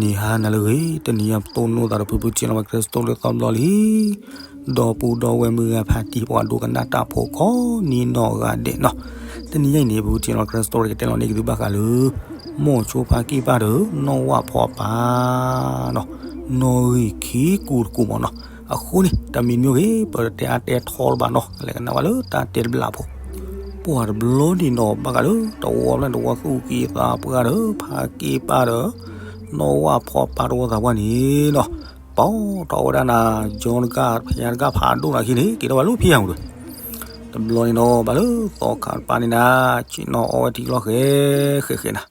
နံၤဟါနၤလၢအဂ့ၤ, တနံၤအံၤပတိၢ်နီၣ်သးဒီးဖုဖု General Christo လၢသီဘျီလံ, ဒီပုၢ်ဒီဝဲၢ်မုၢ်ဂၤဖါတံၢ် ပှၤဒိကနၣ်တၢ်ဖိကိးနံၤနီၢ်ဂၤဒဲးနီၤ, တနံၤအံၤန့ၣ် ဖုဖု General Christo ကတဲလီၤန့ၢ်က့ၤသုဘၣ်ဃးလၢ မိၢ်ဆိဖါက့ၢ်ပၢ်ဒီး နီၢ်ဝၣ်ဖီပၢ်နီၤ, နီၢ်ဂံၢ်ခံကူတကူမ့ၢ်နီၤ, အဃိန့ၣ် တၢ်မံၤမံၤဂ့ၤ ပတတဲအါတဲထီလၢၤဘၣ်နီၤ, ကလဲၤကနၣ်ဝဲလၢတၢ်တဲတဘျီဖိ, ပှၤတဘျီန့ၣ်နီၤ ဘၣ်ဃးလၢတဝီဖျၢၣ်န့ၣ် တဝီသူၣ်က့သးပှၢ်ဒီး ဖါက့ၢ်ပၢ်ဒီး နီၢ်ဝၣ်ဖီပၢ်တဝီသးပှၢ်န့ၣ်နီၤ, ပိာ်ထီၣ်ဝဲဒၣ်နၤ ကၠီတကၢ် ဖယါတကၢ်ဖးဒိၣ်နၤခံန့ၣ် က့ၤထီၣ်ဝဲလၢဖံယၢ်ပူၤတဝဲ, တဘျီန့ၣ်နီၤ ဘၣ်လၢသီခါတပၤန့ၣ်နၤ ဆ့ၣ်နီၤအီဝဲထံကျီဃဲဃဲဃဲနၤ,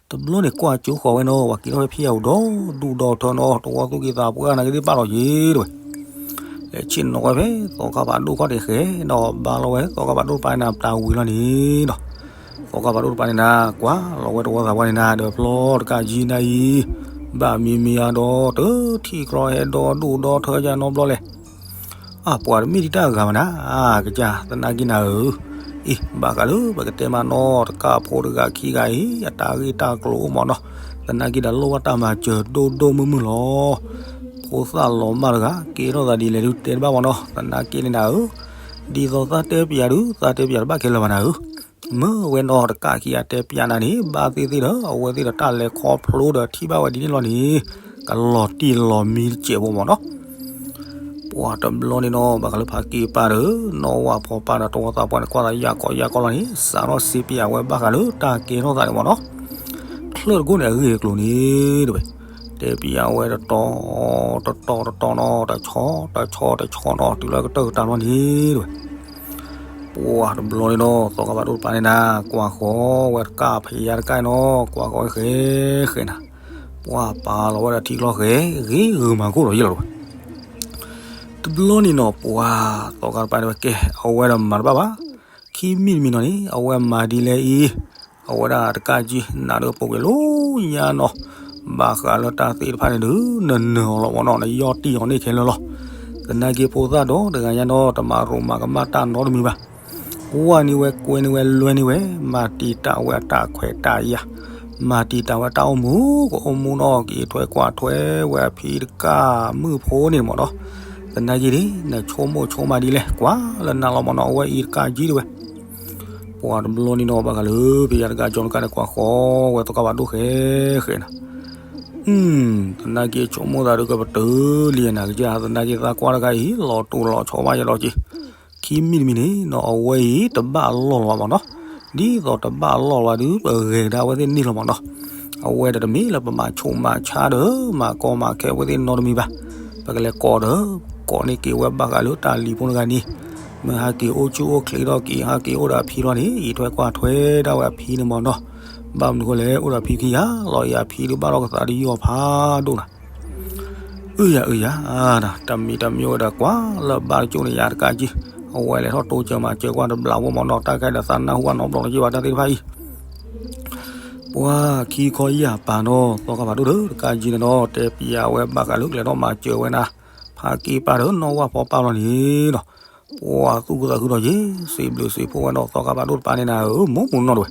တဘျီန့ၣ်ကွၢ်ကၠိဃီၤဝဲနီၤ ပှၤက့ၤထီၣ်ဝဲဖံယၢ်ပူၤဒီး ဒူၣ်ဒီထၢနီၤ တဝီသူၣ်က့သးပှၢ်နၤက့ၤသ့ၣ်ဘၣ်လီၤက့ၤတဝဲ လဲၤဆ့ၣ်နီၤဝဲဖဲသီခါဖးဒိၣ်ခီၣ်ထံးဃဲဒီး ဘါလီၤဝဲသီခါဖးဒိၣ်တပၤန့ၣ်နၤ တၢ်ဝံၤလီၤန့ၣ်ဒီး သီခါဖးဒိၣ်တပၤန့ၣ်နၤ ကွၢ်လီၤဝဲတဝီသးပှၢ်န့ၣ်နၤ ဒီးပျီတကၢ်ကၠံနၤအံၤ ဘၣ်မံၤမံၤဧါဒီး တထံၣ်ကျီဟဲဒီးဒိၣ်ဒီထၢယါနီတဘျီလဲၣ် အပှၤတမ့ၢ်ဒံးတၢ်ဂၤဘၣ်နၤ ကစၢ်သနာ်က့နၤဧၢ, အံၤ ဘၣ်ဃးလၢပကတဲမးနီၤ တကၢ်ဖိတဂၤခံဂၤအံၤ အတၢ်ဂ့ၢ်တၢ်ကျိၤအိၣ်မးနီၤ, သနာ်က့ဒီးလိၣ်ဘၣ်တၢ်မၤစၢၤဒိၣ်ဒိၣ်မုၢ်မုၢ်လီၤ, ဖိသၣ်လီၤမၢ်တဂၤ ကဲထီၣ်သးဒ်လဲၣ်ဒုးတဲတဘၣ်မးနီၤ, သနာ်က့န့ၣ်နၤဧၢ, ဒ်သိးသးတဲပျးဒုး သးတဲပျးတဘၣ်ခဲလၢာ်ဘၣ်နၤဧၢ မ့ၢ်ဝဲနီၤ တကၢ်ခံဂၤတဲပျးနၤန့ၣ် ဘၣ်သ့ၣ်သ့ၣ်ဒီး အဝဲသ့ၣ်ဒီးတၢ်လဲၤခီဖျိဒီးထံၣ်ဘၣ်ဝဲဒ်န့ၣ်လီၤန့ၣ် ကလီၤတံၢ်လီၤမံတစဲးဖိမးနီၤ, ပှၤတဘျီန့ၣ်နီၤ ဘၣ်ဃးလၢဖါက့ၢ်ပၢ်ဒီး နီၢ်ဝၣ်ဖီပၢ်ဒီးတဝီသးပှၢ်န့ၣ် ကွၢ်သးယၢ်ကီယၢ်ကီလီၤန့ၣ် စးထီၣ်စံးပျးဝဲဘၣ်ဃးလၢတၢ်ကဲထီၣ်သးန့ၣ်မးနီၤ, ချၢၣ်တကိၣ်န့ၣ် အဂ့ၢ်အကျိၤန့ၣ်တဝဲ တဲပျးဝဲတတီၤ တတီၤတတီၤနီၤ တဆီ တဆီတဆီနီၤ တုၤလၢကတၢၢ်ကတၢၢ်လီၤန့ၣ်တဝဲ ပှၤတဘျီန့ၣ်နီၤ သီခါဖးဒိၣ်တပၤန့ၣ်နၤ ကွၢ်ဃီၤဝဲတကၢ်ဖယါတကၢ်နီၤ ကွၢ်ဃီၤဝဲဃဲဃဲနၤ, ပှၤပာ်လီၤဝဲဒၣ်ထံကျီဃဲ ဂ့ၤဂုာ်မၤကိၢ်လီၤယဲၢ်လီၤတဝဲ တဘျီန့ၣ်နီၤ ပှၤသီခါတပၤန့ၣ်ဝဲကဲ အဝဲဒီးမၤတဘၣ်ဘၣ်, ခံမံၤတမံၤနီၤန့ၣ် အဝဲမၤဒ်လဲၣ်အံၤ, အဝဲဒၣ်တကၢ်ကၠံ နးဒီးပူၤကွံာ်လီၤညါနီၤ, ဘၣ်ဃးလၢတၢ်သ့ၣ်တဖၣ်န့ၣ်ဒုး နနၢၤအီၤလီၤမးနီၤ နယီၢ်တံၢ်အီၤန့ၣ်ခဲလၢာ်လီၤ, သနာ်က့ဖိသၣ်ဒီတဂၤညါနီၤ တမၤရိၣ်မၤကမၣ်တၢ်နီတမံၤဘၣ် ဝၢ်န့ၢ်ဝဲကွဲန့ၢ်ဝဲလွဲန့ၢ်ဝဲ မၤတံာ်တာ်ဝဲအတၢ်ခွဲးတၢ်ယာ်, မၤတံာ်တာ်ဝဲတၢ်အိၣ်မူ ကအိၣ်မူနီၤ ကအံးထွဲကွၢ်ထွဲဝဲအဖံတကၢ်မုၣ်ဖိန့ၣ်မးနီၤ, သနာ်က့န့ၣ် နဆိကမိၣ်ဆိကမးဒ်လဲၣ် ကွၢ်လၢနၤလီၤမးနီၤ အဝဲအံၤတကၢ်ကၠံတဝဲ, ပှၤတဘျီန့ၣ်နီၤ ဘၣ်ဃးလၢ ဖယါတကၢ်ကၠီတကၢ်န့ၣ် ကွၢ်ဃီၤဝဲသီခါဖးဒိၣ်ဃဲဃဲနၤ သနာ်က့ဆိကမိၣ်သးဒုးကပတုာ်လံနၤကစၢ် သနာ်က့သးကွၢ်တဂၤအံၤ လီၤတိၢ်လီၤဆီဘၣ်ယဲလီၤက့ၤ, ခံမံၤတမံၤန့ၣ်နီၤ အဝဲအံၤတဘၣ်အလီၢ်လီၤဘၣ်မးနီၤ, ဒ်သိးတဘၣ်အလီၢ်လီၤဘၣ်ဒုး ပဂဲၤကဒါအဝဲသ့ၣ်န့ၣ်လီၤမးနီၤ, အဝဲဒီးတမ့ၢ်လၢပမၤဆူးမၤဆါဒီး မၤကီမၤခဲအဝဲသ့ၣ်နီတမံၤဘၣ်, ပကလဲၤကိးဒီး ကိးန့ၢ်က့ၤဝဲဘၣ်ဃးလၢတၢ်လံၤဖိတဂၤန့ၣ်, မ့ၢ်ဟးက့ၤအိၣ်ဆူၣ်အိၣ်ချ့ထီၣ်က့ၤ ဟးက့ၤအိၣ်ဒီးအဖံလီၤန့ၣ် အံးထွဲကွၢ်ထွဲဒၣ်ဝဲအဖံန့ၣ်မးနီၤ, ဘၣ်မနုၤဃိလဲၣ် အိၣ်ဒီးအဖံခံဂၤလီၤအံၤ အဖံဒုးဘၣ်လီၢ်ကသးဒုးယီၤဖးဒိၣ်နၤ အုယၤအုယၤ, တမံၤတမံၤဝဲဒီးကွၢ်လၢဘၣ်တကၠိၣ်န့ၣ် ယၤတကးကံ, အဝဲလဲၤထီၣ်တိစၢၤမၤစၢၤကွၢ်တဘျီဖိမးနီၤ တၢ်ခဲဒီးသးနၢ်ဟူဘၣ်နီတဘျီလီၤက့ၤဘၣ်တၢ်သ့ၣ်တဖၣ်အံၤ, ပှၤခံခီယၢ်ပၤနီၤ သီခါဖးဒိၣ်ဒီးတကးကံန့ၣ်နီၤ တဲပျးဝဲဘၣ်ဃးလၢကလဲၤထီၣ်မၤစၢၤဝဲနၤ, ဖါက့ၢ်ပၢ်ဒီးနီၢ်ဝၣ်ဖီပၢ်လီၤန့ၣ်နီၤ, ပှၤသူၣ်ခုသးခုဒီးယ့ၣ် စံးဘျုးစံးဖှိၣ်ဝဲနီၤ သီခါဖးဒိၣ်တပၤန့ၣ်နၤဧၢ မိၢ်မိၢ်နီၤတဝဲ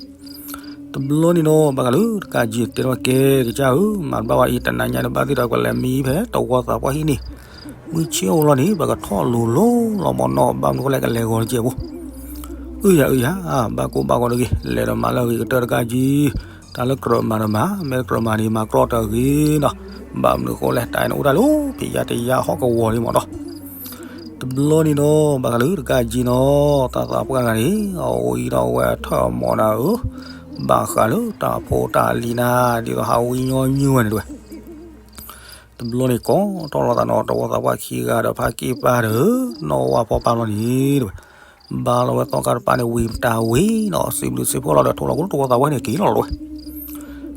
တဘျီန့ၣ်နီၤ ဘၣ်ဃးလၢတကးကံတဲထီၣ်ကဲကစၢ်ဧၢ, မၤတဘၣ်ဝဲအံၤ တနၤညါန့ၣ်ဘၣ်သ့ၣ်ဒီး ပလဲၤမံဖဲတဝီသးပှၢ်ဟံၣ်န့ၣ်, မုၢ်ဆ့ၣ်အိၣ်လီၤန့ၣ် ပကထီၣ်လိၤလိၤလီၤမးနီၤ ဘၣ်မနုၤဃိလဲၣ် ကလဲၤဂီၤတစဲးဖိ, အုယၤအုယၤ, ဘၣ်ကိၢ်ဘၣ်ဂီၤတဂ့ၤ လဲၤဒီးမၤလၢအဂ့ၤကတၢၢ်တကးကံ, တၢ်လၢကြၢးမၤဒီးမၤ မ့ၢ်တကြၢးမၤန့ၣ် မၤကြီတဂ့ၤနီၤ, ဘၣ်မနုၤဃိလဲၣ် တၢ်အံၤန့ၣ်အိၣ်တၢ်လၢ ပယါတယါဟီၣ်ကဝီၤလံမးနီၤ တဘျီန့ၣ်နီၤ ဘၣ်ဃးလၢတကးကံနီၤ တၢ်သးပှၢ်ဂၤန့ၣ် အဝဲအံၤဒီးအဝဲထၢၣ်မီၤနၤဧၢ, ဘၣ်ဃးလၢတၢ်ဖိတၢ်လံၤနၤ ဒ်သိးဟးဝံညီနုၢ်ဝဲန့ၣ်တဝဲ, တဘျီန့ၣ်ကိးထီၣ်လီၤသးနီၤ တဝီသးပှၢ်ခံဂၤဒီးဖါက့ၢ်ပၢ်ဒီး နီၢ်ဝၣ်ဖီပၢ်လီၤန့ၣ်တဝဲ, ဘါလီၤဝဲသီခါတပၤန့ၣ် ဝံၤတၢ်ဝံၤနီၤ စံးဘျုးစံးဖှိၣ်လီၤဒီးထိၣ်လီၤကလိတဝီသးပှၢ်န့ၣ် က့ၤလီၤတဝဲ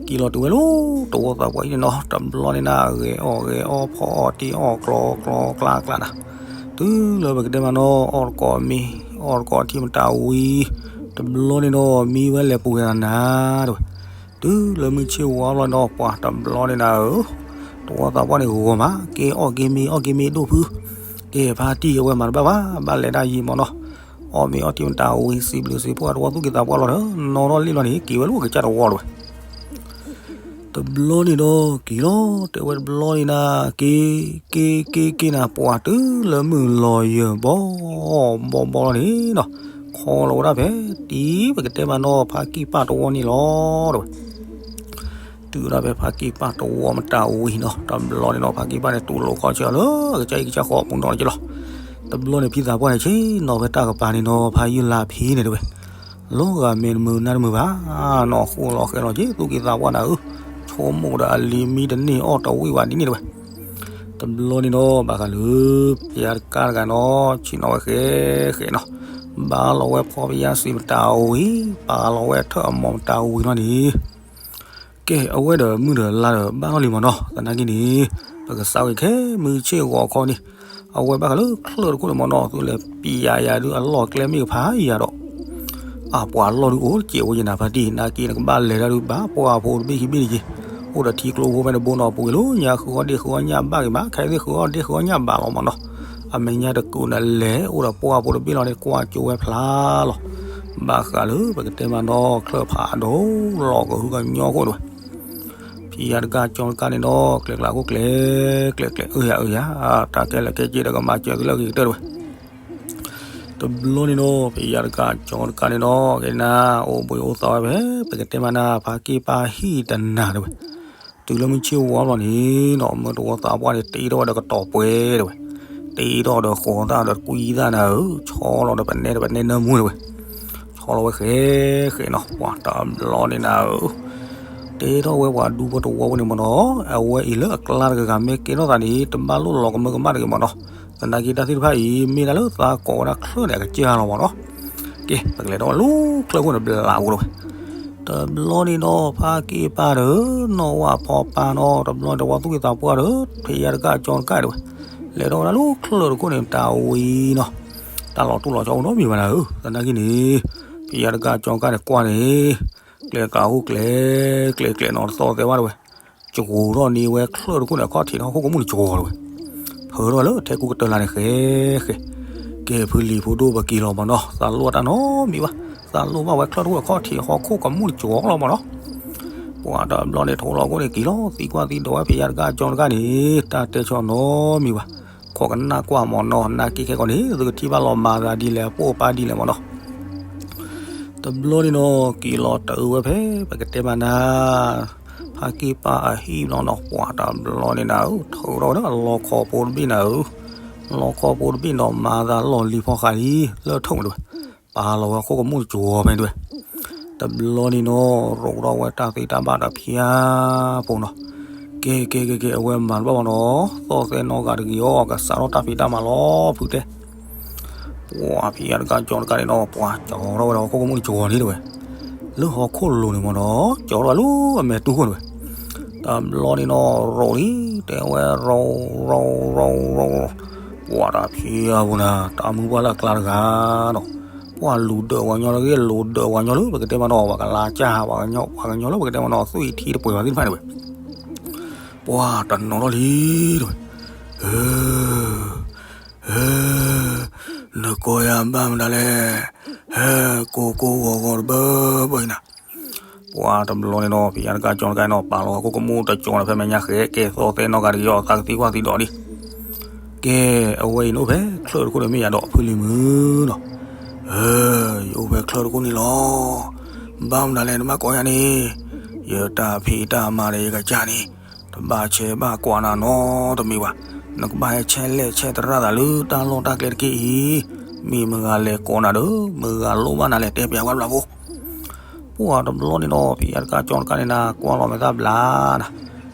က့ၤလီၤတုၤဝဲလၢ တဝီသးပှၢ်အံၤန့ၣ်နီၤ တဘျီန့ၣ်နၤ ဂဲၤအီၣ်ဂဲၤအီၣ် ဖီအီၣ်တ့ၢ်အီၣ် ကျီကျီကျါကျါနၤ, တုၤလၢပကတဲမးနီၤ အီၣ်တကိးမ့ၤ အီၣ်တကိးထံမတၤဝံၤ, တဘျီန့ၣ်နီၤ မံဝဲလဲၤပူၤဝဲနၤတဝဲ, တုၤလၢမုၢ်ဆ့ၣ်ဝါဘျီနီၤ ပှၤတဘျီန့ၣ်နၤဧၢ, တဝီသးပှၢ်န့ၣ်ဂီၤမး ကဲအီၣ်က့ၤမ့ၤ အီၣ်က့ၤမ့ၤဒိၣ်ဖု, ကဲဖါတံၢ်အဝဲမၤတဘၣ်ဘၣ် ဘၣ်လဲၤဒၣ်ယံာ်မးနီၤ, အီၣ်မ့ၤအီၣ်ထံမတၤဝံၤ စံးဘျုးစံးဖှိၣ်တဝီသူၣ်က့သးပှၢ်လီၤဒီး နီၤထီၣ်လံလီၤန့ၣ် က့ၤဝဲလၢကစၢ်တဝီတဝဲ တဘျီန့ၣ်ဒီးက့ၤလီၤ, တဲဝဲတဘျီန့ၣ်နၤ, က့ၤ, က့ၤ, က့ၤ, က့ၤနၤ, ပှၤတုၤလၢမုၢ်လီၤယၢၢ်ဘီ, ဘီဘီလီၤန့ၣ်နီၤ, ခီလီၤဝဲဒၣ်ဖဲ တံၤပကတဲမးနီၤ ဖါကံၢ်ပၢ်တဝီန့ၣ်လီၤ တဲဝဲ. တုၤဝဲဒၣ်ဖဲဖါကံၢ်ပၢ်တဝီမတၤဝံၤနီၤ, တဘျီန့ၣ်နီၤ ဖါကံၢ်ပၢ်န့ၣ် တူၢ်လိာ်ခီဆၢလၢအကစၢ်အံၤကစၢ်ဃီအပူၤနီၤက့လီၤ. တဘျီန့ၣ်ဖံသးပှၢ်န့ၣ် ဆ့ၣ်နီၤဖဲတၢ်ကပၤန့ၣ်နီၤ ဖါယုၢ်လါဖံန့ၣ်တဲဝဲ, လီၤဂာ်မဲာ်တမုာ်နါတမုာ်ဘၣ်နီၤ, ဃိလီၤဃဲလီၤက့ၤ သူၣ်က့သးပှၢ်နၤဧၢ, ဆိကမိၣ်ဒီးအလံၤမံတန့ၢ်အီၣ်တဝံၣ်ဘၣ်ဒ်န့ၣ်တဲဝဲ. တဘျီန့ၣ်နီၤ ဘၣ်ဃးလၢ ဖယါတကါတဂၤနီၤ ဆ့ၣ်နီၤဝဲဃဲဃဲနီၤ, ဘၣ်လီၤဝဲဖီဖယါစံးမတၤဝံၤ, ပာ်လီၤဝဲထၢၣ်အမီၤမတၤဝံၤနီၤန့ၣ် ကဲ အဝဲဒီးမုၢ်ဒီးလါဒီးဘၣ်ထီၣ်လံမးနီၤ, သနာ်က့န့ၣ် ပကစးဝဲခဲမုၢ်ဆ့ၣ်ဂီၤခီန့ၣ်, အဝဲဘၣ်ဃးလၢချၢၣ်တခိၣ်န့ၣ်မးနီၤ သုလဲၤပံယၤယၤဒုးအလီၢ်ကျဲမ့ၢ်ကဖးယၤဒီး အပှၤလီၢ်ဒုးအိၣ်တစဲးဝဲယနၤဖါတံၢ်, နာ်က့နကဘၣ်လဲၤတၢ်ဒုးဘၣ်ပှၢ်ဖိတဘ့ၣ်ခံဘ့ၣ်တက့ၢ်, အိၣ်ဒီးထံကျိဖိဖဲန့ၣ်ဘိနီၤ ပူၤကွံာ်လီၤ ညါဃုအီၣ်ဒ့ၣ်ဃုအီၣ်ညၣ်ဘၣ်က့ၤဘၣ် ခဲသ့ၣ်ဃုအီၣ်ဒ့ၣ်ဃုအီၣ်ညၣ်ဘၣ်လီၤမးနီၤ, အမဲာ်ညါတကူးနလဲၤအိၣ်ဒီးပှၢ်ဖိတဘ့ၣ်လီၤန့ၣ် ကွၢ်ကၠိဝဲဖျါလီၤ. ဘၣ်ဃးလၢပကတဲမးနီၤ ချၢၣ်ဖးဒိၣ်လီၤကဟုကညီခိၣ်တဲဝဲ ဖံယါတကါကၠီတကါန့ၣ်ဒီး ကျဲၤကျါခိၣ်ကျဲၤ ကျဲၤကျဲၤအၢယၤအၢယၤ, တၢ်ကဲလၢာ်ကဲက့ဒီးကမၤစၢၤသုလၢအဂ့ၤကတၢၢ်တဲဝဲ. တဘျီန့ၣ်ဒီး ဖံယါတကါကၠီတကါန့ၣ်ဒီး ကဲနၤ အိၣ်ဘှံးအိၣ်သီဝဲဖဲ ပကတဲမးနၤ ဖါက့ၢ်ပၢ်ဟံၣ်တနၤတဲဝဲ, တုၤလၢမုၢ်ဆ့ၣ်ဝါဘျီန့ၣ်နီၤ မၢတဝီသးပှၢ်န့ၣ် တ့ထီၣ်ဝဲဒီးကတီၤပှဲၤတဲဝဲ, တ့ထီၣ်ဒီးဃိးသၣ်ဒီးကွံသၣ်နၤဧၢ, ဆီလီၤဒီးပနဲဒီးပနဲနၢမူတဲဝဲ ဆီလီၤဝဲဃဲဃဲနီၤ ပှၤတဘျီန့ၣ်နၤဧၢ, တ့ထီၣ်ဝဲပှၤဒူဖိတဝီဖိန့ၣ်မးနီၤ, အဝဲအံၤလၢအကျါတဂၤဂၤမ့ၢ်ကဲထီၣ်သးန့ၣ် တဘၣ်လိၣ်လီၤကမၢကမၣ်တဂ့ၤမးနီၤ, သနာ်က့တၢ်သ့ၣ်တဖၣ်အံၤ မ့ၢ်ဒၣ်လၢသးကိးဝဲဒၣ်ချၢၣ်န့ၣ် အကစၢ်လီၤမးနီၤ, ကဲ ပကလဲၤထီၣ်ဝဲလၢချၢၣ်ခိၣ်န့ၣ် ဘျးအိၣ်တဲဝဲ တဘျီန့ၣ်ဒီး ဖါက့ၢ်ပၢ်ဒီး နီၢ်ဝၣ်ဖီပၢ်နီၤ တဘျီန့ၣ်တဝီသူၣ်က့သးပှၢ်ဒီး ဖံယါတကါကၠီတကါတဲဝဲ, လဲၤထီၣ်ဝဲဒၣ်လၢချၢၣ်တခိၣ်န့ၣ် တၢ်ဝံၤနီၤ, တၢ်လီၤတူၢ်လီၤဆီအိၣ်နီတမံၤဘၣ်နၤဧၢ, သနာ်က့န့ၣ် ဖံယါတကါကၠီတကါန့ၣ်ကွၢ်န့ၣ် ကျဲၤကျါအိၣ်ကျဲၤ ကျဲၤကျဲၤနီၤတသီသဲဝဲတဲဝဲ, ကှိၤထီၣ်န့ၢ်ဝဲချၢၣ်တခိၣ်န့ၣ် အခီၣ်ထံးဒီးဟီၣ်ခိၣ်ကမူၣ်တကှီၤတဲဝဲ, ဖၢထီၣ်ဝဲလၢထဲကူကတၢၢ်လၢ်န့ၣ်ဃဲဃဲ, ကဲဖုလံၤဖိဒိၣ်ပက့ၤလီၤမးနီၤ, သးလိၣ်တၢ်နီတမံၤဘၣ်, သးလိၣ်ဘၣ်ဝဲချၢၣ်တခိၣ်အခီၣ်ထံးဟီၣ်ခိၣ်ကမူၣ်တကှီၤလီၤမးနီၤ, ပှၤတဘျီန့ၣ် ထိလီၤခိၣ်န့ၣ်က့ၤလီၤ သံကွၢ်သံဒိးဝဲဖံယါတကါကၠီတကါန့ၣ် တၢ်တဲဆီၣ်နီတမံၤဘၣ်, ခိးကနၣ်ကွၢ်မးနီၤ, နာ်က့ခဲကီးန့ၣ် သုကထံၣ်ဘၣ်လီၤမၤသးဒ်လဲၣ် အပိၢ်အပၢ်ဒ်လဲၣ်မးနီၤ တဘျီန့ၣ်နီၤ က့ၤလီၤတၢ်အၢဝဲဖဲ ပကတဲမးနၤ ဖါက့ၢ်ပၢ်အဟံၣ်ဘျီနီၤ, ပှၤတဘျီန့ၣ်နၤဧၢ, ထုးထီၣ်ဝဲဒၣ်လီခီဖိတဘ့ၣ်နၤဧၢ, လီခီဖိတဘ့ၣ်နီၤ မၤသးလီၢ်လံၤဖီဃးလံ လၢထုးတဲဝဲ, ပာ်လီၤဝဲဟီၣ်ခိၣ်ကမူၣ်တကှီၤဖဲတဲဝဲ, တဘျီန့ၣ်နီၤ ရိးထီၣ်ဝဲတၢ်သ့တၢ်ဘၣ်ဒီးဖၠါဖိနီၤ, ကဲကဲကဲကဲ အဝဲမၤတဘၣ်ဘၣ်နီၤ, သီၣ်သဲနီၣ်ဂၤတဂ့ၤအီၤ ကစးထီၣ်တၢ်ဖံးတၢ်မၤလီၤဖုတဲ ပှၤဖံးယါတကါကၠီတကါန့ၣ်နီၤ ပှၤကၠီထီၣ်ဝဲဒီးဟီၣ်ခိၣ်ကမူၣ်တကှီၤန့ၣ်တဲဝဲ, လၢဟီၣ်ခိၣ်လိၤန့ၣ်မးနီၤ ကၠီထီၣ်ဝဲလၢအမဲာ်တူၢ်ခိၣ်န့ၣ်ဝဲ, တဘျီန့ၣ်နီၤ ရိးလံ တဲဝဲ ရိး ရိး ရိး ရိး ရိး, ပှၤတၢ်ဖံးယါပူၤနၤ တၢ်မုၢ်ပှၢ်လၢအကျါတဂၤနီၤ, ပှၤလူၤဒၢးပှၤကညီလၢဂ့ၢ်လူၤဒၢးပှၤကညီလၢပကတဲမးနီၤ ပှၤကလါကၢ်ပှၤကညီ ပှၤကညီလၢပကတဲမးနီၤ သွံၣ်ထံတပှဲၤဘၣ်သ့ၣ်တဖၣ်န့ၣ်ဝဲ ပှၤတနီၤထီၣ်လံတဲဝဲ, ဟဲ ဟဲ နကိးယၤဘၣ်မတၤလဲၣ်, ဟဲ ကိၢ်ကိၢ်ဂီၤဂီၤတဘၢဘၢအံၤနၤ, ပှၤတဘျီန့ၣ်နီၤ ဖံးယါတကါကၠီတကါနီၤ ပာ်လီၤဟီၣ်ခိၣ်ကမူၣ်တကှီၤန့ၣ် ဖဲမဲာ်ညါဃဲကဲသီၣ်သဲနီၣ်ဂၤတဂ့ၤအီၤ သးကသံကွၢ်သံဒိးလံ ကဲ အဝဲအံၤနအိၣ်ဖဲချၢၣ်တခိၣ်န့ၣ်မ့ၢ်ယၤဒီးဖုလံၤမုၣ်နီၤ, ဟဲ ယအိၣ်ဖဲချၢၣ်တခိၣ်န့ၣ်လီၤ, ဘၣ်မတၤလဲၣ်နဘၣ်ကိးယၤန့ၣ်, ယတၢ်ဖံးတၢ်မၤဒီးယကစၢ်န့ၣ်, တဘၣ်ဆဲးဘၣ်ကွၢ်နၤနီတမံၤဘၣ်, နကဘၣ်ဟဲဆဲးလဲၣ်ဆဲးသရၣ်သးလၢတၢ်လီၢ်တၢ်ကျဲတက့ၢ်အံၤ, မ့ၢ်မတၤဂၤလဲၤကိးနၤဒီး မတၤဂၤလိၣ်ဘၣ်နၤလဲၣ် တဲပျးကွၢ်ဘျးဖိ ပှၤတဘျီန့ၣ်နီၤ ဖံးယါတကါကၠီတကါန့ၣ်နၤ ကွၢ်လီၤမဲာ်သၣ်ဘျါနၤ,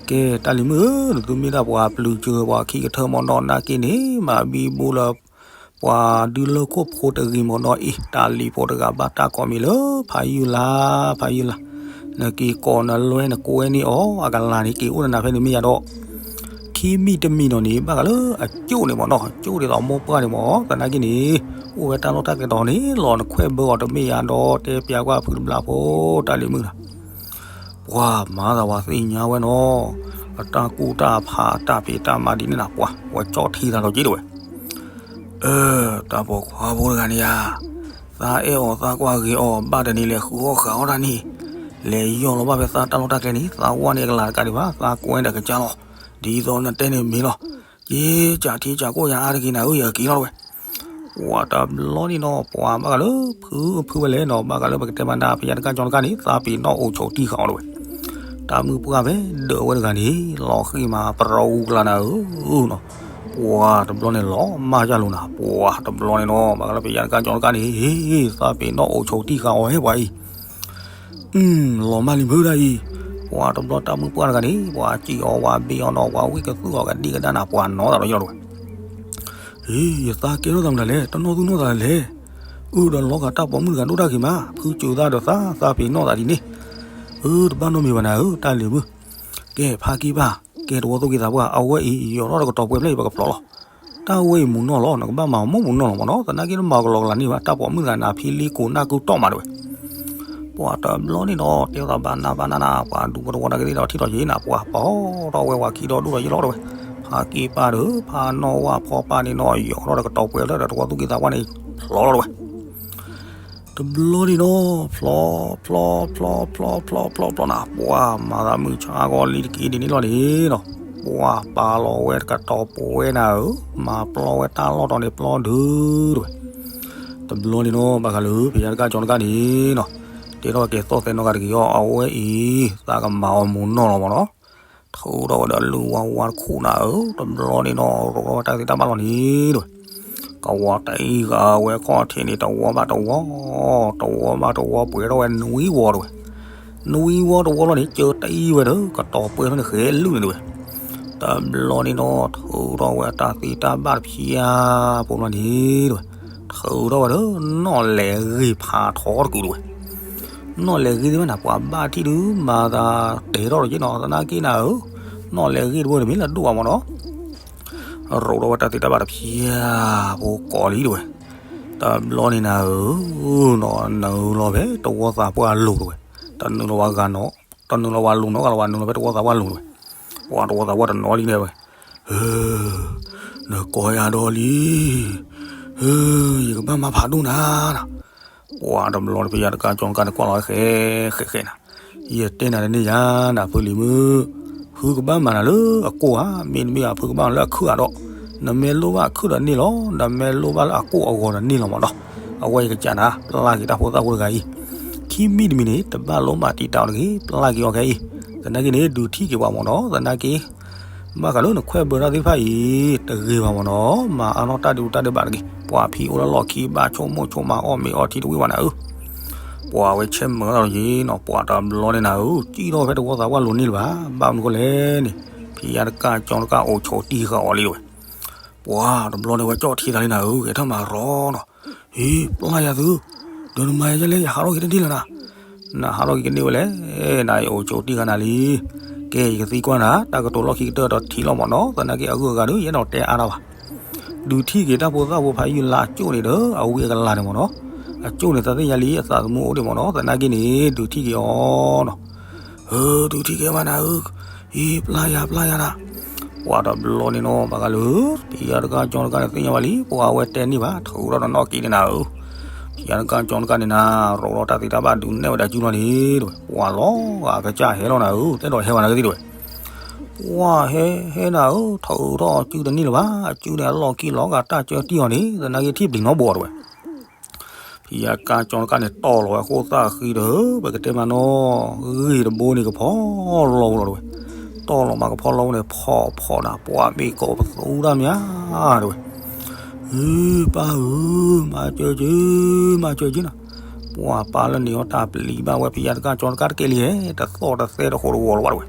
ကဲ တၢ်လံၤမုၣ်ဧၢ, နသုမ့ၢ်ဒၣ်ပှၤပျုၤစၢၤပှၤခံကထၢမ့ၢ်နီၤ နာ်က့န့ၣ် မၤဘံဘူလၢ ပှၤဒုးလၢခိၣ်ဖိတဂ့ၤမ့ၢ်နီၤအံၤ တၢ်လံၤဖိတဂၤဘၣ်တၢ်ကိးမံၤလၢ ဖးယုၢ်လါ ဖးယုၢ်လါ, နက့ၤကိးနလွဲနကွဲန့ၢ်အီၤ အကလၤန့ၣ် က့ၤအိၣ်နၤဖဲန့ၣ်မ့ၢ်ယၤဒီး ခံမံၤတမံၤနီၤန့ၣ် ဘၣ်ဃးလၢအကၠိၣ်န့ၣ်မ့ၢ်နီၤ ကၠိၣ်ဒ်သိးမိၢ်ပှၢ်န့ၣ်မ့ၢ် သနာ်က့န့ၣ် အိၣ်ဝဲတၢ်လီၢ်တၢ်ကျဲတီၤန့ၣ်လီၤ နခွဲးဘၢအီၤတမ့ၢ်ယၤဒီး တဲပျးကွၢ်ဖုတဘျီဖိ တၢ်လံၤမုၣ်နၤ, ပှၤမၤသးဝဲသ့ၣ်ညါဝဲနီၤ, အတၢ်ကူၣ်တၢ်ဖးတၢ်ဖံးတၢ်မၤဒ်န့ၣ်နၤ ပှၤ ပှၤကၠီထံသးလီၤက့ၤတဝဲ အၢ တၢ်ပိာ်ခွါဖိတဂၤန့ၣ်ယၤ, သးအဲၣ်အီၤသးကွၢ်ဂ့ၤအီၤ ဘၣ်တနံၤလဲၤဃုအီၣ်ဃုအီၣ်တၢ်န့ၣ်, လဲၤယီၢ်လီၤဘၣ်ဖဲသးတၢ်လီၢ်တၢ်ကျဲန့ၣ် သးဝါန့ၣ်အကလၤတကးဒံးဘၣ် သးကွဲဒီးကစၢ်လီၤ. ဒ်သိးနတဲန့ၣ်မ့ၢ်လီၤ. က့ၤကးထံကးကီၢ်ယၤအါတက့ၢ်နၤဧၢ ယက့ၤလီၤတဝဲ. ပှၤတဘျီန့ၣ်နီၤ ပှၤဘၣ်ဃးလၢဖုဖုဝဲလဲၣ်နီၤ ဘၣ်ဃးလၢပကတဲမၤနၤ ဖယါတကၢ်ကၠီတကၢ်န့ၣ် သးပ့ၤနီၣ်အိၣ်ဆိးတံၢ်ဃာ်အီၤတဝဲ. တၢ်မုၣ်ပှၢ်ဖဲဒၢးဝဲတဂၤန့ၣ် လီၤဃံၤမးပရီအူကလၤနၤဧၢနီၤ. ပှၤတဘျီန့ၣ်လီၤမၢ်ယၢ်လိာ်နၤ ပှၤတဘျီန့ၣ်နီၤ ဘၣ်ဃးလၢဖယါတကၢ်ကၠီတကၢ်န့ၣ် သးပ့ၤနီၣ်အိၣ်ဆိးတံၢ်ဃာ်အီၤဟဲပှၤအံၤ လီၤမၢ်လံမုၢ်ဒၣ်အံၤ. ပှၤတဘျီတၢ်မုၣ်ပှၢ်တဂၤန့ၣ် ပှၤစံၣ်အီၤဝဲဘ့ၣ်အီၤနီၤ ပှၤဝံၣ်ကသူၣ်အီၤကဒံကဒါနၤ ပှၤနီၢ်သးဒီးယီၢ်တဝဲ. အ့ ယသးကဲထီၣ်သးမနုၤလဲၣ် တနီၣ်သူၣ်နီၣ်သးလဲၣ်. အၢ ဒီးလီၤဂာ်တၢ်ပိာ်မုၣ်တဂၤဒိၣ်တၢ်ဂ့ၤမး ဖုစၢၤသးဒီးသး သးပ့ၤနီၣ်သးဒ်န့ၣ်. အၢ တဘၣ်နီတမံၤဘၣ်နၤဧၢ တၢ်လံၤမုၣ် ကဲဖါကံၢ်ပၢ် ကဲတဝီသူၣ်က့သးပှၢ် အဝဲအံၤယီၤထီၣ်တကတီၢ်ပှဲၤဖျၢၣ်အံၤ ပကဖျိးလီၤ. တၢ်ဝဲအံၤမူနီၢ်လီၤ နကဘၣ်မၤအီၤမူနီၢ်လီၤမနီၤ သနာ်က့နမၤကလီကလးန့ၢ်ဘၣ် တၢ်ပိာ်မုၣ်တဂၤန့ၣ် ဖံလံကိးနၢ်ကုတီၢ်မးတဝဲ. ပှၤတဘျီန့ၣ်ဒီး တဲသးဘၣ်နးဘၣ်နးနၤ ပှၤဒူပတဝီတၢ်ကသ့ၣ်ဒီးထံၣ်ထီၣ်က့ၤနၤ ပှၤပီထီၣ်ဝဲဝၤခံဒီဒူၣ်ဒီးယလီၤတဝဲ. ဖါကံၢ်ပၢ်ဒီး ဖါနီၢ်ဝၣ်ဖီပၢ်န့ၣ်နီၤ ယီၤထီၣ်တကတီၢ်ပှဲၤလၢ ဒီးတဝီသူၣ်က့သးပှၢ်န့ၣ် ဖျိးလီၤတဝဲ. တဘျီန့ၣ်နီၤ ဖျိး ဖျိး ဖျိး ဖျိး ဖျိး ဖျိး ဖျိးနၤ ပှၤမၤသးမုၢ်ဆါဂီၤလံတက့ၢ်ဒ်န့ၣ်လီၤန့ၣ်နီၤ ပှၤပာ်လီၤဝဲတကတီၢ်ပှဲၤနၤဧၢ မၤပျီဝဲတၢ်လီၢ်တီၤန့ၣ်ပျီဒုတဝဲ. တဘျီန့ၣ်နီၤ ဘၣ်ဃးလၢ ဖယါတကၢ်ကၠီတကၢ်န့ၣ်နီၤ တဲထီၣ်က့ၤသီၣ်သဲနီၢ်ဂၤတဂ့ၤအီၤ အဝဲအံၤ သးကမၤအီၤမူနီၢ်လီၤမနီၤ. ထိးထီၣ်ဝဲဒီးလုၢ်ဝါဝါတခိၣ်နၤဧၢ တဘျီန့ၣ်နီၤ ရိးထီၣ်ဝဲတၢ်သ့တၢ်ဘၣ်လီၤန့ၣ်တဝဲ. ကဝီၤတအံၤဂၤဝဲခီၣ်ထံးန့ၣ် တဝီဘၣ်တဝီ တဝီဘၣ်တဝီပှဲၤထီၣ်ဝဲနွံဝီတဝဲ. နွံဝီတဝီလီၤန့ၣ် ကၢတအံၤဝဲဒီး ကတီၢ်ပှဲၤထီၣ်န့ၣ်ဃဲလုၢ်န့ၣ်တဝဲ. တဘျီန့ၣ်နီၤ ထိးထီၣ်ဝဲတၢ်သ့တၢ်ဘၣ်တဖၠါဖိလီၤန့ၣ်တဝဲ. ထိးထီၣ်ဝဲဒီး နီၣ်လဲၤဂ့ၤဖးထီတကုာ်တဝဲ. နီၣ်လဲၤဂ့ၤသ့ၣ်မနၤ ပှၤဘၣ်ထံၣ်ဒုးမၤသးတဲထီၣ်တက့ၢ်နီၤ သနာ်က့နၤဧၢ နီၣ်လဲၤဂ့ၤတဝဲတမ့ၢ်လၢဒိၣ်ဘၣ်မနီၤ. ရိးထီၣ်ဝဲတၢ်သ့တၢ်ဘၣ်တဖၠါဖိကိးလံတဝဲ. တဘျီန့ၣ်နၤဧၢ နီၤ နုာ်လီၤဖဲတဝီသးပှၢ်လိၤတဝဲ. တနုာ်လီၤဝဲဂၤနီၤ တနုာ်လီၤဝဲလိၤနီၤ ဂၤလီၤဝဲနုာ်လီၤဖဲတဝီသးပှၢ်လိၤတဝဲ. ပှၤတဝီသးပှၢ်တနီၤလံန့ၣ်ဝဲ ဧၢ နကိးယၤဒီးလံ ဧၢ ယကဘၣ်မၤဖးဒိၣ်နၤနီၤ. ပှၤတဘျီတဖဲယၤတကၢ်ကၠီတကၢ်န့ၣ် ကွၢ်လီၤဝဲဃဲဃဲဃဲနၤ, ယတဲနၤတန့ၢ်ယၤနၤ ဖုလံၤမုၣ်, ဖုကဘၣ်မၤနၤလၢအကိၢ်ဧါ, မ့တမ့ၢ်ဘၣ် ဖုကဘၣ်မၤလၢအခုၣ်ဧါဒီး, နမ့ၢ်လိၣ်ဘၣ်အခုၣ်ဒီးန့ၢ်လီၤ, နမ့ၢ်လိၣ်ဘၣ်လၢအကိၢ်အဂီၤဒီးန့ၢ်လီၤမးဒီး, အဝဲယကစၢ်နၤ ပျၢ်က့ၤတၢ်ဖိသၣ်ဖိတဂၤအံၤ, ခံမံၤတမံၤန့ၣ် တဘၣ်လိၣ်မၤတံာ်တာ်အီၤတဂ့ၤ, ပျၢ်က့ၤအီၤခဲအံၤ, သနာ်က့န့ၣ် ဒုးထံၣ်က့ၤပှၤမးဒီး သနာ်က့ ဘၣ်ဃးလၢနခွဲးဘၢတၢ်သ့ၣ်တဖၣ်အံၤ တဂ့ၤဘၣ်မးနီၤ, မၤအါထီၣ်တၢ်ဒုးတၢ်ဒဲးဘးတဂ့ၤ, ပှၤဖံးအိၣ်လၢလီၢ်ခံ ဘၣ်ဆိကမိၣ်ဆိကမးအီၣ်မ့ၤအီထံတဝံၣ်ဘၣ်နၤဧၢ, ပှၤဝဲဆဲးမုာ်ထီၣ်လီၤယံၤနီၤ, ပှၤတဘျီန့ၣ်နၤဧၢ, စံၣ်ထီၣ်ဖဲတဝီသးပှၢ်လိၤန့ၣ်လၢၤဘၣ်, ဘၣ်မနုၤဃိလဲၣ်န့ၣ်, ဖံးယါတကၢ်ကၠီတကၢ်အိၣ်ဆိးတံၢ်ဃာ်အီၤလံတဝဲ, ပှၤတဘျီန့ၣ်ဝဲကၠီၣ်ထံသးလံနၤဧၢ, ဂဲၤထၢၣ်မၤရီနီၤ, ဟ့ ပျၢ်ယၤသု, ဒီးနမၤယၤလဲၣ် ယဟးထီၣ်က့ၤတန့ၢ်လၢၤနၤ နဟးထီၣ်က့ၤကန့ၢ်ဝဲလဲၣ်, နအိၣ်ဆိးတံၢ်ဃာ်နၤလံ, ကဲ ယကသံကွၢ်နၤ တၢ်ကတိၤလီၢ်ခံကတၢၢ်ဒီးထံၣ်လီၤမးနီၤ, သနာ်က့အဂုၤအဂၤဒီး ယအဲၣ်ဒိးတဲအါတၢ်ဘၣ်, ဒုးထံၣ်က့ၤတၢ်ဖိသၣ်ဖိဖးယံာ်လၤအကၠိၣ်န့ၣ်ဒီး အဝံအကလၤန့ၣ်မးနီၤ, အကၠိၣ်န့ၣ် သးသ့ၣ်ညါလံ အသးသမူအိၣ်ဒံးမးနီၤ, သနာ်က့န့ၣ် ဒုးထံၣ်က့ၤအီၤနီၤ ဧၢ ဒုးထံၣ်က့ၤမးနၤဧၢ, အံၤ ပျၢ်ယၤ ပျၢ်ယၤနၤ, ပှၤတဘျီန့ၣ်နီၤ ဘၣ်ဃးလၢ ဖံးယါတကၢ်ကၠီတကၢ်န့ၣ် သ့ၣ်ညါဝဲလံ, ပှၤဝဲတဲန့ၢ်ဘၣ် ထုးထီၣ်တနီၣ်က့ၤန့ၣ်နၤဧၢ, ဖံးယါတကၢ်ကၠီတကၢ်န့ၣ်နၤ ရိးထီၣ်တၢ်သ့တၢ်ဘၣ်ဒုးနဲၣ်ဝဲဒၣ်စုလီၤန့ၣ်တဝဲ, ပှၤလီၤဂာ်ကစၢ်ဟဲလီၤနၤဧၢ, တဲဒီးဟဲဝဲနၤကသံၣ်တဝဲ, ပှၤဟဲ ဟဲနၤဧၢ, ထုးထီၣ်စုတန့ၢ်လၢၤဘၣ်, အစုန့ၣ် အလီၢ်ခံလီၤဂာ်တၢ်ကၢတံၢ်အီၤန့ၣ် သနာ်က့ထံၣ်ပျံၤနီတဘိတဝဲ ဖံးယါတကၢ်ကၠီတကၢ်န့ၣ် တီၢ်လီၤဝဲဃိသၣ်ဃံဒီး ပကတဲမးနီၤ, ဂ့ၢ်တဘိန့ၣ် ကဖီလီၤဝဲလီၤတဝဲ, တီၢ်လီၤမးကဖီလီၤဝဲန့ၣ် ဖီၣ်ဖီၣ်နၤ ပှၤမ့ၢ်ကိးပသူတၢ်မးတဝဲ, ဧၢ ပၢ်ဧၢ, မၤစၢၤက့ၤ, မၤစၢၤက့ၤနၤ, ပှၤပၢ်လၢန့ၣ်အီၤတၢ်ပျံၤဘၣ်ဝဲ ဖံးယါတကၢ်ကၠီတကၢ်တကဲလံဟဲ, တသီၣ်တသဲတဃိးတဝီၤလီၤဘၣ်တဝဲ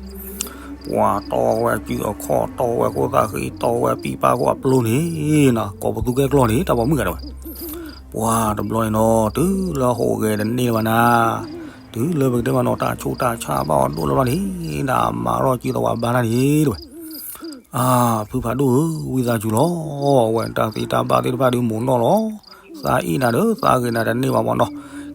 ပှၤတီၢ်ဝဲစုအခီၣ် တီၢ်ဝဲဃိသၣ်ဃံ တီၢ်ဝဲပံာ်ပၢ်ဃိအပျိန့ၣ်နၤ, ကိးပသူကဲကျီန့ၣ် တၢ်ပိာ်မုၣ်ဂၤတဝဲ, ပှၤတဘျီန့ၣ်နီၤ တုၤလၢဟိးဂဲၤတန့ၢ်လၢၤဘၣ်နၤ, တုၤလၢပကတဲမးနီၤ တၢ်ဆူးတၢ်ဆါဘၣ်အီၤဒိၣ်လၢၤဘၣ်န့ၣ် နမၤထီၣ်စုသဝးဘါတၢ်န့ၣ်တဝဲ, အါ ဖုဖးဒိၣ်ဧၢ, ဝံသးစူၤလီၤ, အဝဲတၢ်သ့တၢ်ဘၣ်သ့ၣ်တဖၣ်ဒုးမူးနီၢ်လီၤ, သးအ့ၣ်နၤဒီး သးဂ့ၤနၤတန့ၢ်ဘၣ်မးနီၤ,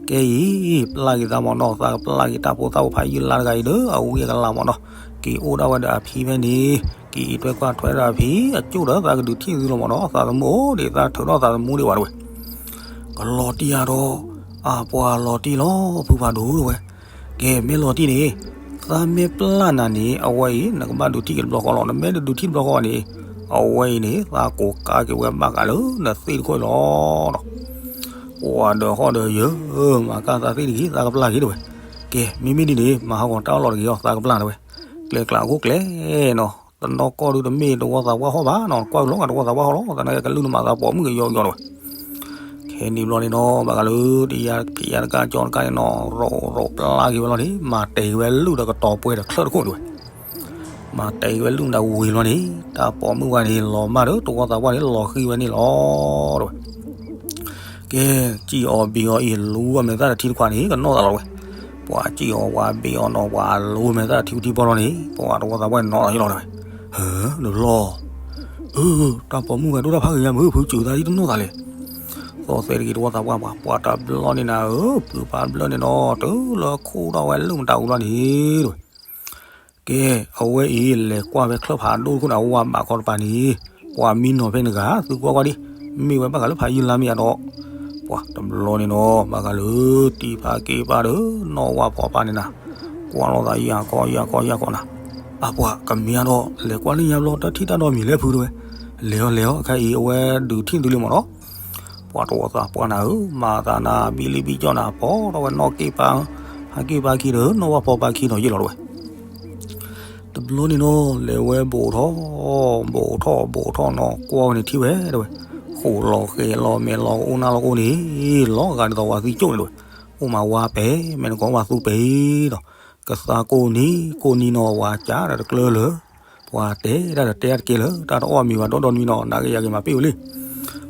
ကဲအံၤ ပျၢ်က့ၤသးမးနီၤ, သးကပျၢ်က့ၤတၢ်ဖိသၣ်ဖိဖးယံာ်လၤတဂၤအံၤဒီး အဝံအကလၤမးနီၤ, က့ၤအိၣ်ဒၣ်ဝဲဒီးအဖံဖဲန့ၣ်, က့ၤအံးထွဲကွၢ်ထွဲဒီးအဖံ, အကၠိၣ်ဒီးသးကဒုးထံၣ်သုလီၤမးနီၤ, သးသမူအိၣ်ဒံး သးထုးထီၣ်သးသမူဒံးဝဲတဝဲ, ကလီၤတံၢ်ယၤဒီး, အပှၤလီၤတံၢ်လီၤ ဖုဖးဒိၣ်တဝဲ, ကဲ မ့ၢ်လီၤတံၢ်န့ၣ်, သးမ့ၢ်ပျၢ်နၤန့ၣ် အဝဲအံၤ နကဘၣ်ဒုးထံၣ်က့ၤတဘျီဃီလီၤ. နမ့ၢ်တဒုးထံၣ်တဘျီဃီဘၣ်န့ၣ်, အဝဲအံၤန့ၣ် သးကိးကါက့ၤဝဲဘၣ်ဃးလၢနသ့ၣ်တခိၣ်အံၤလီၤ. ဒီး ပှၤဒီးဟီၣ်ဒီးယၢၤ, မၤကၢ်သးသ့ၣ်တဂ့ၤ သးကပျၢ်က့ၤတဲဝဲ. ကဲ မ့မ့ၢ်ဒ်န့ၣ် မၤဟးဂီၤတၢ်အီၣ်လီၤတဂ့ၤအီၤ သးကပျၢ်တဲဝဲ. ကျဲကျးအခိၣ်ကျဲနီၤ, တနီၢ်ကီၢ်ဒုးတမ့ၢ်တဝီသးပှၢ်ဟီၣ်ဘၣ်နီၤ, ကွၢ်ကလီၤဂာ်တဝီသးပှၢ်ဟီၣ်လီၤ, သနာ်က့ကလုၢ်နမၤသးပိာ်မုၣ်ကယီကယီတဲဝဲ. ခဲနံၤဘျီန့ၣ်နီၤ ဘၣ်ဃးလၢ တယါဖံးယါတကါကၠီတကါန့ၣ်နီၤ, ရိးရိးပျၢ်က့ၤဝဲလီၤန့ၣ် မၤတဲာ်က့ၤဝဲလုၢ်ဒီးကတီၤပှဲၤဒီးချၢၣ်တခိၣ်တဲဝဲ. မၤတဲာ်က့ၤဝဲလုၢ်မတၤဝံၤလီၤန့ၣ် တၢ်ပိာ်မုၣ်ဝဲန့ၣ် လီၤမၢ်ဒီးတဝီသးပှၢ်န့ၣ် လီၤဃံၤဝဲန့ၣ်လီၤတဲဝဲ. ကဲ စံၣ်အီၤဘ့ၣ်အီၤအံၤ လူၤအမဲာ်သၣ်တထံတခွးန့ၣ် ကနီၣ်သးလီၤတဲဝဲ. ပှၤစံၣ်အီၤပှၤဘ့ၣ်အီၤနီၤ ပှၤလူၤအမဲာ်သၣ်တထံတထံဘီလီၤန့ၣ် ပှၤတဝီသးပှၢ်န့ၣ်နီၤသးယလီၤတဲဝဲ. ဟၢ နလီၤ အၢ တၢ်ပိာ်မုၣ်ဝဲဒိၣ်တၢ်ဖးဂ့ၤညါမုၢ် ဖုစူၤသးဒ်တနီၣ်သးလဲၣ်. သီသဲတဂ့ၤတဝီသးပှၢ်ပှၤ ပှၤတဘျီန့ၣ်နၤဧၢ ဖုဖးတဘျီန့ၣ်နီၤ တုၤလၢခူၣ်ထီၣ်ဝဲလုၢ်မတၤဝံၤလီၤန့ၣ်တဲဝဲ. ကဲ အဝဲအံၤလဲၤကွၢ်ဝဲချၢၣ်ဖးဒိၣ်တခိၣ်န့ၣ် အဝဲဘၣ်ခီတပၤန့ၣ် ပှၤမံနီၤဖဲန့ၣ်ဂၤ သုကွၢ်ကွၢ်ဒံး မ့ၢ်ဝဲဘၣ်ဃးလၢဖးယုၢ်လါမ့ၢ်ဧါဒီး ပှၤတဘျီန့ၣ်နီၤ ဘၣ်ဃးလၢတံၤဖးက့ၤဖးဒီး နီၢ်ဝၣ်ဖီဖးန့ၣ်နၤ ကွၢ်လိာ်သးယၢ်ကီယၢ်ကီယၢ်ကီနၤ အပှၤကမ့ၢ်ဧါဒီး လဲၤကွၢ်လၢညါဘျီ တၢ်ထံၣ်တၢ်ဒီမံၤလဲၣ်ဖုတဲဝဲ. လဲၤအီၤလဲၤအီၤ အခါအံၤအဝဲဒုးထံၣ်သုလံမ့ၢ်နီၤ ပှၤတဝီသးပှၢ်နၤဧၢ မၤသးနၤ ဘံလံဘံကၠီနၤ ဖီထီၣ်ဝဲနီၢ်က့ၢ်ပၢ် ဖးက့ၢ်ပၢ်ခံဒီး နီၢ်ဝၣ်ဖီပၢ်ခံနီၤယ့ၢ်လီၤတဲဝဲ. တဘျီန့ၣ်နီၤ လဲၤဝဲဘူးထီၣ် ဘူးထီၣ်ဘူးထီၣ်နီၤ ကွၢ်ဝဲန့ၣ်ထံၣ်ဝဲတဲဝဲ. ဃိးလီၤဃဲၤလီၤ မဲာ်လီၤကအိၣ် နါလီၤကအိၣ်န့ၣ် လီၤဂာ်ဒ်သိးဝၤသံကၠိၣ်န့ၣ်တဲဝဲ. အိၣ်မးဝါပဲာ် မဲာ်နကီဝၤသူပဲာ်ဒီး ကသါကိးနံၤကိးနံၤနီၤ ဝၤကးဒီးတကျၢလၢာ် ပှၤတဲတၢ်ဒီးတဲတကဲလၢာ် တၢ်တအီၣ်မံၤဘၣ်ဒီဒီနွံနီၤ နာ်က့ယၤက့ၤမၤပ့ၣ်ဝဲလံ.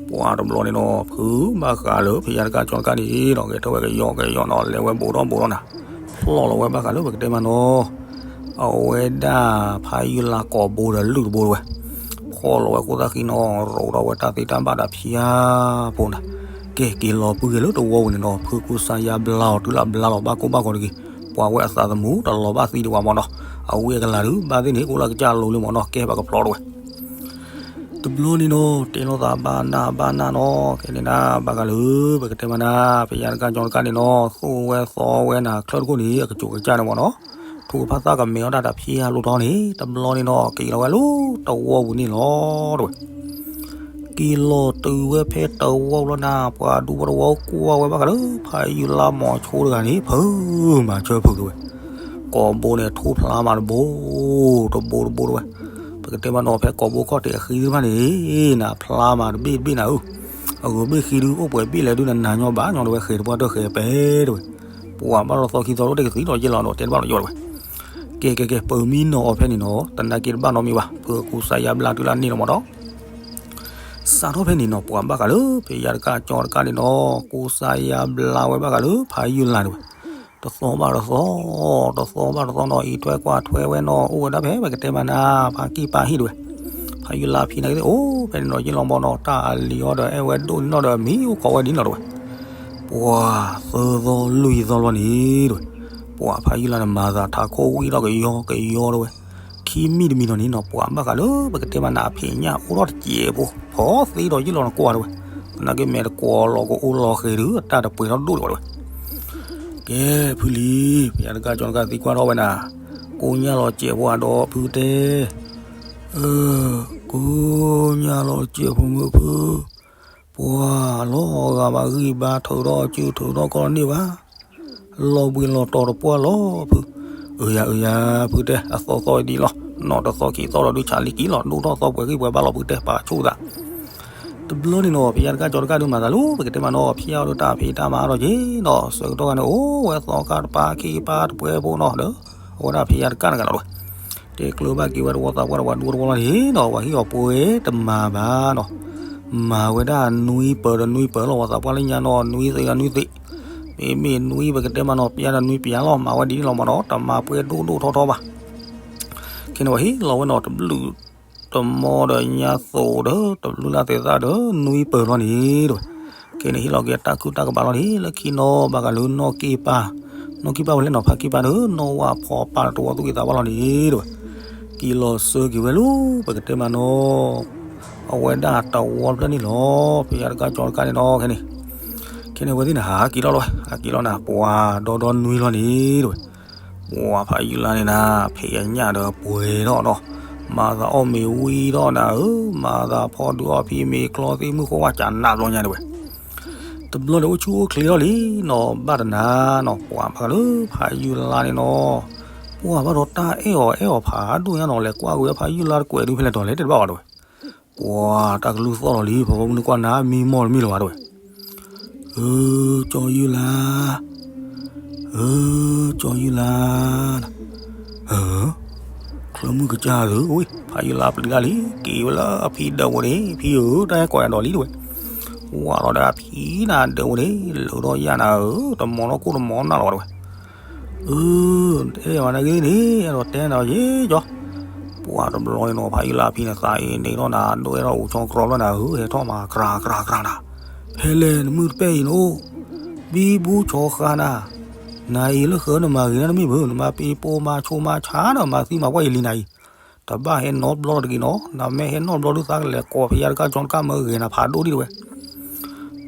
ပှၤတဘျီန့ၣ်နီၤ ဖုဘၣ်ဃးလၢဖံးယါတကါကၠီတကါန့ၣ်နီၤ ဂဲၤထၢၣ်ဝဲကယီကယီနီၤ လဲၤဝဲဘူးထီၣ်ဘူးထီၣ်နၤ ဖျီၣ်လီၤဝဲဘၣ်ဃးလၢပကတဲမးနီၤ အဝဲဒၣ်ဖးယုၢ်လါကိာ်ဘိဒီးလုၢ်တဘိတဲဝဲ. ဖျီၣ်လီၤဝဲဃိသၣ်ဃံနီၤ ရိးထီၣ်ဝဲတၢ်သ့တၢ်ဘၣ်ဒီးဖၠါဖိနၤ. ကဲ က့ၤလီၤပှံၤက့ၤလၢတဝီပူၤန့ၣ်နီၤ ဖုကူစါယါဘျါအီၤတုၤလၢအဘျါလီၤ ဘၣ်ကိၢ်ဘၣ်ဂီၤတဂ့ၤ. ပှၤဝဲအသးသမူတလီၤဘၣ်သံဒံးဝဲမ့ၢ်နီၤ အဝံအကလၤဒုး ဘၣ်သ့ၣ်န့ၣ် ကအိၣ်လၢကစၢ်အလိၤလံမ့ၢ်နီၤ ကဲပကဖျီတဲဝဲ. တဘျီန့ၣ်နီၤ တဲလိာ်သးဘၣ်နၢ်ဘၣ်နၢ်နီၤ ကဲန့ၣ်နၤ ဘၣ်ဃးလၢ ပကတဲမးနၤ ဖံးယါတကါကၠီတကါန့ၣ်နီၤ သိၣ်ဝဲသီဝဲနၤချၢၣ်တခိၣ်န့ၣ် အကစိၤကစၢ်န့ၣ်မ့ၢ်နီၤ ထိၣ်ကဖၣ်သၣ်ကမဲာ်အီၣ်တၢ်တဖၠါလိၣ်ထီၣ်န့ၣ် တဘျီန့ၣ်နီၤ က့ၤလီၤဝဲလၢတဝီပူၤန့ၣ်လီၤတဲဝဲ. က့ၤလီၤတုၤဝဲဖဲတဝီလီၤနၤ ပှၤဒူဖိတဝီကွၢ်ဝဲဘၣ်ဃးလၢ ဖးယုၢ်လါမီၤဆိတဂၤန့ၣ် ဖုမၤဆၢဖုတဲဝဲ. ကိာ်ဘိန့ၣ် ထိၣ်ဖျါမးတဘိ တဘိတဘိတဲဝဲ. ပကတဲမးနီၤ ဖဲကိာ်ဘိခီၣ်ထံးအဃံသ့ၣ်တဖၣ်န့ၣ် နၤဖျါမးတဘ့ၣ်တဘ့ၣ်နၤဧၢ အဂုၤဘ့ၣ်ဃံဒုး အိၣ်ပှဲၤဘ့ၣ်လဲၣ်ဒုး နနၤညီဘၣ်ညီတဲဝဲ ဃဲၤတပှၢ်တၢၢ်ဃဲၤပဲတဲဝဲ. ပှၤဘၣ်လီၤသီခံသီလိၣ်တကသံဒီးယ့ၢ်လီၤဒီး တဲတဘၣ်လီၤယိာ်တဲဝဲ. ကဲကဲကဲ ပမံနီၤအီၤဖဲန့ၣ်နီၤ တနာ်က့တဘၣ်နီတမံၤဘၣ် ဖုကူစါယါဘျါတုၤလၢအန့ၣ်လီၤမ့ၢ်နီၤ စးထီၣ်ဖဲန့ၣ်နီၤ ပှၤဘၣ်ဃးလၢ ဖံးယါတကါကၠီတကါန့ၣ်နီၤ ကူစါယါဘျါဝဲဘၣ်ဃးလၢ ဖးယုၢ်လါတဲဝဲ. တသီဘၣ်တသီ တသီဘၣ်တသီနီၤ အံးထွဲကွၢ်ထွဲဝဲနီၤ အိၣ်ဝဲဒၣ်ဖဲ ပကတဲမးနၤ ဖးကံၢ်ပၢ်ဟံၣ်တဲဝဲ. ဖးယုၢ်လါဖံးနၤကသ့ၣ် အိၣ်ဖဲန့ၣ်နီၤ ယ့ၢ်လီၤမ့ၢ်နီၤ တၢ်အလံၤအီၤဒီး အဲၣ်ဝဲဒိၣ်န့ၣ်နီၤဒီး မံအိၣ်ခိးဝဲဒ်နီၤတဲဝဲ. ပှၤသၢသီလွံၢ်သီလီၤန့ၣ်တဲဝဲ. ပှၤဖးယုၢ်လါန့ၣ် မၤသးထးခိၣ်ဝံၣ်ထီၣ်ကယီကယီတဲဝဲ. ခံမံၤတမံၤနီၤန့ၣ်နီၤ ပှၤဘၣ်ဃးလၢ ပကတဲမးနၤ အဖံးညၣ်အိၣ်ထီၣ်တစဲးဖိ ဖီသ့ဒီးယ့ၢ်လီၤနကွၢ်တဲဝဲ. သနာ်က့မဲာ်တကွီၤလီၤကအိၣ်လီၤဃဲၤဒုး အတၢ်တပှဲၤထီၣ်ဒိၣ်ဒံးဘၣ်တဲဝဲ. ကဲ ဖုလံၤ ဖံးယါတကါကၠီတကါသံကွၢ်ထီၣ်ဝဲနၤ ကိၢ်ညၣ်လီၤစဲးဖိအဒီးဖုတဲ ကိၢ်ညၣ်လီၤစဲးဖိမုၣ်ဖု ပှၤလီၤဂာ်ဘၣ်ဂံၢ်ဘါထုးထီၣ်စုထုးထီၣ်ကီၢ်န့ၣ်ဘၣ် လီၤဘှံးလီၤတီၤတပှၢ်လီၤဖု. အၢယၤအၢယၤ ဖုတဲ အသီသီဒ်လီၤ နီၢ်တသီခံသီဒီးဒုးဆးလံက့ၤလီၤ ဒိၣ်ထီၣ်သီပှဲၤဂံၢ်ပှဲၤဘါလီၤဖုတဲ ပာ်ဆူၣ်သး တဘျီန့ၣ်နီၤ ဖံးယါတကါကၠီတကါဒုးမၤသးလၢ ပကတဲမးနီၤ ဖံးယါအိၣ်ဒီးတၢ်ဖံးတၢ်မၤဒီးက့ၤဒီး ဆၢကတီၢ်ခါန့ၣ် အိၣ်ဝဲသီခါတပၤခံကပၤတပှဲၤဖိနီၤဒီး အဝဲဒၣ်ဖံးယါတကါတဂၤလီၤဝဲ တဲကျၢၤဘၣ်က့ၤဝဲတဝီသးပှၢ်တဝီဒူတဝီလီၤန့ၣ်ဒီး ပှၤဟံၣ်အီၤပှဲၤတမၤဘၣ်နီၤ မၤဝဲဒၣ်နွံပၢၤဒီးနွံပၢၤလီၤ ပှၤသးပှၢ်လၢညါနီၤ နွံသ့ဒီးနွံသ့ မ့မ့ၢ်နွံပကတဲမးနီၤ ပျါဒီးနွံပျါလီၤ မၤဝဲဒ်န့ၣ်လီၤမးနီၤ တမၤပှဲၤဒိၣ်ဒိၣ်ထီထီဘၣ် ခဲန့ၣ်ဝဲဟ့ၣ်လီၤဝဲနီၤ တဘျုးတမီဒီးညါသိးဒီး တဘျုးလၢ်သဲးသၣ်ဒီး နွံပၢၤလီၤန့ၣ်တဲဝဲ. ခဲန့ၣ်ဟ့ၣ်လီၤက့ၤတၢ်ခုၣ်တၢ်ကဘၣ်လီၤန့ၣ် လၢခံနီၤ ဘၣ်ဃးလၢနီၢ်က့ၢ်ပၢ် နီၢ်က့ၢ်ပၢ်ဝဲလဲၣ်နီၤ ဖးက့ၢ်ပၢ်ဒီး နီၢ်ဝၣ်ဖီပၢ်တဝီသူၣ်က့သးပှၢ်လီၤန့ၣ်တဲဝဲ. က့ၤလီၤဆၢက့ၤဝဲလၢ ပကတဲမးနီၤ အဝဲဒၣ်တဝီတဖျၢၣ်န့ၣ်လီၤ ဖံးယါတကါကၠီတကါန့ၣ်နီၤ ခဲန့ၣ် ခဲန့ၣ်ဝဲသ့ၣ်န့ၣ် ဟးက့ၤလီၤလီၤ ဟးက့ၤလီၤနၤ ပှၤဒီဒီနွံလီၤန့ၣ်တဲဝဲ. ပှၤဖးယုၢ်လါန့ၣ်နၤ, ဖံးအညၣ်ဒီးပှဲၤထီၣ်ဒီး, မၤသးအီၣ်မ့ၤဝံၤထီၣ်နၤဧၢ, မၤသးဖီဒုးအီၣ်ဖံမ့ၤကျီသံမုၢ်ဃိဝါကနးဘျီညါဒဝဲ. တဘျီန့ၣ်အိၣ်ဆူၣ်အိၣ်ချ့ထီၣ်လံနီၤ, ဘၣ်တနၤနီၤ, ပှၤဘၣ်ဃးလၢဖးယုၢ်လါန့ၣ်နီၤ, ပှၤဘၣ်ဒီးတၢ်အဲၣ်အီၤအဲၣ်အီၤဖးဒိၣ်ညါနီၤ, လဲၤကွၢ်ကွံာ်ဖးယုၢ်လါတကွဲးဒုဖဲလဲၣ်တီၤလဲၣ်တဲတဘၣ်ဘၣ်ဒဝဲ. ပှၤတၢ်ကလုၢ်သီၣ်လီၤလံ, ဖီဖီမုၢ်နုာ်ကွၢ်နၤ မံမီၢ်တမံၤလၢၤဘၣ်ဒဝဲ. အၢ ကၠီယုၢ်လါ, အၢ ကၠီယုၢ်လါ, အၢ ချၢမုၢ်ကစၢ်ဧၢ, ဖးယုၢ်လါပျံၤတၢ်လံ, က့ၤဝဲလၢအဖံဒၢးဝဲန့ၣ်, ဖံဧၢ တၢ်ဟဲကိးယၤဒီးလံဒဝဲ. ဝးလီၤဒီးအဖံနၤဒၢးဝဲန့ၣ်, လၢထီၣ်ယၢ်နၤဧၢ, တမီၤထီၣ်ခိၣ်တမီၤနၢ်လီၤဘၣ်ဒဝဲ. အၢ အဲၣ်ဝဲနၤဂ့ၤန့ၣ်, အဲၣ်ဒိးတဲနၤယ့ကၠီ. ပှၤတဘျီန့ၣ်နီၤ, ဖးယုၢ်လါဖံန့ၣ် သးအံၤန့ၣ်ထီၣ်နၤ, ဒိၣ်အဲၣ်ထီၣ်အိၣ်ဆီကြီလၢနၤဧၢ, ဟဲထီၣ်မၤကြၤကြၤကြၤနၤ, ဖဲလဲၣ်နမုၢ်တပဲၢ်အံၤနအိၣ်, ဘံဘူဆီဃါနၤ, နၤအံၤလၢဃၢၤနမၤဂ့ၤနၤတမ့ၢ်ဘၣ်, နမၤပ့ၤပိာ်မၤဆိမၤဆါဒီး မၤသံမၤပှၢ်ယလံနၤအံၤ, တဘၣ်ဟဲနီတဘျီတဂ့ၤနီၤ, နမ့ၢ်ဟဲနီတဘျီဒုးသးကလဲၤကိးဖဲယါတကၢ်ကၠီတကၢ်မၢဂဲၤနၤဖးဒိၣ်ဒံးတဝဲ.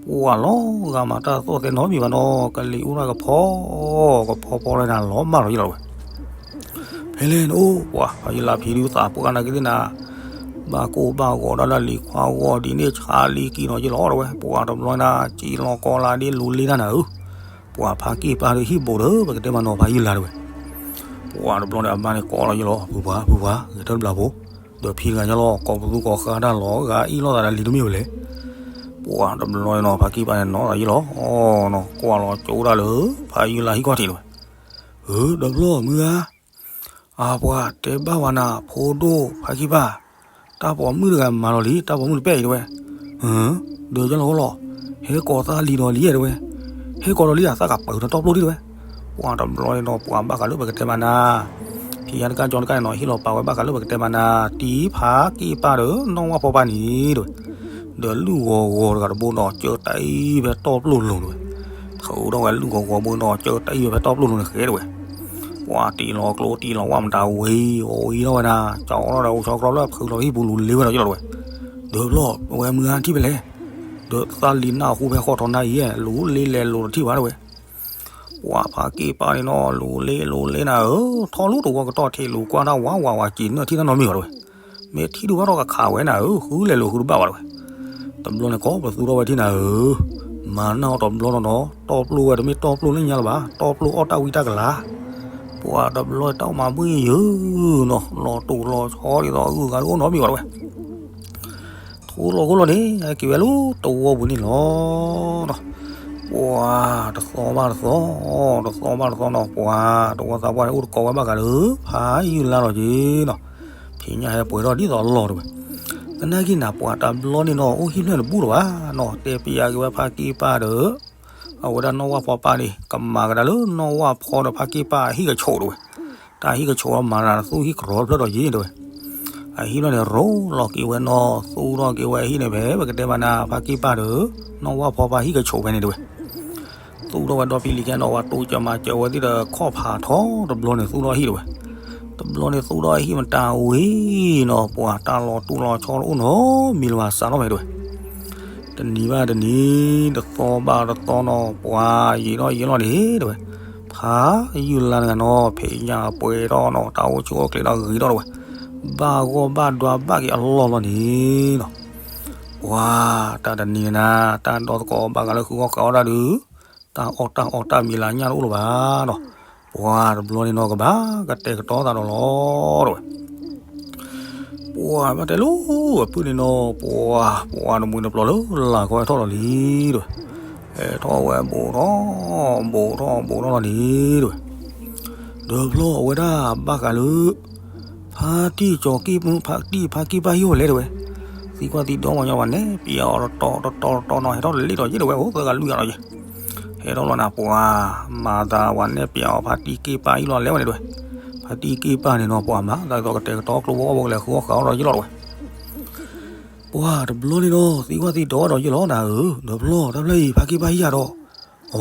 ပှၤလီၤဂာ်မးတၢ်သီၣ်သဲနီတမံၤဘၣ်နီၤ, ကလံၤအူရၢ်ကဖီ, ကဖီဖီလၢနၤလီၤမၢ်လီၤယလီၤဝဲ. ဖဲလဲၣ်နအိၣ်, ပှၤဖးယုၢ်လါဖံဒုးသးပှၢ်နၤက့ၤသ့ၣ်နၤ, ဘၣ်ကိၢ်ဘၣ်ဂီၤဒၣ်လၢလံၤခွါဂီၢ်ဒ်န့ၣ်ဆါလံကံၤနီၤယလီၤတဝဲ, ပှၤတဘျီနၤ စံၣ်လီၤကီလါဒ်လူၤလ့တၢ်နၤဧၢ, ပှၤဖးက့ၢ်ပၢ်ဒုးဟံၣ်ဘူးဒီး ပကတဲမးနီၤဖးယုၢ်လါတဝဲ. ပှၤတဘျီန့ၣ်အမါန့ၣ်ကိးလီၤယလီၤ, ဖုပှၤ ဖုပှၤ ဂဲၤထၢၣ်တဘျီဖိ, ဒီးဖံတဂၤညါလီၤ ကိးပသူကိးဃါတၢ်လီၤဂာ်အံၣ်လိာ်သးဒီးလံၤတမ့ၢ်ဝဲလဲၣ်. ပှၤတဘျီန့ၣ်နီၤ ဖးက့ၢ်ပၢ်န့ၣ်နီၤသးယလီၤ, အီနီၤ ကွၢ်လီၤကၠိဒၣ်လၢ ဖးယုၢ်လါဟံၣ်ခီၣ်ထံးတဝဲ. ဧၢ ဒီးဘျီမုၢ်ဂၤ, အပှၤတဲဘၣ်ဝဲနၤ ဖိဒိၣ်ဖးက့ၢ်ပၢ်, တၢ်ပိာ်မုၣ်တဂၤမၤလီၤလံ တၢ်ပိာ်မုၣ်တပဲၢ်အံၤတဝဲ. ဒီးယလီၤဟီလီၤ, ဟဲကိးသးလံၤဒီးလံဧါတဝဲ, ဟဲကိးဒီးလံဧါ သးကပၢၤနတီပျိၢ်ဒံးတဝဲ. ပှၤတဘျီန့ၣ်နီၤ ပှၤဘၣ်ဃးလၢပကတဲမးနၤ, ဖံယါတကၢ်ကၠီတကၢ်န့ၣ်နီၤ ဟ့ၣ်လီၤပာ်ဝဲဘၣ်ဃးလၢပကတဲမးနၤ, တံၤဖးက့ၢ်ပၢ်ဒီး နီၢ်ဝၣ်ဖီပၢ်န့ၣ်တဝဲ. ဒီးလုၢ်ဂီၤဂီၤတဂၤတဘိနီၤ ကၢတၢ်အံၤဖဲတီပျိၢ်လိၤတဝဲ. ထုးထီၣ်ဝဲလုၢ်ဂီၤဂီၤဘိနီၤ ကၢတၢ်အံၤဖဲတီပျိၢ်လိၤန့ၣ်ဃဲတဝဲ. ပှၤတံၤလီၤကျိတံၤလီၤဝၣ်မတၤဝံၤ အိၣ်အံၤထီၣ်ဝဲဒၣ် ကၠီထီၣ်ဒီးအိၣ်ဆီကြီလၢဖုးလီၤဟံၣ်ပူၤလူၤလ့ဝဲဒီးယလီၤတဝဲ. ဒီးဘျီ အဝဲမုၢ်ဂၤထံၣ်ဖဲလဲၣ်, ဒီးသးလံၤနၢ်ဟူဖဲဃီထီနၢ်အံၤ လူၤလ့လဲၤလိၤတထံၣ်ဘၣ်တဝဲ. ပှၤဖးက့ၢ်ပၢ်န့ၣ်နီၤ လူၤလ့လူၤလ့နၤဧၢ, ထီၣ်လူၤတဝီကတီၢ်ထံးလူၤကွၢ်တၢ်ဝးဝးဝးက့ၤနၢ်ထံၣ်တၢ်နီတမံၤဘၣ်တဝဲ. မ့ၢ်ထံၣ်ဒုးဘၣ်ထီၣ်ကခးဝဲနၤဧၢ, ဃုလဲၤလိၤဃုတဘၣ်ဘၣ်တဝဲ. တဘျီန့ၣ်ကိးပသူထီၣ်ဝဲထံၣ်နၤဧၢ, မၤနၢ်အီၣ်တဘျီနီၤနီၤ တီပျိၢ်ဝဲတမ့ၢ်တီပျိၢ်လၢညါလၢၤဘၣ်, တီပျိၢ်အီၣ်တၢ်ဝံတၢ်ကလၤ. ပှၤတဘျီတၢ်အိၣ်မၤဘှံးယုာ်နီၤ လီၤတူာ်လီၤဆီဒ်သိးအဂုၤအဂၤတအိၣ်နီတမံၤဘၣ်တဝဲ. ထူလီၤဃိလီၤန့ၣ် ဟဲက့ၤဝဲလၢတဝီပူၤန့ၣ်လီၤ. ပှၤတသီဘၣ်တသီ, တသီဘၣ်တသီနီၤ ပှၤတဝီသးပှၢ်န့ၣ်အိၣ်တကိးဝဲဘၣ်ဃးလၢ ဖးယုၢ်လါလီၤက့ၤနီၤ, ဖံးညၣ်ဟဲပှဲၤထီၣ်ဒ်သိးအလီၢ်တဝဲ. သနာ်က့နၤ ပှၤတဘျီန့ၣ်နီၤ အိၣ်ဟံၣ်ဖျၢၣ်တဘူၣ်လၢၤဘၣ်နီၤ, တဲပျးက့ၤဝဲဖးက့ၢ်ပၢ်ဒီး အဝဲဒၣ်နီၢ်ဝၣ်ဖီပၢ်န့ၣ် ကမၤကဒါလၢနီၢ်ဝၣ်ဖီဒီးဖးက့ၢ်ပၢ်အဟံၣ်ကဆိးတဝဲ. တၢ်ဟံၣ်ကဆိးအီၤမၤတၢ်သူၣ်ဟံၣ်ကရီဖျၢၣ်ဒီးယ့ၢ်တဝဲ. အဟံၣ်ဖျၢၣ်န့ၣ်ရိလီၤက့ၤဝဲနီၤ သူၣ်ထီၣ်က့ၤဝဲအဟံၣ်န့ၣ်ဖဲ ပကတဲမးနၤ ဖးက့ၢ်ပၢ်ဒီး နီၢ်ဝၣ်ဖီပၢ်ဟံၣ်ကဆိးဖဲန့ၣ်တဝဲ. သူၣ်ထီၣ်ဝဲဒီဖံလံၤခဲနီၤ ဝဲတိစၢၤမၤစၢၤဝဲသ့ၣ်ဒီးခီၣ်ဖးထီတဘျီန့ၣ် သူၣ်ထီၣ်ဟံၣ်တဝဲ. တဘျီန့ၣ်သူၣ်ထီၣ်ဟံၣ်မတၤဝံၤနီၤ ပှၤတၢ်လီၤတူာ်လီၤဆီတအိၣ်နီတမံၤလၢၤဘၣ်စးထီၣ်ဖဲတဝဲ. တနံၤဘၣ်တနံၤ တသီဘၣ်တသီနီၤ ပှၤယံာ်ထီၣ်ယံာ်လီၤန့ၣ်တဝဲ. ဖးယုၢ်လါတဂၤနီၤ ဖံးညၣ်ပှဲၤထီၣ်နီၤ တၢ်အိၣ်ဆူၣ်အိၣ်ချ့ဒီးဂ့ၤထီၣ်တဝဲ. ဘၣ်ဂီၢ်ဘၣ်ဒွါဘၣ်က့ၤအလီၢ်လီၤန့ၣ်နီၤ. ပှၤတၢ်တနံၤနၤ တၢ်ဒီသကိးဘၣ်ဃးလၢဃုအီၣ်ဃုအီတၢ်ဒုး တၢ်အီၣ်တၢ်အီတၢ်မံၤလၢညၣ်တအိၣ်လၢၤဘၣ်နီၤ. ပှၤတဘျီန့ၣ်နီၤ ကဘၣ်ကတဲာ်ကတီၤသးဒီးလီၤတဝဲ. ပှၤဘၣ်တဲလၢအဖုၣ်န့ၣ်နီၤ ပှၤ ပှၤတမှံၤတပျီၤလၢလၢ်ကီဟဲထီၣ်ဒီးလံတဝဲ. ဟဲထီၣ်ဝဲဘူးထီၣ် ဘူးထီၣ်ဘူးထီၣ်လီၤန့ၣ်တဝဲ. ဒီးဘျီအဝဲဒၣ်ဘၣ်ဃးလၢ ဖါတံၢ်ကၠီၤက့ၢ် ဖါတံၢ်ဖါက့ၢ်ပၢ်ဟံၣ်အိၣ်လဲၣ်တဝဲ. သံကွၢ်သံဒိးဝဲညီဝဲနဲၣ်ပျးအီၤတတီၤတတီၤတတီၤနီၤ ဟဲထီၣ်တလ့ၣ်ဒီးယ့ၢ်တဝဲ အိၣ်သၢဂၤလွံၢ်ဂၤဒီးယ့ၢ် ဟဲထီၣ်လီၤနၤ ပှၤ မၤသးဝဲနဲၣ်ပျးအီၤဖါတံၢ်က့ၢ်ပၢ်ဟံၣ်လီၤလဲၣ်ဝဲန့ၣ်တဝဲ. ဖါတံၢ်က့ၢ်ပၢ်န့ၣ်နီၤ ပှၤမၤသးဒ်သိးကတဲာ်ကတီၤကျိဖိအီၣ်ဖိကလဲၤဃုအီၣ်ဃုအီဒီးယ့ၢ်လီၤတဝဲ. ပှၤတဘျီန့ၣ်ဒီး သံကွၢ်သံဒိးဝဲဒီးယ့ၢ်လီၤနၤဧၢ, ဒီးဘျီတၢ်ဖျၢၣ်အံၤ ဖါက့ၢ်ပၢ်ဟံၣ်ယၤဒီး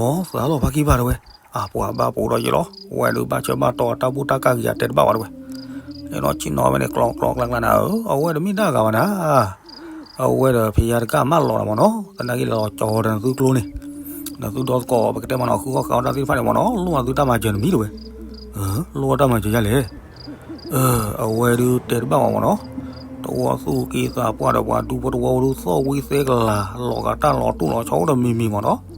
အီ သးလီၤဖါက့ၢ်ပၢ်တဝဲ. အပှၤဘၣ်ပူၤဒီးယ့ၢ်လီၤ, ဝဲဒုးဘၣ်ဆၢဘၣ်တီၤအတၢ်ဘူၣ်တၢ်ကၢ်ဂ့ၤအတဲတဘၣ်ဝဲတဝဲ. အဲၣ်ဒိးဆ့ၣ်နီၤဝဲန့ၣ် ကျီကျီကျါကျါနၤဧၢ, အဝဲတမ့ၢ်ဒၣ်ဂၤဘၣ်နၤ, အဝဲဒီးဖံးယါတကၢ်မၢလီၤနၤမ့ၢ်နီၤ, သနာ်က့လီၤကၠီၤဒီးနသုကျိန့ၣ်, နသုဒီသကိးပကတဲမ့ၢ်နီၤ ဃုအီၣ်ဃုအီတၢ်သ့ၣ်တဖၣ်န့ၣ်မ့ၢ်နီၤ လိၣ်နသုတၢ်မၤစၢၤတမံၤတဝဲ. လိၣ်အတၢ်မၤစၢၤယၤလဲၣ်. အဝဲဒုးတဲတဘၣ်ဘၣ်မ့ၢ်နီၤ, တဝီသူၣ်က့သးပှၢ်ဒီးပှၤဒူဖိတဝီဒုးသီၣ်ဝံသဲကလၤ လီၤဂာ်တၢ်လီၤတူၢ်လီၤဆီအိၣ်ဒီးမံၤမံၤမ့ၢ်နီၤ.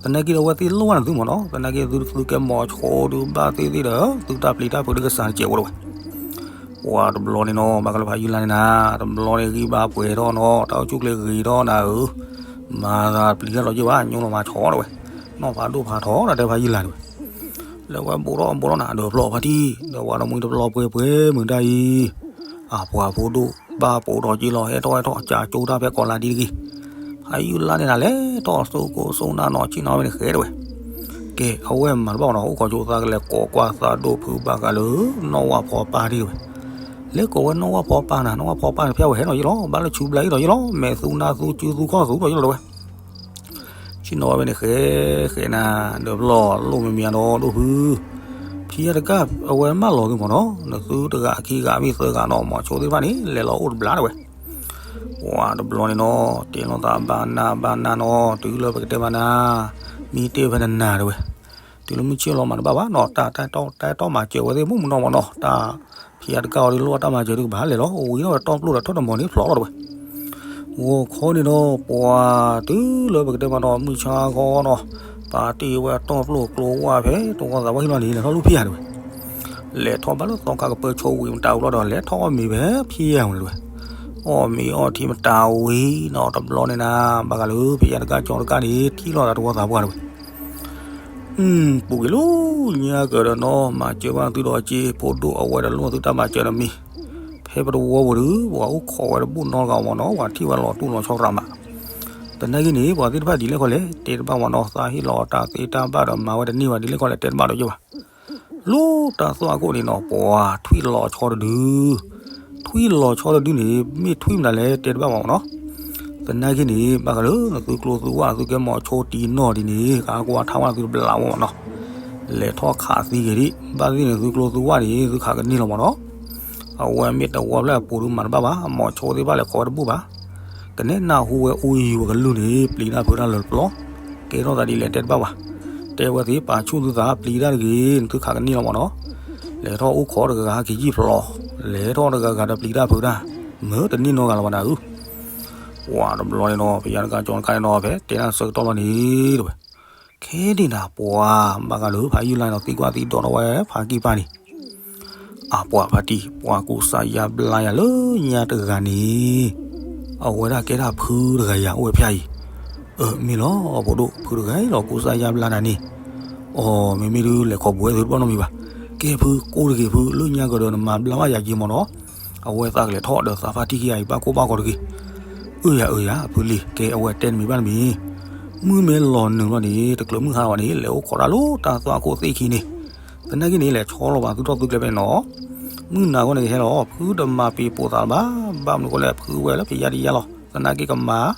သနာ်က့ဒီးအဝဲသ့ၣ်လိၣ်ဘၣ်န့ၣ်သုမ့ၢ်နီၤ, သနာ်က့သုသုကဲမီၤဆိဒုးဘၣ်သ့ၣ်သ့ၣ်ဒီး သုတၢ်ပျံၤတၢ်ဖုးဒုးကစၢ်တစဲးဝဲဒၣ်ဝဲ ပှၤတဘျီန့ၣ်နီၤ ဘၣ်ကလၢဖးယုၢ်လါန့ၣ်နၤ, တဘျီန့ၣ်ဂံၢ်ဘါပှဲၤထီၣ်နီၤ, တၢ်အိၣ်ဆူၣ်ချ့ဂ့ၤထီၣ်နၤဧၢ, မၤသးပျံၤတၢ်လီၤယ့ၢ်ဘၣ် ညိလီၤမၤဆီဒၣ်ဝဲ, နီၢ်ဖးဒိၣ်ဖးထီတၢ်တဲဖးယုၢ်လါန့ၣ်ဝဲ, လၢဝဲဘူးထီၣ်ဘူးထီၣ်နၤဒီးဖျီၣ်ဖါတံၢ် ဒီးပှၤတမှံတဘျီပှဲၤပှဲၤမုာ်တၢ်အံၤ, အပှၤဖိဒိၣ်ဘၣ်ပိာ်ထီၣ်က့လီၤ ဟဲထီၣ်ဟဲထီၣ်ကၠးကၠိတၢ်ဖဲကီးလါဒ်တဂ့ၤ, ဖးယုၢ်လါန့ၣ်နၤလဲၤထီၣ်သိကိးစိနၢ်နီၤဆ့ၣ်နီၤဝဲန့ၣ်ဃဲဒၣ်ဝဲ ကဲ အဝဲမၤတဘၣ်နီၤ အိၣ်ခိးကၠိသးကလဲၤကိးကွၢ်သးဒိၣ်ဖုဘၣ်ဃးလၢ နီၢ်ဝၣ်ဖီပၢ်ဒ်ဝဲ, လဲၤကိးဝဲနီၢ်ဝၣ်ဖီပၢ်နၤ နီၢ်ဝၣ်ဖီပၢ်န့ၣ်ဖဲအဝဲဟဲနီၤယ့ၢ်လီၤ ဘၣ်လၢဆူဘျါအံၤဒီးယ့ၢ်လီၤ မဲာ်သူနါသူစုသူခီၣ်သူဒီးယ့ၢ်လီၤတဝဲ, ဆ့ၣ်နီၤဝဲန့ၣ်ဃဲ ဃဲနၤ ဒီးဖျီၣ်လိၣ်မံၤမံၤအဒီးဒိၣ်ဖု ဖံယါတကၢ် အဝဲမၢလီၤသုမ့ၢ်နီၤ နသုတဂၤခံဂၤမ့ၢ်သၢဂၤနီၤ မီၤဆိသ့ၣ်တဖၣ်န့ၣ် လဲၤလီၤအိၣ်တဘျါတဝဲ ပှၤတဘျီန့ၣ်နီၤ တဲလိာ်သးဘၣ်နၢ်ဘၣ်နၢ်နီၤ တုၤလၢပကတဲမၤနၤ မ့ၢ်တဲဖဲနနၤတဝဲ, တုၤလၢမုၢ်ဆ့ၣ်လီၤမၤတဘၣ်ဘၣ်နီၤ တၢ်တၢ်တီမၤစၢၤဝဲသ့ၣ်မုၣ်မုၢ်နီၢ်မးနီၤ တၢ်ဖံးအါတကၢ်အီၤဒုးလိၣ်အတၢ်မၤစၢၤဒုးကဘၣ်လဲၤလီၤ ဝံၤထီၣ်ဝဲတီၢ်ပျိၢ်ဒီးထီၣ်တမီၤန့ၣ်ဖျိးလီၤတဝဲ ဂီၤခီန့ၣ်ဒီး ပှၤတုၤလၢပကတဲမၤနီၤ မုၢ်ဆါခီနီၤ ပာ်တ့ၢ်ဝဲတီၢ်ပျိၢ်ကျိဝၢ်ဖဲ တဝီသးပှၢ်ဟံၣ်လီၤန့ၣ် လဲၤထီၣ်လူၢ်ဖံးယါတဝဲ လဲၤထီၣ်ဘၣ်လၢသီခါကပၢဆှိဝံၤမတၤဝံၤလီၤဒီး လဲၤထီၣ်အီၣ်မ့ၤဖဲဖံးယါဝဲန့ၣ်တဝဲ အီၣ်မ့ၤအီထံမတၤဝံၤနီၤ တဘျီန့ၣ်နၤ ဘၣ်ဃးလၢဖံးယါတကၢ်ကၠီတကၢ်န့ၣ် ထံၣ်လိာ်သးတဝီသးပှၢ်တဝဲ ပူၤကွံာ်လီၤ ညါကၢၤဒီးနီၤ မၤစၢၤဘၣ်သုဒီးက့ ဖိဒိၣ်အဝဲဒီးလိၣ်သုတၢ်မၤစၢၤတမံၤ ဖဲပတဝီပူၤဒုး ပှၤအိၣ်ခိးဝဲတဘူၣ်နီတဂၤမ့ၢ်နီၤ ပှၤထံၣ်ဝဲလီၤတူၢ်လီၤဆီရးမး သနာ်က့န့ၣ် ပှၤသ့ၣ်တဖၣ်ဒ်လဲၣ်ခီလဲၣ် တဲတဘၣ်မ့ၢ်နီၤ သးဟ့ၣ်လီၤတၢ်သ့တၢ်ဘၣ်ဒီးမၤဝဲတန့ၢ်ဘၣ်ဒ်လဲၣ်ခီလဲၣ် တဲတဘၣ်ဒီးယဲၢ်ဘၣ် လၢတၢ်သွၣ်ခိၣ်န့ၣ်နီၤ ပှၤထွံၣ်လီၤဆီတဒု ထွံၣ်လီၤဆီတဒုန့ၣ် မ့ၢ်ထွံၣ်မတၤလဲၣ် တဲတဘၣ်မ့ၢ်နီၤ သနာ်က့န့ၣ် ဘၣ်ဃးလၢနသုကျိသုဝၣ် သုကဲမီၤဆိတံၢ်နီၢ်ဒ်န့ၣ် ကကွၢ်ထါဝဲသုတဘျးဝဲမ့ၢ်နီၤ လဲၤထီၣ်ခးသံဂ့ၤဒံး ဘၣ်သ့ၣ်န့ၣ်သုကျိသုဝၣ်န့ၣ် သုခးကန့ၢ်လီၤမ့ၢ်နီၤ အဝဲမ့ၢ်တဝီဖျၢၣ်အပူၤဒုးမၤတဘၣ်ဘၣ် မီၤဆိသ့ၣ်တဖၣ်လဲၤခိးဝဲတဘူၣ်ဘၣ် ကနဲၣ်နၢ်ဟူဝဲအိၣ်ယံၤဝဲကလုၢ်န့ၣ် ပျံၤတၢ်ဖုးတၢ်လၢပျီ ကဲထီၣ်သးဒ်လဲၣ်တဲတဘၣ်ဘၣ် တဲဝဲသ့ၣ်ပာ်ဆူၣ်သုသးပျံၤတၢ်တဂ့ၤ နသုခးကန့ၢ်လီၤမ့ၢ်နီၤ လဲၤထီၣ်အိၣ်ခိးတဂၤဂၤက့ၤယံာ်ဖျိး လဲၤထီၣ်တဂၤဂၤဒီးပျံၤတၢ်ဖုးတၢ် မ့ၢ်တန့ၢ်နီတဂၤလၢၤဘၣ်နၤဧၢ ပှၤတဘျီန့ၣ်နီၤ ဖံးယါတကၢ်ကၠီတကၢ်န့ၣ်နီၤ ဖဲတဲတၢ်ဆၢကတီၢ်လီၤန့ၣ်တဝဲ ခဲဒၣ်နၤပှၤ ဘၣ်ဃးလၢဖးယုၢ်လါန့ၣ်နီၤ သံကွၢ်သံဒိးထီၣ်ဝဲဖးကံၢ်ပၢ်န့ၣ် အပှၤဖါတံၢ် ပှၤကူစါယါဘျါယၤလၢညါတဂၤန့ၣ် အဝဲဒၣ်ကဲဒၣ်ဖုတဂၤယၤအိၣ်ဝဲဖဲအံၤ အၢ မ့ၢ်လီၤ ဖိဒိၣ် ဖုတဂၤအံၤလီၤ ကူစါယါဘျါနၤန့ၣ် အီ မ့မ့ၢ်ဒုး လဲၤခိးဘူးဝဲသုတဘျီနီတမံၤဘၣ် ကဲဖု ကိးတဂ့ၤဖု လၢညါကဒီးနမၤဘျါဘၣ်ယၤက့ၤမ့ၢ်နီၤ အဝဲသးကလဲၤထီၣ်ဒီးသးဖါတံၢ်ခံဂၤအံၤ ဘၣ်ကိၢ်ဘၣ်ဂီၤတဂ့ၤ အၢယၤ အၢယၤ ဖုလံၤ ကဲအဝဲတဲနမံၤဘၣ်နမံၤ မုၢ်မ့ၢ်လီၤနုာ်လီၤန့ၣ် တချုးမုၢ်ဟါဘၣ်န့ၣ် လဲၤအိၣ်ခိးတၢ်လၢတၢ်သွၣ်ခိၣ်သ့ၣ်ခံန့ၣ် သနာ်က့န့ၣ် လဲၤဆီလီၤဘၣ်သုထီၣ်သုကျဲဖဲန့ၣ်နီၤ မုၢ်နၤဂီၢ်န့ၣ်ကဟဲလီၤ ဖုတမၤပံၤပိာ်သးဘၣ် ဘၣ်မနုၤဃိလဲၣ် ဖုဝဲလၢဖံးယါဒံးယါလီၤ သနာ်က့ကမၤ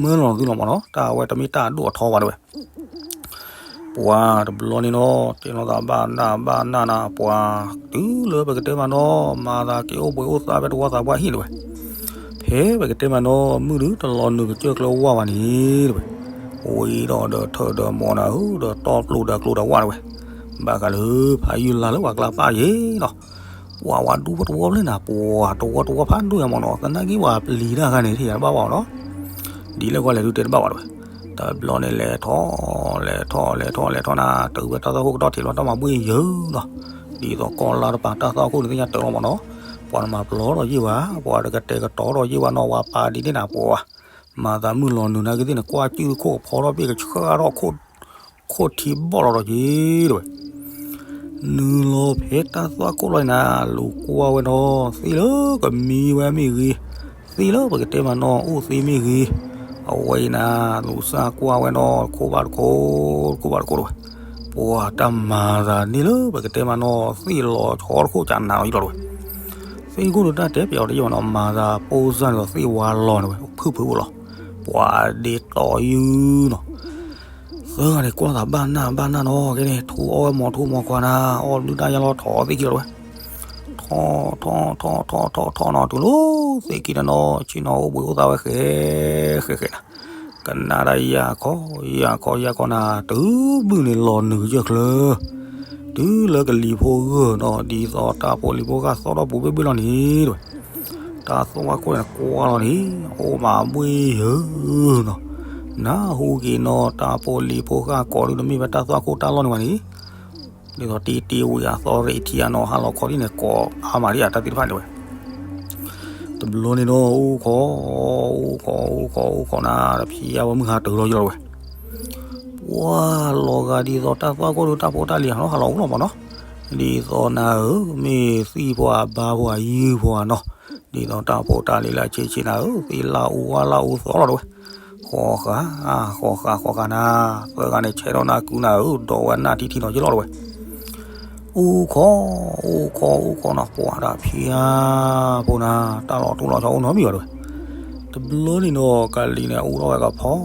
မၢလီၤသုလီၤမ့ၢ်နီၤ တၢ်အဝဲတမ့ၢ်တၢ်အဒိၣ်အထီဘၣ်တဝဲ ပှၤတဘျီန့ၣ်နီၤ တဲလိာ်သးဘၣ်နၢ်ဘၣ်နၢ်နၤ ပှၤ တုၤလၢပကတဲမးနီၤ မၤသးက့ၤအိၣ်ဘှံးအိၣ်သါဖဲတဝီသးပှၢ်ဟံၣ်တဝဲ ဖဲပကတဲမးနီၤ မုၢ်ဒုးတလီၤနုာ်ကစၢၢ်ကျၢၤဝါဘၣ်န့ၣ်တဝဲ ဝံၤဒီးဒီးထၢၣ်ဒီးမီၤနၤဧၢ ဒီးတီၢ်ပျိၢ်ဒီးကျိဒီးဝၣ်တဝဲ ဘၣ်ဃးလၢဖးယုၢ်လါလၢပှၤကျါပၢ်ယ့ၤနီၤ ပှၤဝဲဒူဖိတဝီဖျၢၣ်နၤ ပှၤတဝီတဝီဖးဒိၣ်ညါမ့ၢ်နီၤ သနာ်က့ပှၤပျံၤတၢ်ခါန့ၣ် ထံၣ်ယၤတဘၣ်ဘၣ်နီၤ ဒ်လဲၣ်ကွၢ်လဲၤဒုးတဲတဘၣ်ဘၣ်တဝဲ တဘျီန့ၣ်လဲၤထီၣ် လဲၤထီၣ် လဲၤထီၣ် လဲၤထီၣ်နၤ တုၤဝဲတၢ်သွၣ်ခိၣ်ကတီၢ်ထံးလီၤတၢ်မၤဘှ့ၣ်ယၢၤနီၤ ဒ်သိးကီၢ်လါတပၤတၢ်သွၣ်ခိၣ်န့ၣ်သ့ၣ်ညါတၢ်လီၤမ့ၢ်နီၤ ပှၤတမၤပျီထီၣ်ယ့ၢ်ဝဲ ပှၤတကတဲာ်ကတီၤထီၣ်ယ့ၢ်ဝဲနီၤ ပှၤပာ်ဒ်န့ၣ်နၤပှၤ မၤသးမုၢ်လီၤနုာ်နာ်က့သ့ၣ်န့ၣ် ကွၢ်စုၣ်ခိၣ်ကဖီထီၣ်ဘ့ၣ်ကဆှၢထီၣ် ခိၣ်ထံဘီၣ်လီၤဒီးက့ၤတဝဲ နုာ်လီၤဖဲတၢ်သွၣ်ခိၣ်လီၤနၤ လူၤကွၢ်ဝဲနီၤ သ့ၣ်လၢကမံဝဲမ့ၢ်ဂ့ၤ သ့ၣ်လၢပကတဲမးနီၤ အိၣ်သ့မ့ၢ်ဂ့ၤ အဝဲအံၤနၤ လူၤစၢ်ကွၢ်ဝဲနီၤ တခိၣ်ဘၣ်တခိၣ် တခိၣ်ဘၣ်တခိၣ်တဝဲ ပှၤတၢ်မၤသးန့ၣ်လၢပကတဲမးနီၤ သ့ၣ်လီၤဆီတခိၣ်ကနၤလီၤယံၤလီၤတဝဲ သ့ၣ်ခိၣ်ဒုးတၢ်တဲပျီတယံာ်ဘၣ်နီၤ မၤသးပိၢ်စၢ်န့ၣ်ဒီးသ့ၣ်ဝါလီၤန့ၣ်ဝဲ ဖုၣ်ဖုၣ်ဝဲလီၤ ပှၤဒ့တီယုၢ်နီၤ သၢဂၤန့ၣ် ကွၢ်သးဘၣ်နၢ်ဘၣ်နၢ်နီၤ ကဲန့ၣ် ထိအီၣ်ဝဲမီၤထိမီၤခွါနၤ အီၣ်ဘျုးတၢ်ယါလီၤ ထီၣ်သ့ၣ်ခံလီၤတဝဲ ထီၣ်ထီၣ်ထီၣ်ထီၣ်ထီၣ်ထီၣ်နီၤ တုၤလီၤသ့ၣ်ခံနီၤနီၤ ဆ့ၣ်နီၤအိၣ်ဘှံးအိၣ်သါဝဲဃဲ ဃဲဃဲနၤ ကနၣ်ဒၣ်ယၤခီ ယၤခီ ယၤခီနၤ တုၤဘုၣ်န့ၣ်လီၤနုာ်ကစၢၢ်ချၢ တုၤ တုၤလၢကလံၤဖိဂၢၢ်နီၤ ဒ်သိးတၢ်ဖိလံၤဖိဃၢ်သီၣ်ထီၣ်ပူၤဘ့ၣ်ဘ့ၣ်လီၤန့ၣ် တၢ်သွၣ်ခိၣ်န့ၣ်ကွၢ်လီၤန့ၣ် အိၣ်မးဘှ့ၣ်ယၢၤနီၤ, နၢ်ဟူက့ၤနီၤ တၢ်ဖိလံၤဖိဃၢ်ကိးဒုတမ့ၢ်ဖဲတၢ်သွၣ်ခိၣ်တၢ်လီၢ်န့ၣ်ဘၣ်န့ၣ် ဒ်သိးတ့တ့ဝံၤအသီရ့ၣ်ထံအနီၤ ဟါလီၤခီဒ်န့ၣ် ကိးအါမးဒ်အတၢ်သ့ၣ်တဖၣ်န့ၣ်ဝဲ တဘျီန့ၣ်ဒီး အိၣ်ခိး, အိၣ်ခိး အိၣ်ခိး အိၣ်ခိးနၤ တဖံးအဝဲမုၢ်ဟါတၢၤလီၤယလီၤဝဲ, ပှၤလီၤဂာ်ဒ်သိးတၢ်သွၣ်ခိၣ်ဒုတၢ်ဖိတၢ်လံၤဟးလီၤဟးလီၤအိၣ်လီၤမးနီၤ, ဒ်သိးနၤဧၢ မ့ၢ်သံၣ်ဖိအဘါဖိအယုၢ်ဖိအနီၤ, ဒ်သိးတၢ်ဖိတၢ်လံၤလၢအဆံးဆံးနၤဧၢ သ့ၣ်လၢအူဝါလၢအူသီလီၤတဝဲ, ဃီဃာ်, ဃီဃာ် ဃီဃာ်နၤ, သၢဂၤန့ၣ်ဆဲးထီၣ်နၢ်ကုနၤဧၢ ဒီးဝဲနၢ်ထံထံနီၤယလီၤတဝဲ အိၣ်ခိး, အိၣ်ခိး အိၣ်ခိးနီၤ ပှၤတၢ်ဖံးအါဖိနၤ တၢ်လီၤတူၢ်လီၤဆီအိၣ်နီတမံၤဘၣ်တဝဲ, တဘျီန့ၣ်ဒီး ကလံၤန့ၣ် အိၣ်ထီၣ်ဝဲကဖီ,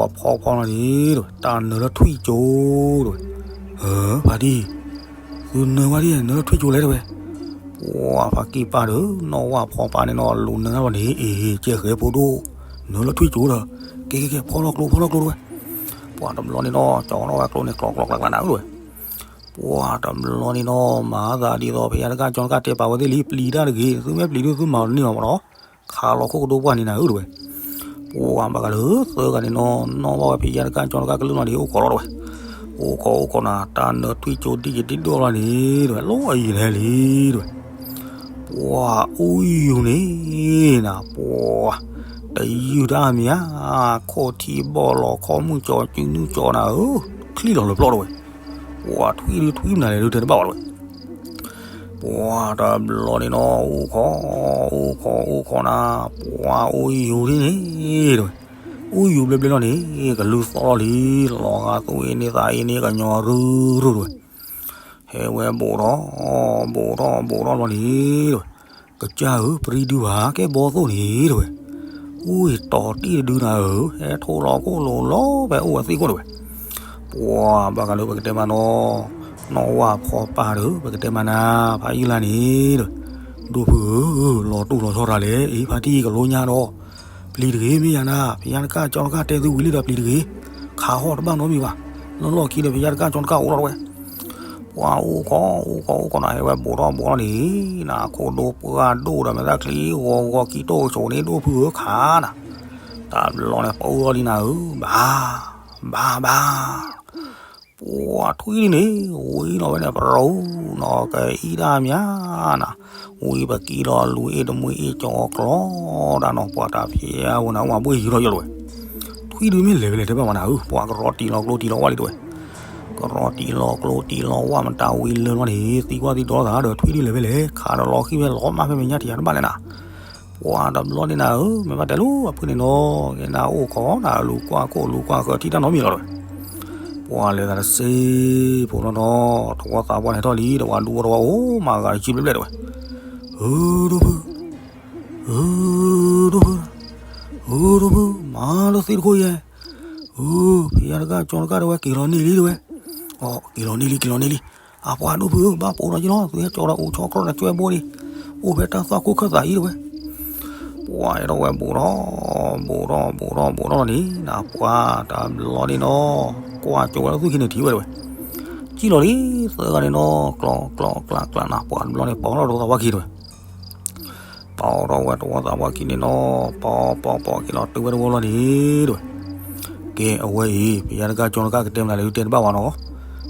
ကဖီဖီလီၤန့ၣ်တဝဲ တၢ်နၢၤလၢထွံၣ်ကၠိတဝဲ, ဖါတံၢ်, သုနၢၤဝဲဒ်နၢၤလၢထွံၣ်ကၠိလဲၣ်တဝဲ, ပှၤဖါကံၢ်ပၢ်ဒီး နီၢ်ဝၣ်ဖီပၢ်န့ၣ်နီၤ လူၤနၢၤလီၤန့ၣ် အ့ၣ် ကဲဃဲၤဖိဒိၣ်, နၢၤလၢထွံၣ်ကၠိဒီး, ကဲကဲကဲ ဖီလီၤကျိ ဖီလီၤကျိတဝဲ, ပှၤတဘျီန့ၣ်ဒီး ကၠီထီၣ်ဝဲကျိန့ၣ် ကျီကျီကျးကျးနၤတဝဲ ပှၤတဘျီန့ၣ်နီၤ မၤသးဒ်သိး ဖဲယါတကၣ်ကၠီတကၣ်တဲပာ်ဝဲသ့ၣ်လံ ပျံၤတၢ်တဂ့ၤ သုမ့ၢ်ပျံၤဒုးသုမၤအီၤတန့ၢ်လီၤမးနီၤ, ခးလီၤခိၣ်ကဒိပှၢ်န့ၣ်နၤဧၢတဝဲ, ပှၤဘၣ်ဃးလၢသၢဂၤန့ၣ်နီၤ နီၢ်ဘၣ်ဝဲဖဲယါတကၣ်ကၠီတကၣ်ကလုၢ်လီၤန့ၣ် အိၣ်ခိးလီၤတဝဲ, အိၣ်ခိးအိၣ်ခိးနၤ တၢ်နၢၤထွံၣ်ကၠိဒံၣ်ကဒံၣ်ဒိၣ်လီၤန့ၣ်တဝဲ လီၤအံၤလဲၣ်လံတဝဲ ပှၤအူယူၤန့ၣ်နၤ ပှၤ တယုၢ်တၢ်မံၤဧါ, ခိၣ်ထံဘီၣ်လီၤခီမုၢ်ကၠီ စုနုၢ်ကၠီနၤဧၢ, ချံလီၤလၢပျီတဝဲ, ပှၤထွံၣ်ဒုးထွံၣ်မနုၤလဲၣ်ဒုးတဲတဘၣ်ဝဲတဝဲ, ပှၤတဘျီန့ၣ်နီၤ အိၣ်ခိး, အိၣ်ခိး အိၣ်ခိးနၤ, ပှၤအူယူၤန့ၣ်န့ၣ်တဝဲ, အူယူၤဘျဲဘျဲလီၤန့ၣ် ကလုၢ်သီၣ်လီၤလံ, လီၤဂာ်သူၣ်အ့န့သးအ့န့ ကညီရုၢ်ရုၢ်တဝဲ ဟဲဝဲဘူးထီၣ်, ဘူးထီၣ် ဘူးထီၣ်လီၤန့ၣ်တဝဲ, ကစၢ်ဧၢ ပရံဒုဘၣ် ကဲဘီသိၣ်န့ၣ်တဝဲ, အူအံၤတီၤတံၢ်တဒုနၤဧၢ, ဟဲထိၣ်လီၤခိၣ်လိၤလီၤဖဲအိၣ်ဝဲသ့ၣ်ခိၣ်တဝဲ, ပှၤဘၣ်ဃးလၢပကတဲမးနီၤ, နီၢ်ဝၣ်ဖီပၢ်ဒီး ပကတဲမးနၤ ဖးယုၢ်လါန့ၣ်တဝဲ, ဒိၣ်ဖုဧၢ, လီၤတူၢ်လီၤဆီတၢ်လဲၣ်, အ့ ဖါတံၢ်ကလိညါဒီး ပျံၤတဂ့ၤ မ့ၢ်ယၤနၤ, ဖဲယါတကၣ်ကၠီတကၣ်တဲသုဝံၤလံဒီးပျံၤတဂ့ၤ, ခးဟီၣ်တဘၣ်နီတမံၤဘၣ်, လၢလီၢ်ခံဒီးဖဲယါတကၣ်ကၠီတကၣ်အိၣ်လီၤတဝဲ, ပှၤအိၣ်ခိး အိၣ်ခိး အိၣ်ခိးနၤ ဟဲဝဲဘူးထီၣ်ဘူးထီၣ်န့ၣ်, နခိၣ်ဒိပှၢ်ဒိၣ်ဒီးမဲာ်သၣ်ချံဂီၤဂီၤကံတိၢ်ဆိးန့ၣ် ဒိၣ်ဖုဧၢ ခးနၤ, တဘျီန့ၣ်ပအူထီၣ်လံနၤဧၢ, ဘၣ် ဘၣ် ဘၣ် ပှၤထွံၣ်ဒုန့ၣ် ဝံၤလီၤဝဲန့ၣ် ပရူၤနီၤ ကအံၣ်တၢ်မံၤဧါနၤ, ဝံၤပကံလီၤလူၤအ့ၣ်တမှံၤအ့ၣ်ကၠီၤကျီဒၣ်နီၤ ပှၤတၢ်ဖံးအါဖိနၤ အိၣ်မးဘှ့ၣ်ယုၤထီၣ်ယိာ်လီၤဝဲ, ထွံၣ်ဒုမ့ၢ်လဲၤဝဲလဲၣ်တဲဘၣ်မးနၤဧၢ, ပှၤကရီတံၢ်လီၤကျိတံၢ်လီၤဝၣ်လံတဝဲ, ကရီတံၢ်လီၤကျိတံၢ်လီၤဝၣ်မတၤဝံၤလၢာ်လီၤန့ၣ် သံကွၢ်သံဒိးသးဒီး ထွံၣ်ဒုလဲၤဝဲလဲၣ် ခးဒီးလီၤဃံၢ်ဖဲလီၤမၢ်ဖဲမဲာ်ညါထံးယၤတဘၣ်လဲၣ်နၤ ပှၤတဘျီန့ၣ်နၤဧၢ, မ့ၢ်ဘၣ်တဲလိာ်အဖုန့ၣ်နီၤ, ကဲနၤအိၣ်ခိးနၤ လူၤကွၢ်ခိၣ်လူၤကွၢ်ဃၢၤထံၣ်တၢ်နီတမံၤလီၤတဝဲ, ပှၤလဲၤသးတစ့ဖိနီၤနီၤ, တဝီသးပှၢ်န့ၣ်ထီၣ်လံ တဝီဒူဖိတဝီအိၣ်မးဂၤတကံဘျဲၣ်ဘျဲၣ်တဝဲ, ဧၢ ဒိၣ်ဖု, ဧၢ ဒိၣ်ဖု, ဧၢ ဒိၣ်ဖု မၤလၢသ့ၣ်တခိၣ်ယဲၢ်, ဧၢ ဖဲယါတကၣ်ကၠီတကၣ်တဝဲ က့ၤလီၤန့ၢ်လံတဝဲ, အ က့ၤလီၤန့ၢ်လံ က့ၤလီၤန့ၢ်လံ, အပှၤဒိၣ်ဖုဧၢ ဘၣ်ပိာ်ဒီးယလီၤ သုဟဲကၠီဒီးအိၣ်ဆီကြီဒီးကွဲဘိလံ, အိၣ်ဖဲတၢ်သွၣ်ခိၣ်ခၢၣ်သးအံၤတဝဲ ပှၤအဲၣ်ဒိးဝဲဘူးထီၣ်, ဘူးထီၣ် ဘူးထီၣ် ဘူးထီၣ်လီၤန့ၣ် နပှၤတဘျီန့ၣ်နီၤ, ကွၢ်ကၠိဝဲလၢသူၣ်ခံန့ၣ်ထံၣ်ဝဲတဝဲ, စံၣ်လီၤလံ သၢဂၤန့ၣ်နီၤ, ကျီ ကျီ ကျး ကျး နပှၤတဘျီန့ၣ် ပီထီၣ်တဝီသးပှၢ်ခံတဝဲ, ပီထီၣ်ဝဲတဝီသးပှၢ်ခံန့ၣ်နီၤ, ပီ ပီ ပီ က့ၤလီၤတုၤဝဲတဝီလီၤန့ၣ်တဝဲ ကဲ အဝဲအံၤ ဖဲယါတကၢ်ကၠီတကၢ်ကတဲမနုၤလဲၣ် တဲတဘၣ်ဝဲနီၤ,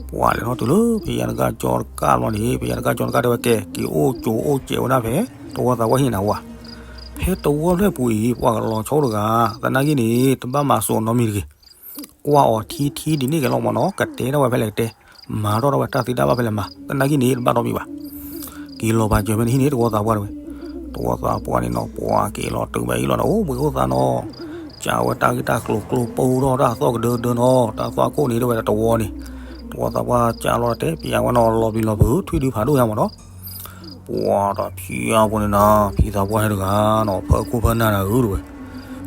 ပှၤလဲၤထီၣ်တုၤလၢဖဲယါတကၢ်ကၠီတကၢ်လီၤန့ၣ် ဖဲယါတကၢ်ကၠီတကၢ်တဲဝဲ ကဲ က့ၤအိၣ်ကၠိအိၣ်စဲးဝဲဒၣ်ဖဲ တဝီသးပှၢ်ဟံၣ်န့ၣ်ဝဲ, ဖဲတဝီဖျၢၣ်ပူၤအံၤ ပှၤကလီၤဆီတဂၤ, သနာ်က့န့ၣ် တဘၣ်မၤစိာ်နီတမံၤတဂ့ၤ ကွၢ်အီၤထံထံဒ်န့ၣ်က့ၤလီၤမးနီၤ, ကတဲထီၣ်ဝဲဖဲလဲၣ်ကတဲ, မၤထီၣ်ထီၣ်ဝဲတၢ်သ့တၢ်ဘၣ်ဖဲလဲၣ်မၤ, သနာ်က့န့ၣ် တဘၣ်ဒီးမံၤဘၣ်. က့ၤလီၤပာ်စၢၤဖဲန့ၣ်ဟံၣ်န့ၣ် တဝီသးပှၢ်တဝဲ, တဝီသးပှၢ်န့ၣ်နီၤ ပှၤက့ၤလီၤတုၤဝဲအံၤလီၤဒီး အိၣ်ဘှံးအိၣ်သါနီၤ, ကးဝဲတၢ်ဂ့ၢ်တၢ်ကျိၤကျိပိၢ်ထီၣ်တၢ်သီၣ်ကဒၢကဒၢနီၤ, တၢ်သွၣ်ခိၣ်န့ၣ်ဒၣ်ဝဲတဝီန့ၣ်, တဝီသးပှၢ်ကးလီၤတဲပျးဝဲနီၤ လီၤပျံၤလီၤဖုး ထွံၣ်ဒုဖးဒိၣ်ညါမးနီၤ ပှၤတဖံးအါဖိန့ၣ်နၤ ဖံသးပှၢ်ဟဲတဂၤနီၤ ဖၢခိၣ်ဖၢနၢ်နၤဧၢတဝဲ,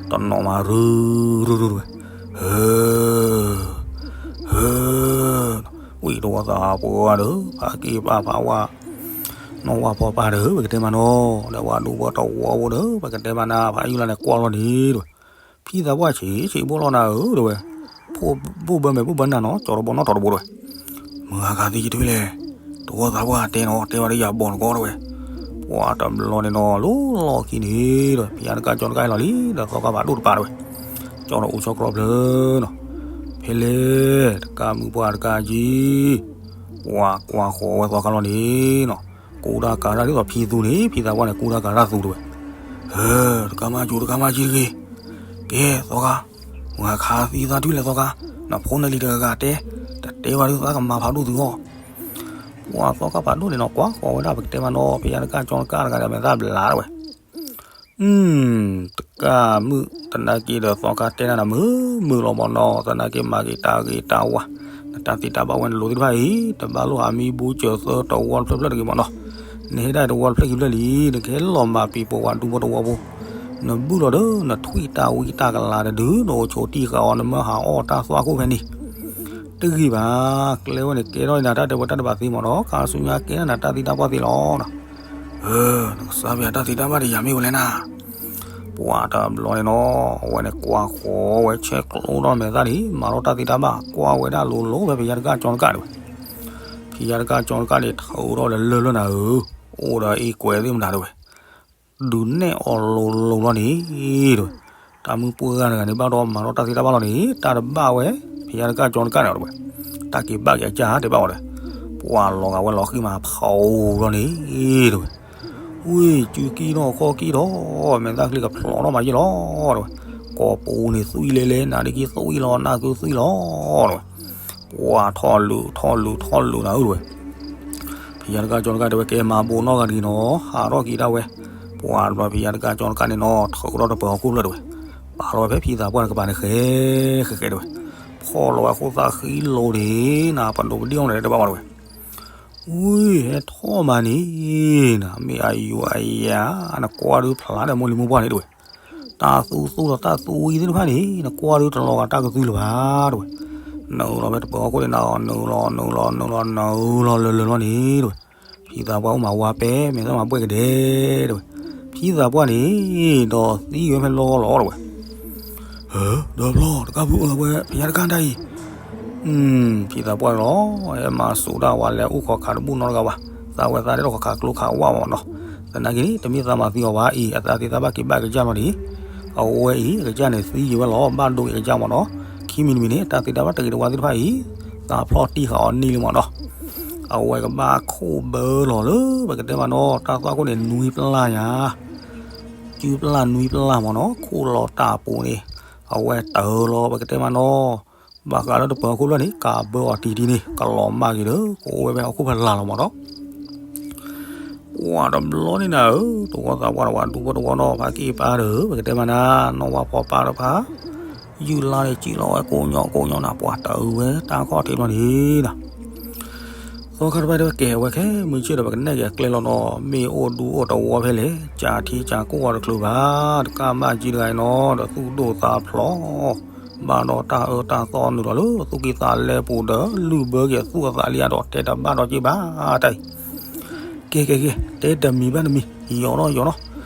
တနီၤမးရုၢ်ရုၢ်ရုၢ်တဝဲ, ဟၢ ဟၢ ဝံၤတဝီသးပှၢ်ဒီး ဖးက့ၢ်ပၢ်ဖးဝါ နီၢ်ဝါဖီပၢ်ဒီး ပကတဲမးနီၤ ဒီးဝဲဒူဖိတဝီဖိဒီး ပကတဲမးနၤ ဖးယုၢ်လါန့ၣ်ကွၢ်လီၤန့ၣ်တဝဲ, ဖံသးပှၢ်ဆံးဆံးဘိလီၤနၤဧၢတဝဲ, ဖိဘိၣ်ဘၢမဲာ်ဘိၣ်ဘၢနၢ်နီၤ ကၠီတဘီနီၣ်ထီၣ်တဘိတဝဲ, မုၢ်ဂၤခးသံကထွံလဲၣ်, တဝီသးပှၢ်တဲနီၤ တဲဝဲဒၣ်ယၤဘီၣ်နကီတဝဲ, ပှၤတဘျီန့ၣ်နီၤ လီၤလီၢ်ခံန့ၣ်ဒီး ဖံးယါတကၢ်ကၠီတကၢ်အံၤလီၤလံ ဒီးသီခါဖးဒိၣ်တပၤတဝဲ, ကၠီဒီးအိၣ်ဆီကျီဖျၢၣ်နီၤ, ဖဲလဲၣ် တကၢ်မုၣ်ပှၢ်တကၢ်ကံ ပှၤကွၢ်ဃီၤဝဲသီခါလီၤန့ၣ်နီၤ, ကူတၢ်ကၤတၢ်ဒ်သိးဖံသူန့ၣ် ဖံသးပှၢ်န့ၣ် ကူတၢ်ကၤတၢ်သူတဝဲ, ဟၢ တကၢ်မၢ်ကၠိတကၢ်မၢ်ကၠံတဂ့ၤ, ကဲသီခါ မုၢ်ဂၤခးသံသးထွံလဲၣ်သီခါ, နဖိနလံၤတဂၤဂၤတဲ, တတဲဘၣ်ဒုး သးကမၤဖးဒိၣ်သုဂီၢ်, ပှၤသီခါဖးဒိၣ်န့ၣ်နီၤ ကွၢ်ဃီၤဝဲဒၣ် ပကတဲမးနီၤ ဖံးယါတကၢ်ကၠီတကၢ်တဂၤဒီး မဲာ်သၣ်ဘျါတဝဲ, အ တကၢ်မုၣ် သနာ်က့ဒီးသီခါတဲနၤနၤမုာ်မုာ်လီၤမးနီၤ, သနာ်က့မၤက့ၤတၢ်ဂ့ၤတၢ်ဝါ, နတၢ်သ့တၢ်ဘၣ်ဝဲနလိၤသ့ၣ်တဖၣ်အံၤ တဘၣ်လိၣ်ဟးမံဘူစၢၤသၢတဝီတဖျၢၣ်ဖျၢၣ်တဂ့ၤမးနီၤ, နဟဲဒၣ်တဝီတဖျၢၣ်ခံဖျၢၣ်လံ နကဟဲလီၤမၤပံၤပိာ်ဝဲဒူဖိတဝီဖိ, နဘုၣ်လီၤဒီး နထွံၣ်တၢ်ဝံတၢ်ကလၤတဒု နအိၣ်ဆိးတံၢ်ဃာ်အီၤ နမၢဟးအီၣ်တၢ်သွၣ်ခိၣ်ဖဲန့ၣ်, တဂ့ၤဘၣ်, ကျဲဝဲန့ၣ်ကဲထီၣ်နၤတၢ်တဲဝဲတၢ်တဘၣ်သ့မးနီၤ, ခါဆူညါကဲထီၣ်နၤတၢ်သ့တၢ်ဘၣ်သ့လီၤနီၤ, နကစၢ်ပယၤတၢ်သ့တၢ်ဘၣ်ဒီးယၤမ့ၢ်ဝဲလဲၣ်နၤ ပှၤတဘျီန့ၣ်နီၤ အဝဲန့ၣ်ကွၢ်ဃီၤဝဲဆဲးကျိးထီၣ်မဲာ်သၣ်န့ၣ် မၤထီၣ်တၢ်သ့တၢ်ဘၣ် ကွၢ်ဝဲဒၣ်လိၤလိၤဖဲဖံးယါတကၢ်ကၠီတကၢ်တဝဲ, ဖံးယါတကၢ်ကၠီတကၢ်န့ၣ် ထုးထီၣ်လၢလၢၢ်လၢနၤဧၢ, အိၣ်ဒီးအ့ၣ်ကွဲးသ့ၣ်မတၤတဝဲ ဒုးနဲၣ်အီၤလိၤလိၤလီၤန့ၣ်တဝဲ, တၢ်မုၣ်ပှၢ်ဂၤတဂၤန့ၣ် ဘၣ်ဒီးမၤထီၣ်တၢ်သ့တၢ်ဘၣ်လီၤန့ၣ် တၢ်တဘၣ်ဝဲ ဖံးယါတကၢ်ကၠီတကၢ်န့ၣ်တဝဲ, တၢ်က့ၤဘၣ်က့ၤအကၢ်တဲဘၣ်အီၤဒီး, ပှၤလီၤဂာ်ဝဲလီၤဃံမးဖးအူလီၤန့ၣ်တဝဲ, ဝ့ၢ် စုကံၢ်ထီၣ်ခီၣ်ကံၢ်ထီၣ် မဲာ်သၣ်ချံကဖျိးထီၣ်မးယ့ၢ်လီၤတဝဲ, ကိာ်ပူၤန့ၣ်သွံၣ်လဲၤလဲၤ နၤဒ့ကံသွံၣ်လီၤ နၢ်ကုသွံၣ်လီၤတဝဲ, ပှၤထီၣ်လုာ်ထီၣ်လုာ်ထီၣ်လုာ်နၤဧၢတဝဲ ဖံးယါတကၢ်ကၠီတကၢ်တဲဝဲ ကဲမၤဘိးနီၢ်ဂၤတဂ့ၤနီၤ ဟးထီၣ်က့ၤဒၣ်ဝဲ, ပှၤတဘျီဖံးယါတကၢ်ကၠီတကၢ်န့ၣ်နီၤ ထုးထီၣ်တပၢၤဟီၣ်ခိၣ်ဖျၢၣ်တဝဲ, ပာ်လီၤဝဲဖဲဖံသးပှၢ်န့ၣ်ကပၤန့ၣ်ဃဲ ဃဲဃဲတဝဲ, ဖီၣ်လီၤဝဲအဃိသးဃံလိၤန့ၣ် နပဒိၣ်ပဒ့ၣ်အီၤန့ၣ်တဲဘၣ်ဝဲတဝဲ, ဝ့ၢ် ဟဲထီၣ်မးန့ၣ် နမ့ၢ်အယိၤအယၤ နကွၢ်ဒုးဖျါဒီးမိၢ်လံၤမိၢ်ပှၢ်န့ၣ်တဝဲ, တၢ်သူသူဒီးတၢ်သူဝံသ့ၣ်တဖၣ်န့ၣ် နကွၢ်ဒုးတလီၤဂာ်တၢ်ကသုလၢၤဘၣ်တဝဲ, နုာ်လီၤဖဲတပၢၤဟီၣ်ခိၣ်န့ၣ် နုာ်လီၤ နုာ်လီၤ နုာ်လီၤ နုာ်လီၤလၢလၢလီၤန့ၣ်တဝဲ, ဖံသးပှၢ်အိၣ်မးဝါပဲ မဲာ်သၣ်မၤဘှဲၣ်ကဒဲတဝဲ, ဖံသးပှၢ်န့ၣ် ဒီးသံဝဲဖဲလီလီၤတဝဲ ဒီဖျီတကၢ်ဖုအၢဝဲ ဖံးယါတကၢ်တၢ်အံၤ, ဖံသးပှၢ်လီၤ ဟဲမၤစိးတၢ်ဝဲလဲၤအိၣ်ခိးခးတဘူၣ်နီတဂၤဘၣ်, သးဝဲသးဒဲးထီၣ်ခိးခးကျိခးဝၣ်မးနီၤ, သနာ်က့န့ၣ် တမ့ၢ်သးမၤသံအီၤဘၣ်အံၤ အသးသ့ၣ်သးဘၣ်က့ၤဘၣ်ကစၢ်လီၤန့ၣ်, အဝဲအံၤ အကစၢ်န့ၣ် သံယံၤဝဲလီၤ ဘၣ်ဒိအံၤအကစၢ်မးနီၤ, ခံမံၤတမံၤန့ၣ် တၢ်သ့ၣ်တၢ်ဘၣ်တဂ့ၤတဝါသ့ၣ်တဖၣ်အံၤ, သးဖျီၣ်တံၢ်ဃာ်အီၤန့ၢ်လံမးနီၤ, အဝဲကဘၣ်ခိၣ်ဘၢလီၤလၢ ပကတဲမးနီၤ တၢ်သွၣ်ခိၣ်န့ၣ် နွံပျၢ်ညါ စုပျၢ်နွံပျၢ်မးနီၤ ခိၣ်လီၤတၢ်ပူၤန့ၣ်, အဝဲတၢၤလီၤ ပကတဲမးနီၤ, ဘၣ်ဃးလၢတပၢၤဟီၣ်ခိၣ်ဖျၢၣ်န့ၣ် ကးဘၢအီၤတံၤတံၤန့ၣ် ကလီၤမၢ်က့ၤဒီး ကအိၣ်ဝဲဖဲဟီၣ်ခိၣ်ဖဲလၢ်လီၤမးနီၤ, ပှၤတဘျီန့ၣ်နၤဧၢ, တဝီသးပှၢ်တဝီဒူဖိတဝီနီၤ ဖါက့ၣ်ပၢ်ဒီး ပကတဲမးနၤ, နီၢ်ဝၣ်ဖီပၢ်တဖၣ် ယုၢ်လါန့ၣ် စံၣ်လီၤဝဲကိးညီကိးညီနၤ ပှၤတၢၤဝဲတၢ်ခီၣ်ထံးဘျီန့ၣ်နၤ သီခါတဖၣ်တဲဝဲကဲဝဲခဲမုၢ်ဆ့ၣ်ဒီး ပကနဲၣ်က့ၤအကျဲလီၤနီၤ, မ့ၢ်အိၣ်ဒူအိၣ်တဝီဖဲလဲၣ်, ကးထံကးကီၢ်အီၤတချုးဘၣ်, တကၢ်မၢ်ကံတဂၤအံၤနီၤ ဒီးသူၣ်ဒိၣ်သးဖျိး, ဘၣ်ဒီးတၢ်အၢတၢ်သီနုာ်လီၤလၢသူၣ်ကံၢ်သးလဲပူၤဒီး လုၢ်ဘၢက့ၤသူၣ်အသးလံအဒီး တဲတဘၣ်ဒီးက့ၤဘၣ်တၢ်အံၤ, ကဲကဲကဲ, တဲတမံၤဘၣ်တမံၤ, ယီၤနီၤယီၤနီၤ,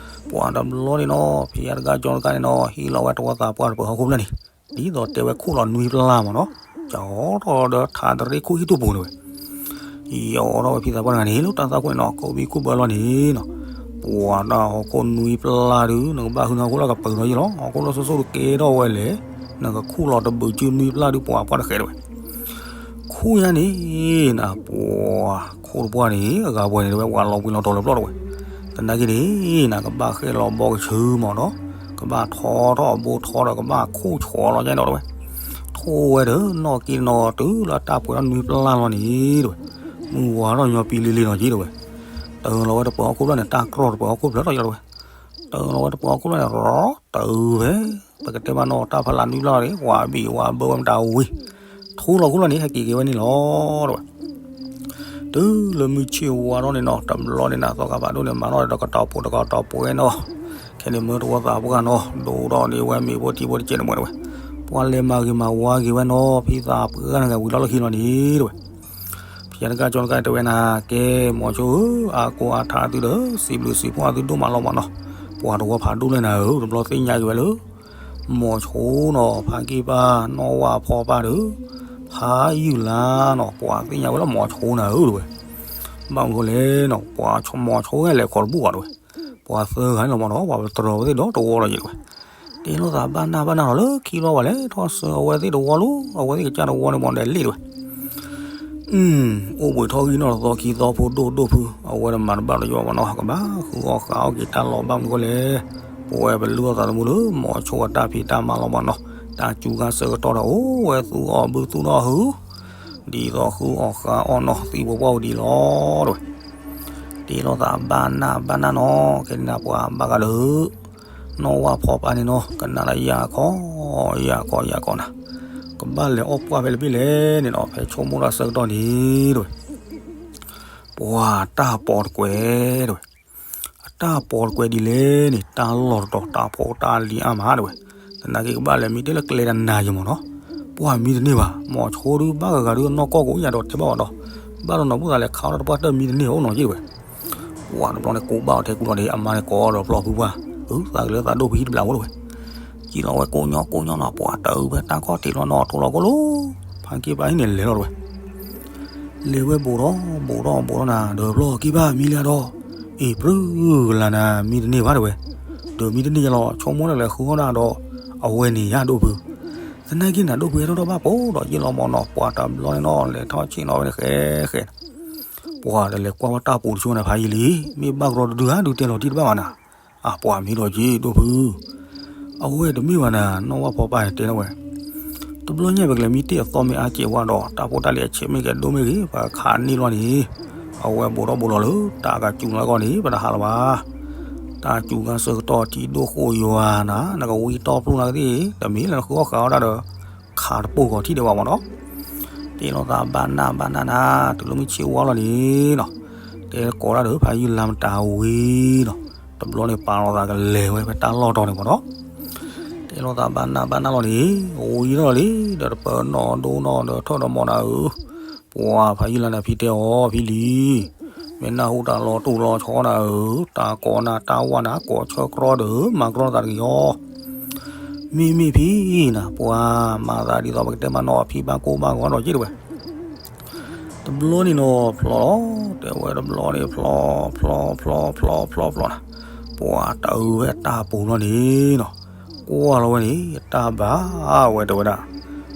ပှၤတဘျီန့ၣ်နီၤ ဖံးယါတကၢ်ကၠီတကၢ်န့ၣ်နီၤ ဟံးလီၤဝဲတဝီသးပှၢ်တပၢၤဟီၣ်ခိၣ်ဖျၢၣ်န့ၣ်, ဒ်သိးတဲဝဲခိၣ်လီၤနွံပျၢ်မးနီၤ, ကၠီထီၣ်ဒီးထးတရ့ခိၣ်ဟံၣ်တိၢ်ပူၤန့ၣ်ဝဲ ယီၤထီၣ်ဝဲဖံသးပှၢ်တဂၤန့ၣ် လၢတၢ်သွၣ်ခိၣ်န့ၣ်နီၤ ကိးဘံၣ်ခိၣ်ဘၢလီၤန့ၣ်နီၤ, ပှၤတၢ်ဟီၣ်ခိၣ်နွံပျၢ်ဒုး နကဘၣ်ဟုနဟီၣ်ခိၣ်လၢကပၢၤနီၤယံၤလီၤ, ဟီၣ်ခိၣ်လၢစိၤစိၤတကဲထီၣ်ဝဲလဲၣ်, နကခူၣ်လီၤတဘုးစုနွံပျၢ်ဒုး ပှၤပှၢ်တဃဲးတဝဲ, ခူၣ်ညါန့ၣ်နၤ ပှၤခိၣ်တပှၢ်န့ၣ် အဂၤပှဲၤန့ၣ်တဝဲ ပှၤလီၤဘှံးလီၤတီၤလၢပျီၢ်တဝဲ, သနာ်က့န့ၣ် နကဘၣ်ဃဲလီၤဘီကဆူမးနီၤ, ကဘၣ်ထီထီၣ်အဘိထီဒီးကဘၣ်ခိၣ်ဆိးလီၤညါနီၤတဝဲ ထိၣ်ဝဲဒီးနီၣ်က့နီၤတုၤလၢတၢ်ပှဲၤထီၣ်နွံပျၢ်လီၤန့ၣ်တဝဲ, မုၢ်ဝါထီၣ်ညီပံလံလံနီၤက့တဝဲ, တၢၤလီၤဝဲတပၢၤဟီၣ်ခိၣ်ဖျၢၣ်န့ၣ် တၢ်ကြီၢ်တပၢၤဟီၣ်ခိၣ်ဖျၢၣ်ထီၣ်ယီၤတဝဲ, တၢၤလီၤဝဲတပၢၤဟီၣ်ခိၣ်ဖျၢၣ်န့ၣ် ရီတၢၤဖဲ ပကတဲမးနီၤ တၢ်ဖီလာ်နွံပျၢ်လီၤန့ၣ် ဝးဘံၣ်ဝးဘၢဝဲမတၤဝံၤ, ထူလီၤခိၣ်လီၤန့ၣ် ဟဲက့ၤက့ၤဝဲန့ၣ်လီၤတဝဲ တုၤလၢမုၢ်ဆ့ၣ်ဝါထီၣ်န့ၣ်နီၤ တဘျီန့ၣ်နၤ သီခါဖးဒိၣ်န့ၣ် မၤထီၣ်ဒီးကတီၤပိာ်တကတီၤပိာ်ဝဲနီၤ, ခဲန့ၣ်မၢတဝီသးပှၢ်နီၤ ဒိၣ်ထီၣ်န့ၢ်ဝဲမ့ၤဖိထံဖိတကဲးန့ၣ်မ့ၢ်တဝဲ, ပှၤလဲၤမၤဂ့ၤမၤဝါဂ့ၤဝဲနီၤ ဖံသးပှၢ်တဂၤဝံၤလီၤလၢခံလီၤန့ၣ်တဝဲ, ဖံယါတကၢ်ကၠီတကၢ်တဲဝဲနၤ ကဲ မိၤဆိဧၢ အါကိးအါထးသုဒီး စံးဘျုးစံးဖှိၣ်အသုဒိၣ်မးလီၤမးနီၤ, ပှၤတဝီဖးဒိၣ်လၢနၤဧၢ တဘျီသ့ၣ်ညါက့ၤဝဲလၢ မိၤဆိနီၤ ဖါက့ၢ်ပၢ် နီၢ်ဝၣ်ဖီပၢ်ဒီး ဖးယုၢ်လါနီၤ ပှၤသ့ၣ်ညါဝဲလၢမီၤဆိနၤဧၢတဝဲ. ဘၣ်မနုၤလဲၣ်နီၤ ပှၤမီၤဆိဝဲလဲၤခီတဘူၣ်ဘၣ်တဝဲ. ပှၤသၢဂၤန့ၣ်လီၤမနီၤ ပှၤပတြၢၤဝဲသ့ၣ်ဒီတဝီလီၤယံၤတဝဲ. တဲလိာ်သးဘၣ်နၢ်ဘၣ်နၢ်နီၤ လၢခံလီၤဝဲလဲၤထီၣ်ဆၢအဝဲသ့ၣ်တဝီလီၤ အဝဲသ့ၣ်ကစၢ်တဝီန့ၣ်မနီၤဒဲးလ့ၣ်တဝဲ. အိၣ်ဘှံးထီၣ်ဂံၢ်နီၢ်တသီခံသီဖိဒိၣ်ဒိၣ်ဖု အဝဲတမၤတဘၣ်လီၤယံၤဘၣ်မနီၤ ကဘၣ်ဃုအီၣ်ဃးအီၣ်က့ၤတၢ်လီၤဘၣ်မနုၤလဲၣ်. ပဝဲပလုၢ်အီၣ်သးသမူလၢ မီၤဆိအတၢ်ဖံးတၢ်မၤလီၤမနီၤ တၢ်စူၤခါဆၢကတီၢ်ဒီးအိၣ်ဝဲသူၣ်အီၣ်ဘုသူၣ်အီၣ်ဟု ဒ်သိးဃုအီၣ်ဃးအီၣ်နီၢ်သံဖိပှၢ်ဝဲဒ်လီၤတဝဲ. တဲလိာ်သးဘၣ်နၢ်ဘၣ်နၢ်နီၤ ခဲန့ၣ်နၤပှၤဘၣ်ဂၤဒီး နီၢ်ဝၣ်ဖီပၢ်န့ၣ်နီၤ ကနၣ်တၢ်ယၢ်ခီ ယၢ်ခီ ယၢ်ခီနၤ ကဘၣ်လဲၤအီၣ်ပှၢ်ဖဲလဲၣ်ဖဲလဲၣ်န့ၣ်နီၤ ဖဲဆိကမိၣ်တၢ်ဆၢကတီၢ်န့ၣ်တဝဲ ပှၤတၢ်ပီးတကွဲးတဝဲ. အတၢ်ပီးတကွဲးဒ်လဲၣ်န့ၣ် တၢ်လီၢ်တတီၤ တၢ်ဖိတၢ်လံၤအါမးတဝဲ. သနာ်က့ကဘၣ်လဲၤမံတ့ၢ်လၢကျဲတနၤယံၤမနီၤ ပှၢ်မံတန့ၢ်ဘၣ် မီၤဆိဒုဘၣ်ဂၤဂၤဒုနီၢ်ကီၢ်ကိးယၤဒီးတဲဘၣ်အီၤဒီး ဘၣ်ဒီးနီၤဘူၣ်သးလဲၤခးအီၣ်တၢ်တပှၢ်တၢၢ်မံတန့ၢ်အိၣ်နီၤယံၤတဝဲ. ပှၤတဘျီန့ၣ်ကူးဘၣ်အီၤထဲကူလီၤန့ၣ် အမါန့ၣ်ကိးဒီးပျီဖုပှၢ် အုသးကလၢသးဒိၣ်ဖုဟံၣ်တဘျးဝဲတဝဲ. ကံလီၤဝဲကိးညီကိးညီနီၤ ပှၤတအုးဖဲတၢ်ခီၣ်ထံးလီၤနီၤ ထိလီၤကိၢ်လိၤ ဖးက့ၢ်ပၢ်ဟံၣ်န့ၣ်လဲၤလီၤတဝဲ. လဲၤဝဲဘူးထီၣ်ဘူးထီၣ်ဘူးထီၣ်နၤ ဒီးပျီက့ၢ်ပၢ်မံလၢဒီး အ့ၣ် ပြူလၢနၤ မံတန့ၢ်ဘၣ်တဝဲ. ဒီးမံတန့ၢ်ယလီၤ ဆိကမိၣ်တၢ်လဲၤဃုအီၣ်ဒၣ်ဒီး အဝဲန့ၣ်ယၤဒိၣ်ဖု သနာ်က့နၤဒိၣ်ဖုဟဲထီၣ်ထီၣ်ဘၣ်ပိာ်ဒီး ယလီၤမနီၤ ပှၤတဘျီန့ၣ်နီၤ လဲၤထီၣ်ဆ့ၣ်နီၤဝဲန့ၣ်ဃဲဃဲ ပှၤတလဲၤကွၢ်ဝဲတၢ်ပူၤတဆိနၤဖးယံာ်လံ မ့ၢ်ဘၣ်ကရီတဒုဧါ ဒုးတဲလီၤတံၢ်တဘၣ်ဘၣ်နၤ. အပှၤမံဒီးက့ၤဒိၣ်ဖု အဝဲတမ့ၢ်ဘၣ်နၤ နီၢ်ဝၣ်ဖီပၢ်တဲန့ၣ်ဝဲ တဘျီညါပကလဲၤမံတ့ၢ်အသီမ့ၢ်အါကဲးဝါဒီး တၢ်ဖိတၢ်လံၤအဆံးမ့ၢ်ကဲဒိၣ်မ့ၢ်ဂ့ၤ ပှၤခးန့ၢ်လီၤန့ၣ် အဝဲဘူးထီၣ်ဘူးလီၤလၢ တၢ်ကစူၤလီၤကီၢ်န့ၣ် ပတဟးလီၤဘၣ်. တၢ်စူၤခါဆၢကတီၢ်ထံဒိၣ်ဃိၣ်ယွၤနၤ နကဝံတီပျိနၤကသ့ၣ် တမ့ၢ်လၢနဃုအီၣ်ဃးအီၣ်တၢ်ဒီး ခးတပိၢ်ဃီၤထံၣ်ဒဲးဘၣ်မနီၤ. တဲလိာ်သးဘၣ်နၢ်ဘၣ်နၢ်နၤ တုၤလၢမုၢ်ဆ့ၣ်ဝါလီၤန့ၣ်နီၤ တဲကိးတၢ်ဒီးဖးယုၢ်လါမတၤဝံၤနီၤ တဘျီန့ၣ်ပာ်လီၤသးကလဲၤဝဲဖဲတၢ်လီၢ်တီၤန့ၣ်မနီၤ. တဲလိာ်သးဘၣ်နၢ်ဘၣ်နၢ်လီၤန့ၣ် ဝံၤလီၤလံ ဒီးတပၢၤနီၣ်ဒိနီၣ်ဒီးထၢၣ်ဒီးမီၢ်နၤဧၢ ပှၤဖးယုၢ်လါန့ၣ်ဖံတဲအီၤ ဖံလံၤ မ့ၢ်နၢ်ဟူတၢ်လီၤတိၢ်လီၤဆီနၤဧၢ တၢ်ကိးနၤတၢ်ဝၢ်နၤ ကိးဆၢကြီဒီး မၤကြီနသးတဂ့ၤအီၤ မ့မ့ၢ်ဖံနၤ ပှၤမၤသးဒ်သိးပကတဲမးနီၤ အဖံဘၣ်ကိၢ်ဘၣ်ဂီၤဒီးက့ၢ်တဝဲ တဘျီန့ၣ်နီၤ ဖျီလီၤ တဲဝဲတဘျီန့ၣ် ဖျီ ဖျီ ဖျီ ဖျီ ဖျီ ဖျီနၤ ပှၤတအုးဖဲတၢ်ပူၤလီၤန့ၣ်နီၤ ကွၢ်လီၤဝဲန့ၣ် တၢ်ဘၣ်ဝဲတဲဝဲဒၣ်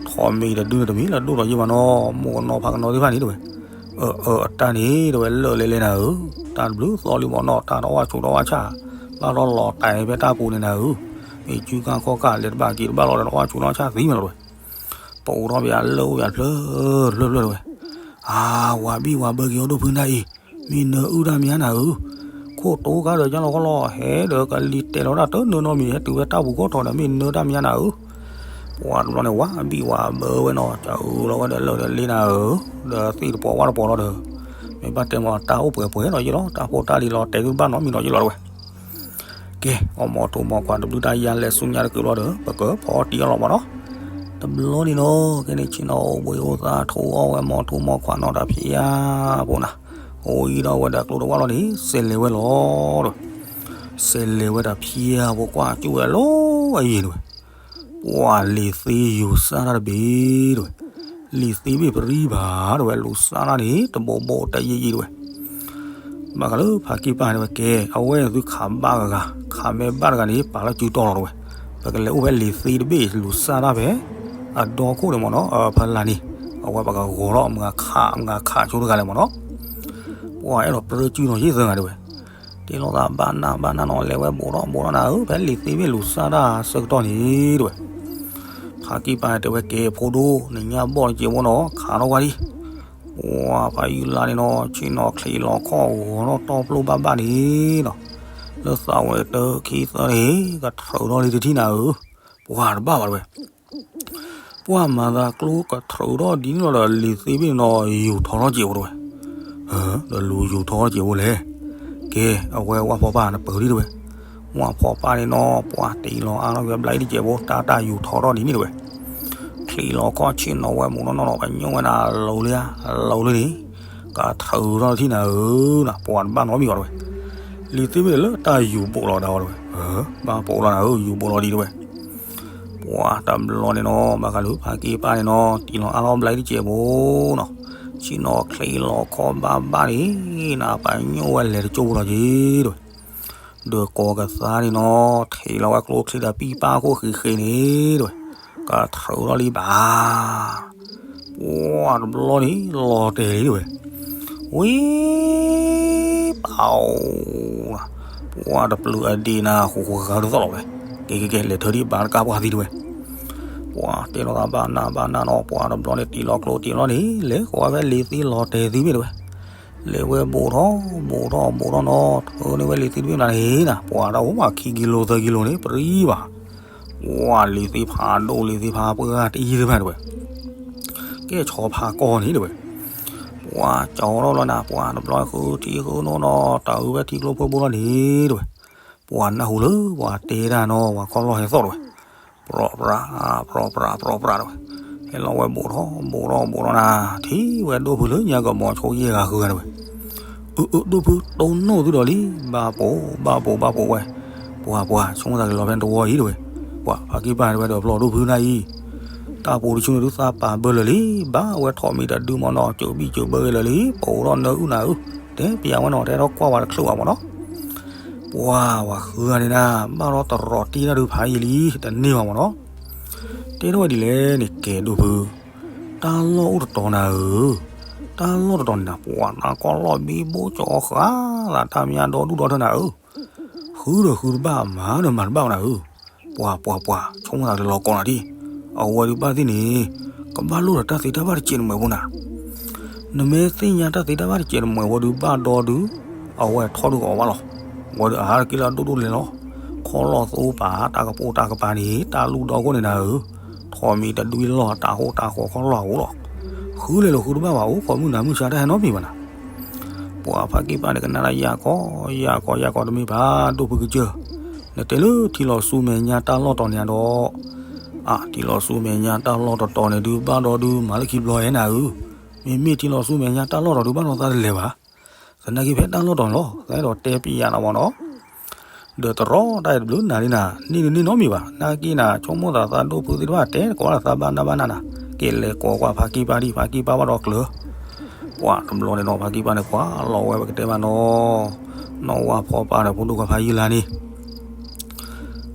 ထိးမံၤတဒုန့ၣ်တမံၤလၢဒိၣ်ထီးယံာ်မးနီၤ မိၢ်ကနီၤဖးကနီၤသ့ၣ်တဖၣ်န့ၣ်တဲဝဲ အၢ အၢ အတၢ်န့ၣ် တဲဝဲလၢာ်လဲၣ်လဲၣ်နၤဧၢ တၢ်တဘျုးသီလံမးနီၤ တၢ်တအီၣ်ဆူၣ်တအီၣ်ဆၣ် ဘၣ်ထီၣ်လီၤတဲာ်ဖဲတၢ်ပူၤန့ၣ်နၤဧၢ မ့ၢ်စုခါခီၣ်ခါ လဲၤတဘၣ်က့ၤတဘၣ်လီၤဒီး တအီၣ်ဆူၣ်တအီၣ်ဆၣ်သံမးလီၤတဲဝဲ ပအိးထီၣ်ပယီၤလၢအိၣ်ပယီၤတဖျၢၣ်တဖျၢၣ်တဖျၢၣ်တဲဝဲ အါ ဝၤဘံၣ်ဝၤဘၢက့ၤအီၤဒိၣ်ဖုနၢ်အံၤ မ့ၢ်နၢအုၣ်တၢ်မံၤနၤဧၢ ခိၣ်တိကါဒီးကၢ်လီၤခီလီၤ ဟဲဒီးကလံၤတဲာ်လီၤတၢ်တနၢနီတမံၤ ဟဲတုၤဝဲတၢ်ပူၤကိးထီၣ်ဒီး မ့ၢ်နၢတၢ်မံၤနၤဧၢ ပှၤတဘျီန့ၣ် ဝၤဘံၣ်ဝၤဘၢဝဲနီၤ ကအုလီၤဝဲဒီးလၢာ်ဒီးလ့နၤဧၢ ဒီးသ့ၣ်တပီၤဝၣ်တပီၤလီၤဒီး မ့ၢ်ဘၣ်တဲမးတၢ်အိၣ်ပှဲၤပှဲၤဒီးယ့ၢ်လီၤ တၢ်ဖိတၢ်လံၤလီၤတဲာ်သုတဘၣ်နီတမံၤဒီးယ့ၢ်လီၤတဲဝဲ ကဲ အီၣ်မီၤထူးမီၤခွးတဘျုးတၢ်ယါလဲၤဆူညါတကုးလီၤဒီး ပကဖီအီၣ်တံၢ်အီၣ်လီၤမးနီၤ တဘျီန့ၣ်နီၤ ကဲန့ၣ်ဆ့ၣ်နီၤအိၣ်ဘှံးအိၣ်သါထိးအီၣ်ဝဲမီၤထူးမီၤခွးနီၤတၢ်ဖံးယါဖိနၤ အိၣ်အံၤဒီးဝဲဒီးကျိတဝၣ်လီၤန့ၣ် စဲးလဲၤဝဲလီၤဒီး စဲးလဲၤဝဲတၢ်ဖံးယါဖိကွၢ်ကၠူၣ်ဝဲလီၤအယံၤတဲဝဲ ပှၤလံာ်သ့ယူၤစၢ်တၢ်တဘ့ၣ်တဲဝဲ လံာ်သ့ဘ့ၣ်ပရံဘၣ်တဲဝဲ လူၤစၢ်တၢ်န့ၣ် တဘိးဘိးတယံာ်ယံာ်တဲဝဲ ဘၣ်ဃးလၢဖးကံၢ်ပၢ်တဲဝဲ ကဲ အဝဲန့ၣ်သုခးဘၣ်ဂၤဂၤ ခးမ့ၢ်ဘၣ်တဂၤန့ၣ် ပာ်လၢစုတီၤလီၤတဲဝဲ ပကလဲၤအိၣ်ဖဲလံာ်သ့တဘ့ၣ် လူၤစၢ်တၢ်ဖဲ အဒီခိၣ်န့ၣ်မ့ၢ်နီၤ ဖဲလၢ်န့ၣ် အဝဲပကဂီၤထီၣ်မုၢ်ဂၤခး မုၢ်ဂၤခးဆိတဂၤလဲၣ်မ့ၢ်နီၤ ပှၤအဲၣ်ဒိးပြၢစုနီၤ ယ့ၢ်သၢဂၤတဲဝဲ တဲလိာ်သးဘၣ်နၢ်ဘၣ်နၢ်နီၤ လဲၤဝဲဘူးထီၣ်ဘူးထီၣ်နၤဧၢ ဖဲလံာ်သ့ဘ့ၣ်လူၤစၢ်တၢ်ဆၢကတီၢ်န့ၣ်တဲဝဲ ဖးကံၢ်ပၢ်တဲဝဲ ကဲဖိဒိၣ် နညါဘီၣ်တစဲးဖိနီၤ ခးထီၣ်ကွၢ်ဒံး ပှၤဖးယုၢ်လါန့ၣ်နီၤ ဆ့ၣ်နီၤချံးလီၤခီၣ်ဂီၤထီၣ်တီပျိၢ်ဘၣ်ဘၣ်န့ၣ်နီၤ လၢသးဝဲတၢခံသၢန့ၣ် ကထြၢးထီၣ်လံတထံၣ်နၤဧၢ ပှၤတဘၣ်ဘၣ်တဲဝဲ ပှၤမၤသးကျိကထြၢးထီၣ်ဒ်န့ၣ်လီၤဒီး လံာ်သ့ဘ့ၣ်န့ၣ်နီၤ ယူၤထီၣ်ထီၣ်စဲးဖိတဲဝဲ ဒီးလူၤယူၤထီၣ်ထီၣ်စဲးဖိလဲၣ် ကဲ အဝဲဝါဖီပၢ်နပၢၤလံတဲဝဲ ဝါဖီပၢ်န့ၣ်နီၤ ပှၤတ့လီၤအါထီၣ်က့ၤဘျးအံၤတစဲးဖိ တၢ်တၢ်ယူၤထီၣ်ထီၣ်ဒ်န့ၣ်တဲဝဲ ချံးလီၤခီၣ်ဆ့ၣ်နီၤဝဲမူးနီၢ်နီၢ်နီၤ ကညိဝဲနၤလီၤလံ လီၤလံန့ၣ် ကထြၢးထီၣ်ထံၣ်နၤဧၢ ပှၤတဘၣ်နီတမံၤဘၣ်တဲဝဲ လံာ်သ့ဘ့ၣ်လၢတၢ်ယူၤဘူးလီၤဒၣ်ဝဲတဲဝဲ ဘၣ်ဘူးလီၤနၤဧၢ ယူၤဘူးလီၤဒံးတဲဝဲ ပ ပှၤတဘျီန့ၣ်နီၤ ဘၣ်ဃးလၢဖါက့ၢ်ပၢ်န့ၣ်နီၤ တံၢ်လီၤအါလီၤဘျါတစဲးဖိနီၤ, ဆ့ၣ်နီၤချ့လီၤခီၣ်ဘၣ်ဘၣ်န့ၣ် နပာ်ညိၣ်ဝဲလဲၤတကၠိပူၤလီၤက့ၤတဲဝဲ, ဒီးကိးကသါန့ၣ်နီၤ ထံးလီၤဝဲကျိချံဒီးပံၢ်ပၢ်ခိၣ်ဃံးဃံးန့ၣ်တဲဝဲ, ကထြၢထီၣ်လံဘၣ် ပှၤတဘျီန့ၣ် လီၤတဲာ်လံတဲဝဲ, ဝံၤ ပၢ်, ပှၤတပျုာ်အဒံးနၤ ဃိဃိဃါတသီၣ်လီၤဝဲ, ကဲကဲကဲ လဲၤထၢထံၣ်ဘၣ်တကါပှၢ်သံတဲဝဲ, ပှၤတဲလိာ်သးဘၣ်နးဘၣ်နးနီၤ ပှၤတဘျီန့ၣ် တံၢ်လီၤကျိတံၢ်လီၤန့ၣ် လဲၤဃီၤဝဲဖဲလံၤသံလီၤတဲာ်သံမ့ၢ်တဲဝဲ, လဲၤဝဲဘူးထီၣ်ဘူးထီၣ်ဘူးထီၣ်နီၤ ထၢန့ၢ်ဝဲလံၤသံတဘ့ၣ်မနုၤန့ၣ်နၤ ပှၤတအိၣ်ဘၣ်ခံကံလိၤသၢကံလိၤန့ၣ် ပရံဘၣ် ပှၤလံၤသ့ၣ်ဖးဒိၣ်လံၤသ့ၣ်ဖးပှၢ်တယံာ်တဘၣ်တဲဝဲ, ကဲဆီဖးကီၢ်န့ၣ်တဲဝဲ, ပှၤကၠီထီၣ်လီၤနၤ ပှၤတဘျီဃုထံဃုနိနီၤ တၢ်အုးဝဲထံကျိဖိဘိလီၤန့ၣ်တဲဝဲ, ပှၤနၢ်ဟူလၢပှၤတဲတၢ်နီၤ ပှၤခီၣ်လီၢ်ဟဲသီၣ်တဲဝဲ, ပြီပြး ပြီပြး ပြီပြးတဲဝဲ, ဟဲလီၤဝဲဘူးထီၣ်ဘူးထီၣ်ဘူးထီၣ်နၤ ထံၣ်ဝဲဒိၣ်ဖုလၢညါကမီၤဆိယဲၢ်ဂၤဃုဂၤတဲဝဲ အၢ အၢ ဒိၣ်ဖု တိၢ်နီၣ်သုဒီးလံ ဘၣ်ပိာ် ဘၣ်ပိာ် ဘၣ်ပိာ်ဝဲ, ပှၤ ပှၤ ဆိကမိၣ်သးကလီၤဖဲတဝီအံၤတဲဝဲ, ပှၤဖါကံၢ်ပၢ်တဲဝဲဒီးပျီၢ်ဒိၣ်ဖုနၤအံၤ, တၢ်ပူၤတဆူန့ၣ်ဒုးသးပာ်ဘၢလၢာ်လံ, ဘၣ်ဝဲထီၣ်မံၤတဒုမ့ၢ်နီၤ စၢၤဘံၣ်စၢၤဘၢဂ့ၤလၢာ်လံ, ပိာ်ဒီးနၢအုၣ်နၤအုၣ်, တဲပျးဝဲနီၤ တဲထီၣ်ကွၢ်ဝဲတချုးဘၣ်မ့ၢ်နီၤ, ပှၤ ပှၤဃုဂၤန့ၣ်နၤ ဘၣ်ဒီးတရီးတံၢ်တၢ်ဒုးဖးယံာ်လံ, တန့ၢ်ဘၣ်မ့ၢ်နီၤ, တဲထီၣ်ဝဲဒ်လဲၣ်န့ၣ် ကဲဒိၣ်ဖု တၢ်လီၢ်အိၣ်တတီၤနၤဧၢ, တၢ်လီၢ်တတီၤန့ၣ်နၤ ပှၤတၢ်ကီၢ်လီၢ်ဘံဘူကၠီဃာ်သး တၢ်မညါဒီဒူၣ်ဒီထၢနၤဧၢ, ဃုဒီးဃုတဘၣ် မၤဒီးမၤတဘၣ်နၤဧၢ, ပှၤ ပှၤ ပှၤ ဆိကမိၣ်သးလီၤကိးနၤဒံး, အဝဲဒုးဘၣ်သ့ၣ်န့ၣ် ကဘၣ်လိၣ်ဒီးတၢ်သ့တၢ်ဘၣ်တစဲးနမဲာ်ဖိနၤ, နမ့ၢ်သ့ၣ်ညါတၢ်သ့တၢ်ဘၣ်တစဲးနမဲာ်ဖိဒုးဘၣ်ဒီဒုး, အဝဲထီၣ်ဒုးကအီၣ်ဘၣ်လီၤ, ဝဲဒုးအါတက့ၢ်လၢအဒိၣ်ဒိၣ်လဲၤလီၤ, ခီၣ်လီၢ်သိပာ် တၢ်ကပိာ်တၢ်ကပၤန့ၣ် တၢ်လူၢ်ဒီခိၣ်န့ၣ်နၤဧၢ, ထီၣ်မံၤတဒုလီၢ် တၢ်ဟိၣ်တၢ်ဃီခီၣ်လီၢ်အအိၣ်လီၤ, ဃုလဲၤလိာ်ဃုတဘၣ်ဘၣ် အိၣ်ခိးမုၢ်နၤမုၢ်ဆါတၢ်ဟဲနီတမံၤဘၣ်နၤ, ပှၤဖါကံၢ်ပၢ်န့ၣ် ကနၣ်ဒၣ်ယၢ်ကီ ယၢ်ကီ ယၢ်ကီ တမ့ၢ်ဘၣ် ဒိၣ်ဖုကစၢၢ်, နတဲလၢထံလီၤဆူမဲာ်ညါတၢ်လီၢ်တီၤန့ၣ်ဒီး, အါ ထံလီၤဆူမဲာ်ညါတၢ်လီၢ်တတီၤန့ၣ်ဒုးဘၣ်ဒီဒုး မၤလၢခံဘျီဟဲနၤဧၢ, မ့မ့ၢ်ထံလီၤဆူမဲာ်ညါတၢ်လီၢ်တီၤဒုးဘၣ်ဒီးသးတလဲၤဘၣ်, သနာ်က့ဖဲတၢ်လီၢ်တီၤန့ၣ်လီၤ သးအဲၣ်ဒိးတဲပျးနၤမ့ၢ်နီၤ ဒီးတရီတၢ်အံၤတဘျုးနၤလံနၤ န့ၢ်ဒုးန့ၢ်နီတမံၤဘၣ် နာ်က့နၤ ဆိကမိၣ်သးသးဒိၣ်ဖုသ့ၣ်တဖၣ်တဲကိးလၢသးဘၣ်နၢ်ဘၣ်နၢ်နၤ, က့ၤလဲၤကိးကွၢ်ဖါကံၢ်ပၢ်ဒံး ဖါကံၢ်ပၢ်ဘၣ်ဒီးကျၢၤ, ပှၤတဘျီန့ၣ်နီၤ ဖါကံၢ်ပၢ်န့ၣ်ကွၢ်လီၤဝဲပကတဲမးနီၤ, နီၢ်ဝၢ်ဖီပၢ်ဒီးဖိဒိၣ်ခွါဖါယုၢ်လါန့ၣ်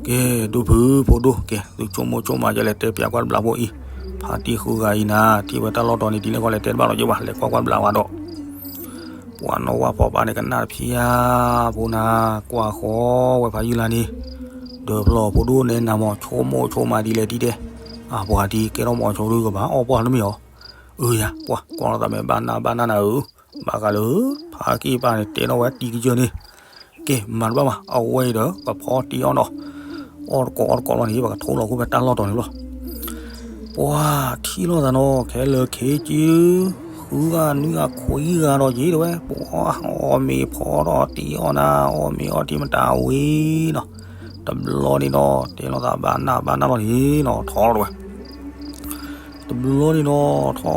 ကဲ ဒိၣ်ဖုဖိဒိၣ် ကဲ သုဆိကမိၣ်ဆိကမး ယလဲၤတဲပျးကွၢ်တဘျီဖိအံၤ, ဖါတံၢ်ဃုဂၤအံၤနၤ ထံၣ်ဝဲတၢ်လီၢ်တီၤန့ၣ် ဒ်လဲၣ်ဃီလဲၤတဲတဘၣ်လီၤက့ၤဘၣ် လဲၤကွၢ်ကွၢ်တဘျီဝဲဒီး, ပှၤနီၢ်ဝၢ်ဖီပၢ်န့ၣ် ကနၣ်တဖျါဖိနၤ, ကွၢ်ဃီဝဲဖါယုၢ်လါန့ၣ်, ဒီးဖျီၣ်ဖိဒိၣ်န့ၣ်နၤမ့ၢ် ဆိကမိၣ်ဆိကမးဒ်လဲၣ်ဒ်တဲ, အပှၤဒ်ကဲထီၣ်မီၤဆိဒုကဘၣ်အီၣ်ပှၢ်တမ့ၢ်အီၤ, အၢယၤ ပှၤကွၢ်လီၤသးမဲာ်ဘၣ်နၢ်ဘၣ်နၢ်နၤဧၢ, ဘၣ်ဃးလၢ ဖါကံၢ်ပၢ်န့ၣ် တဲထီၣ်ဝဲတံၤကစၢၢ်န့ၣ် ကဲ မၤတဘၣ်ဘၣ် အဝဲအံၤဒီး ပဖီတံၢ်အီၣ်ဒီး အီၣ်တကိးအီၣ်တကိးလီၤန့ၣ် ပကထိလီၤခိၣ်ဖဲတၢ်လီၢ်တီၤန့ၣ်လီၤ. ပှၤထံၣ်လိာ်သးနီၤ ခဲလၢာ်ခ့က့ ဃုဂၤနွံဂၤခွံဂၤဒီးက့ၤတဲဝဲ ပှၤအီၣ်မ့ၤဖီထီၣ်တံၢ်အီၣ်နၤ အီၣ်မ့ၤအီထံမတၤဝံၤနီၤ, တဘျီန့ၣ်နီၤ တဲလိာ်သးဘၣ်နၢ်ဘၣ်နၢ်လီၤန့ၣ်နီၤ ထီလီၤတဲဝဲ တဘျီန့ၣ်နီၤ ထီ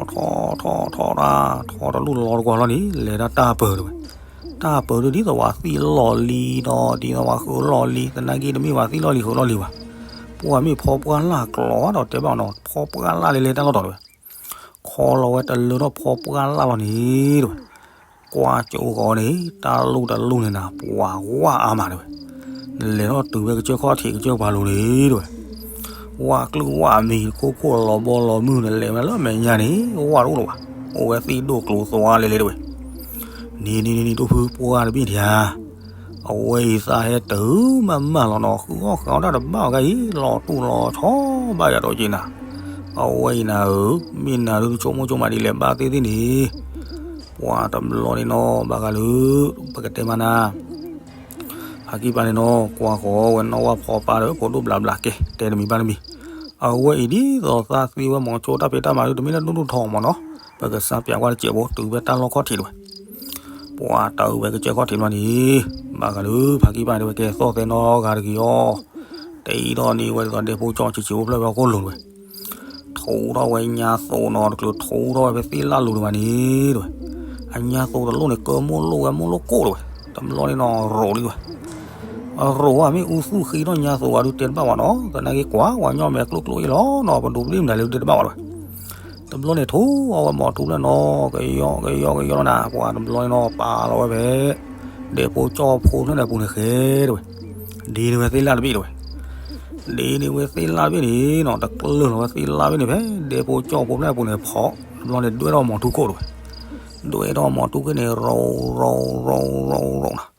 ထီ ထီ ထီ ထီ ထီတၢ် ထီတလူၢ်လီၤတကွၢ်လီၤန့ၣ် လဲၤဒၣ်တၢ်ပၢၤတဲဝဲ, တၢ်ပၢၤဒုးဒ်သိးဝဲသံၣ်လီၢ်လံၤဒီး ဒ်သိးဝဲဃုလီၢ်လံၤ သနာ်က့တမ့ၢ်ဝဲသံၣ်လီၢ်လံၤဃုလီၢ်လံၤဘၣ်, ပှၤမ့ၢ်ဖီပှၢ်လၢ်ကျီဒီးတဲဘၣ်နီၤ ဖီပှၢ်လၢ်လဲၤလဲၤတၢ်လီၢ်တီၤတဲဝဲ, ခီလီၤဝဲတလၢထီၣ်ဖီပှၢ်လၢ်လီၤန့ၣ်တဲဝဲ ကွၢ်ကၠိဃီန့ၣ် တၢ်လူၢ်တလူၢ်န့ၣ်နၤ ပှၤဝၣ်အါမးတဲဝဲ, နလဲၤထီၣ်တုၤဝဲကစၢၢ်ခီၣ်ထံးကစၢၢ်ပှၤလိၤန့ၣ်တဲဝဲ, ဝၣ်ကျုၢ်ဝၣ်မံၤ ခိၣ်ခိၣ်လီၤဘီလီၤမုၢ် နလဲၤဝဲလၢမဲာ်ညါန့ၣ် ဝၣ်တအိၣ်လၢၤဘၣ်, အိၣ်ဝဲသ့ၣ်ဒိၣ်ကျိၤသွါလဲၤလဲၤတဲဝဲ, နံၤနံၤနံၤနံၤ ဒိၣ်ဖုပှၢ်တဘ့ၣ်ဒံးဧါ အဝဲအံၤသးဟဲတၢ်မးမးလီၤနီၤ ဃုအီၣ်ဃုအီတၢ်တဘၣ်အီၤဂၤအံၤ လီၤတူၢ်လီၤဆီဘၣ်ယၤဒီးက့ၤနၤ, အဝဲအံၤနၤဧၢ, မ့ၢ်နၤဒုးဆိကမိၣ်ဆိကမးဒ်လဲၣ်ဘၣ်သ့ၣ်သ့ၣ်န့ၣ်, ပှၤတဘျီန့ၣ်နီၤ ဘၣ်ဃးလၢ ပကတဲမးနၤ ဖါကံၢ်ပၢ်န့ၣ်နီၤ ကွၢ်ဃီဝဲနီၢ်ဝၢ်ဖီပၢ်ဒီးဖိဒိၣ်ဘျးဘျး ကဲ တဲတမံၤဘၣ်တမံၤ, အဝဲအံၤဒ်သိးသးသ့ဝဲမီၤဆိတၢ်ဖံးတၢ်မၤဒုးတမ့ၢ်လၢဒိၣ်ဒိၣ်ထီၣ်မးနီၤ, ပကစၢ်ပျးကွၢ်တစဲးဖိတုၤဝဲတၢ်လီၢ်ခီၣ်ထံးတဝဲ ပှၤတၢ်အုးဝဲကစၢၢ်ခီၣ်ထံးတဘျီန့ၣ်, ဘၣ်ဃးလၢဖါကံၢ်ပၢ်န့ၣ်ဝဲကဲသီၣ်သဲနီတဂၤတဂ့ၤအီၤ, တအံၤထီၣ်န့ၣ်ဝဲဒ်သိးဒဲဖိကၠီဆံးဆံးအိၣ်ဖျဲၣ်ဝဲအခိၣ်လိၤတဝဲ ထူထီၣ်ဝဲညါသိးနီၤတချုး ထူထီၣ်ဝဲဖဲသ့ၣ်လၣ်လိၤတဘၣ်န့ၣ်တဝဲ, အညါသိးတလိၣ်န့ၣ် ကၢမိၢ်လိၣ်ဝဲမိၢ်လိၣ်ကိၣ်တဝဲ, တဘျီန့ၣ်နီၤရိးလံတဝဲ, အရိၣ်ဝဲမ့ၢ်အူသူၣ်ဃံထီၣ်ညါသိးဝဲဒုးတဲတဘၣ်ဘၣ်နီၤ, သနာ်က့ကွၢ်ဝဲညီမဲာ်ကျိၣ်ကျိၣ်အံၤလီၤနီၤ, ပဒိးပဒံၣ်မတၤလဲၣ်ဒုးတဲတဘၣ်ဘၣ်ဝဲ. တဘျီန့ၣ်ထိၣ်အဝဲမိာ်ထူလၢနီၤ, ကယီကယီကယီလီၤနၤ, ပှၤတဘျီန့ၣ်နီၤ ပာ်လီၤဝဲဖဲ ဒဲးဖိကၠီၣ်ဖိဖျၢၣ်န့ၣ်အပူၤန့ၣ်ဃဲတဝဲ, ဒ်န့ၣ်ဝဲသ့ၣ်လၣ်တဘ့ၣ်တဝဲ ဒ်န့ၣ်ဝဲသ့ၣ်လၣ်တဘ့ၣ်န့ၣ်နီၤ, တကျၢၢ်လီၤဝဲသ့ၣ်လၣ်တဘ့ၣ်န့ၣ် ဖဲဒဲးဖိကၠီၣ်ဖိဖျၢၣ်အပူၤန့ၣ်ဖီး, တဘျီန့ၣ်ဒွဲၣ်ထီၣ်မိာ်ထူခိၣ်တဝဲ, ဒွဲၣ်ထီၣ်မိာ်ထူခိၣ်န့ၣ် ရိၤရိၤရိၤရိၤရိၤနၤ,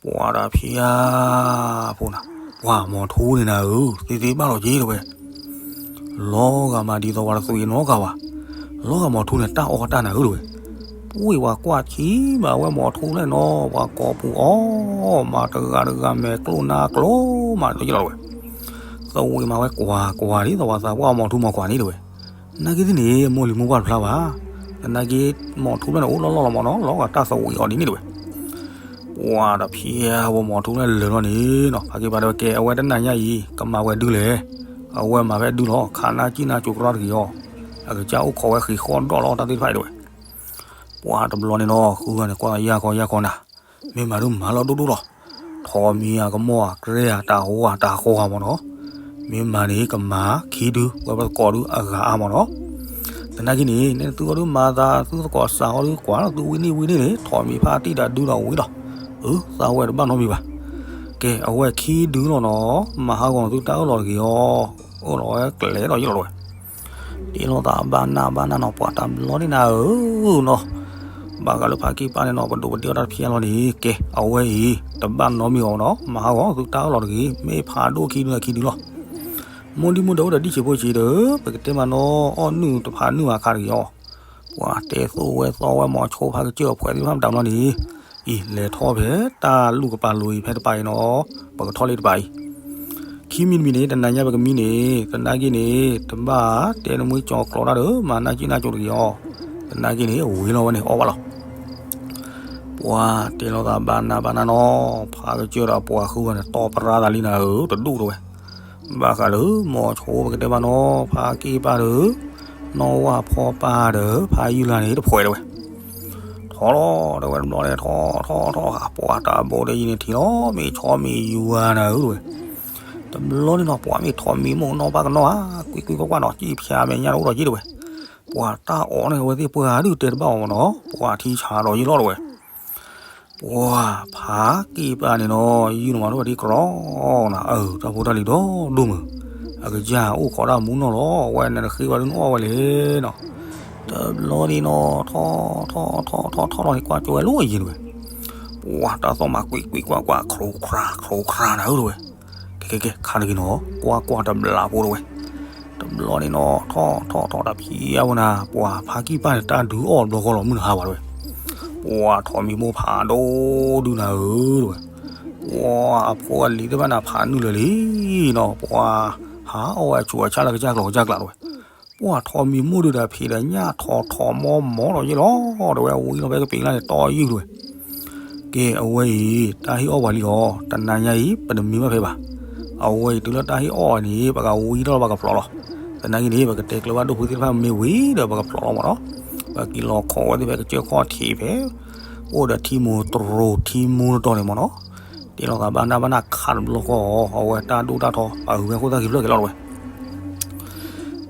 ပှၤတဖျါဖိနၤ, ပှၤမိာ်ထူန့ၣ်နၤဧၢ, သ့သ့ဘၣ်လီၤက့ၤတဝဲ လီၤဂာ်မးဒ်သိးပှၤတသွံးနီတဂၤဘၣ်, လီၤဂာ်မိာ်ထူန့ၣ်တၢ်အီၣ်တၢ်နၤဧၢတဝဲ, ပှ့ၤပှၤကွၢ်ထံမးဝဲမိာ်ထူန့ၣ်နီၤ, ပှၤကိးပူၤအီၣ်မးတဂၤတဂၤမဲာ်ကျိၣ်နါကျိၤမးတယ့ၢ်လီၤတဝဲ, သဝံၤမးဝဲကွၢ်ကွၢ်ဒ်သိးပှၤသးပှၢ်မိာ်ထူမိာ်ကွၢ်န့ၣ်တဝဲ, နာ်က့သ့ၣ်န့ၣ် မိၢ်လံၤမိၢ်ပှၢ်တဖျါဘၣ်, သနာ်က့မိာ်ထူန့ၣ်အိၣ်လီၢ်လီၢ်လီၤမးနီၤ, လီၤဂာ်တၢ်သဝံၤအီၤဒ်န့ၣ်တဝဲ ပှၤတဖျါဝဲမိာ်ထူန့ၣ်လၢာ်လီၤန့ၣ်နီၤ, ဖါက့ၤပာ်တဲဝဲကဲ အဝဲတနၤညါအံၤ ကမၤဝဲဒုလဲၣ်, အဝဲမၤဖဲဒုလီၤ, ခးနၢ်ကံၣ်နၢ်ကၠိကရီတဂ့ၤအီၤ, အကစၢ်အိၣ်ခိးဝဲဃံးဃီဒီၣ်လီၤတၢ်သ့ၣ်တဖၣ်အံၤတဝဲ, ပှၤတဘျီန့ၣ်နီၤ ဃုဂၤန့ၣ်ကွၢ်ယၢ်ခီယၢ်ခီနၤ, မ့ၢ်မၤဒုမၤလီၤဒိၣ်ဒိၣ်လီၤ, ထိးမံၤအကမီၢ်အကြဲအတၢ်ဟိအတၢ်ဃီဂၤမးနီၤ, မ့ၢ်မၤန့ၣ်ကမၤခံဒု ဝဲပသကိးဒုအဂၤအါမးနီၤ သနာ်က့န့ၣ် နဲသုအီၤဒုမၤသး သုသကိးစးအီၤဒုကွၢ်လီၤ သုဝံၤန့ၣ်ဝံၤန့ၣ်န့ၣ် ထိးမံၤဖးတံၢ်တၢ်ဒုဒီးဝံၤလီၤ. အၢ သးဝဲတဘၣ်နီတမံၤဘၣ်. ကဲ အဝဲခံဒုလီၤနီၤ, မၤဟးဂီၤသုတၢ်အၢၣ်လီၤတဂ့ၤအီၤ, အၢၣ်လီၤဝဲကျဲၤဒီးယ့ၢ်လီၤဝဲ. တ့လီၤသးဘၣ်နၢ်ဘၣ်နၢ်နီၤ ပှၤတဘျီန့ၣ်နၤဧၢနီၤ, ဘၣ်ဃးလၢဖးက့ၢ်ပၢ်န့ၣ်နီၤ ပဒိးပဒ့အီၣ်တၢ်တဖျါလီၤန့ၣ် ကဲ အဝဲအံၤ တဘၣ်နီတမံၤအီၤနီၤ, မၤဟးဂီၤသုတၢ်အၢၣ်လီၤတဂ့ၤ, မ့ၢ်ဖးဒိၣ်ခံဒုန့ၣ်ခံဒုလီၤ. မိၢ်ဒံမိၢ်ဒဲအိၣ်ဒီးဒ်ဆံးဖိဆံးဒီး ပကတဲမးနီၤ အီၣ်နုၢ်တဖးနုၢ်ဘၣ်ခါတဂ့ၤအီၤ, ပှၤတဲသိၣ်ဝဲသီဝဲမီၤဆိဖးကစၢၢ်အဖှဲးသ့ၣ်တဖၣ်မတၤမနီၤန့ၣ်, အံၤလဲၤထီၣ်ဖဲတၢ်လူၢ်ကပၤလိၤအံၤ ဖဲတပၤအံၤနီၤ, ပကထီၣ်လၢတပၤအံၤ ခံမံၤတမံၤန့ၣ် တနၤညါပကမံန့ၣ် သနာ်က့န့ၣ် တဘၣ်တဲနမှံကၠီၤကျိးတၢ်ဒီး မၤနၢ်ကံၣ်နၢ်ကၠိတဂ့ၤအီၤ, သနာ်က့န့ၣ် အဝံၤလီၤဝဲန့ၣ် အီၣ်ဘၣ်လီၤ. ပှၤတဲလီၤသးဘၣ်နၢ်ဘၣ်နၢ်နီၤ, ဖးကစၢၢ်ဒီးပှၤဃုဂၤန့ၣ် တီပရၢသးလံနၤဧၢ တဒူၣ်တဝဲ. ဘၣ်ဃးလၢမီၤဆိပကတဲဘၣ်နီၤ ဖးက့ၢ်ပၢ်ဒီး နီၢ်ဝၢ်ဖီပၢ်ဒီး ဖးယုၢ်လၢ်န့ၣ် တဖှဲးတဝဲ ထီၣ်လီၤ တဲဝဲတဘျီန့ၣ် ထီၣ်ထီၣ်ထီၣ် ပှၤတၢ်ဘိဒ်အံၤန့ၣ်ထံၣ်လီၤ မ့ၢ်ဆီမ့ၢ်ယွၤနၤဧၢတဝဲ. တဘျီန့ၣ်နီၤ ပှၤမ့ၢ်ထိးမံၤမိၢ်နီၢ်ပၢ်ကနီၣ်ဧါ ကွံာ်ကွံာ်ကွၢ်ကွၢ်နီၤ ကံၣ်ဖၠါမဲာ်ညါတအိၣ်ဒီးယ့ၢ်တဝဲ. ပှၤတၢ်အီၣ်န့ၣ် အဝဲသ့ၣ်ပှၤဒုးတဲတဘၣ်အီၤမးနီၤ ပှၤထံဆါဒီးယ့ၢ်လီၤတဝဲ. ပှၤဖးက့ၢ်ပၢ်န့ၣ်နီၤ ယုၢ်နီၤမၤထီၣ်ဝဲဒ်ကြီနၤ အၢ တၢ်ဖိတၢ်လံၤဒီဒိၣ်မုၢ် အကစၢ်အိၣ်ခိးတၢ်မူနီၢ်လီၤ အဝဲန့ၣ်တဃ့ဘၣ်ဒုးနအီၣ်ဝဲလဲၣ်နီၤ. တဘျီန့ၣ်နီၤ ထီၣ်ထီၣ်ထီၣ်ထီၣ်ထီၣ်ထီၣ်ထီၣ်လီၤန့ၣ် ကွၢ်ကၠိဝဲလၢအယံၤတဝဲ. ပှၤတၢ်သီၣ်မးကွံာ်ကွံာ်ကွၢ်ကွၢ် ခြိခရါခြိခရါနၤဧၢတဝဲ. ကဲကဲကဲ ခါတဂ့ၤနီၤ ကွၢ်ကွၢ်တဘျီဖိတဝဲ. တဘျီန့ၣ်နီၤ ထီၣ်ထီၣ်ထီၣ်တၢ်ဖံးအဝဲနၤ ပှၤဖးက့ၢ်ပၢ်န့ၣ် တၢ်ဒုးအီၣ်ဘျီဃီလီၤမုၢ်နဟါဝဲတဝဲ. ပှၤထိးမံၤမိၢ်ဖးဒိၣ်ဒုးနၤဧၢတဝဲ. ပှၤအဖိအလံၤသ့ၣ်တဖၣ်န့ၣ် ဖးနုာ်လၢာ်လံနီၤ ပှၤဟးအီၣ်ဝဲဆူးအဆၣ်လၢကစၢ်ကျိၤကစၢ်ကျးတဝဲ. ပှၤထိးမံၤမိၢ်ဒုးဒီးဖံးဒီးညၣ်ထီၣ်ထီၣ်မီမီဒီးယ့ၢ်လီၤ တဝဲဝံၤလီၤဖဲကပ့ၤလၢ်န့ၣ် တီယုၢ်တဝဲ. ကဲ အဝဲအံၤ တၢ်ဟ့ၣ်အီၣ်ပှၤလံလီၤ တနၤညါအံၤ ပတမံဘၣ်ဖဲဘၣ်. အဝဲအံၤတုၤလၢတၢ်ဟ့ၣ်အီၣ်န့ၣ် ပကဝံထီၣ်လီၤ ပကဖျိးလီၤ. သနာ်က့န့ၣ် ပကတဲကျၢၤဘၣ်ဒိၣ်ဖုသ့ၣ်တဖၣ်မ့ၢ်ဝံၤဒီး ပကဖျိးလီၤမးနီၤ. ပက့ၤလီၤခိးဝဲသ့ၣ်ဖဲကစၢၢ်ခီၣ်ထံးဖဲ အိၣ်ဒီးထံမိၢ်တရိၤထံမိၢ်တတီၤန့ၣ်မးနီၤ. တ့လီၤသးဘၣ်နၢ်ဘၣ်နၢ်ခးတဘျီဃီ အဝဲတၢ်ဒိၣ်တၢ်ထီ အဂုၤဝဲခိၣ်သၣ်ခံဖျၢၣ်က့ၤလီၤတဝဲ.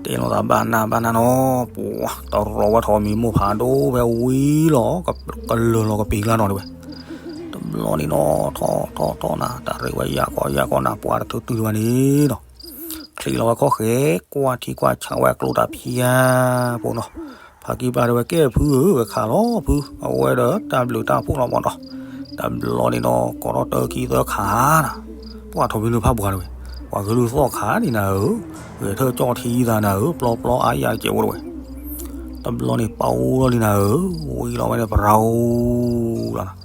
တ့လီၤသးဘၣ်နၢ်ဘၣ်နၢ်နီၤ ပှၤတရီဝဲထိးမံၤမိၢ်ဖးဒိၣ်ဖဲဝံၤလီၤ ကလၢာ်လီၤကပ့ၤကျါနီၤတဝဲ. တဘျီန့ၣ်နီၤ ထီၣ်ထီၣ်ထီၣ်နၤ တၢ်ရ့ဝဲယၢ်ကီယၢ်ကီနၤ ပှၤတထုးတုၤတဝဲန့ၣ်နီၤ. ချံးလီၤဝဲခီၣ်ဃဲ ကွၢ်ထံကွၢ်ဆးဝဲအကျိတၢ်ဖံးယါဖိနီၤ. ဖါကံၢ်ပၢ်တဲဝဲကဲဖုဧၢ ကခးလီၤဖု အဝဲဒီးတၢ်ဘျုးတၢ်ဖှိၣ်လီၤမးနီၤ. တဘျီန့ၣ်နီၤ ကိးထီၣ်တၢ်ခံသၢခါနၤ ပှၤထိးမံၤဒုးဖးပှၤတဝဲ ပှၤဂဲၤလုၢ်သီၣ်ခါန့ၣ်နၤဧၢ, ဂဲၤထၢၣ်ကၠီၣ်ထံသးနၤဧၢ, ပျီပျီအါယၤတကဲးဖိတဝဲ. တဘျီန့ၣ်ပအိၣ်လီၤလံနၤဧၢ, ဝံၤလီၤဝဲန့ၣ် ပရၤအိၣ်လီၤနၤ.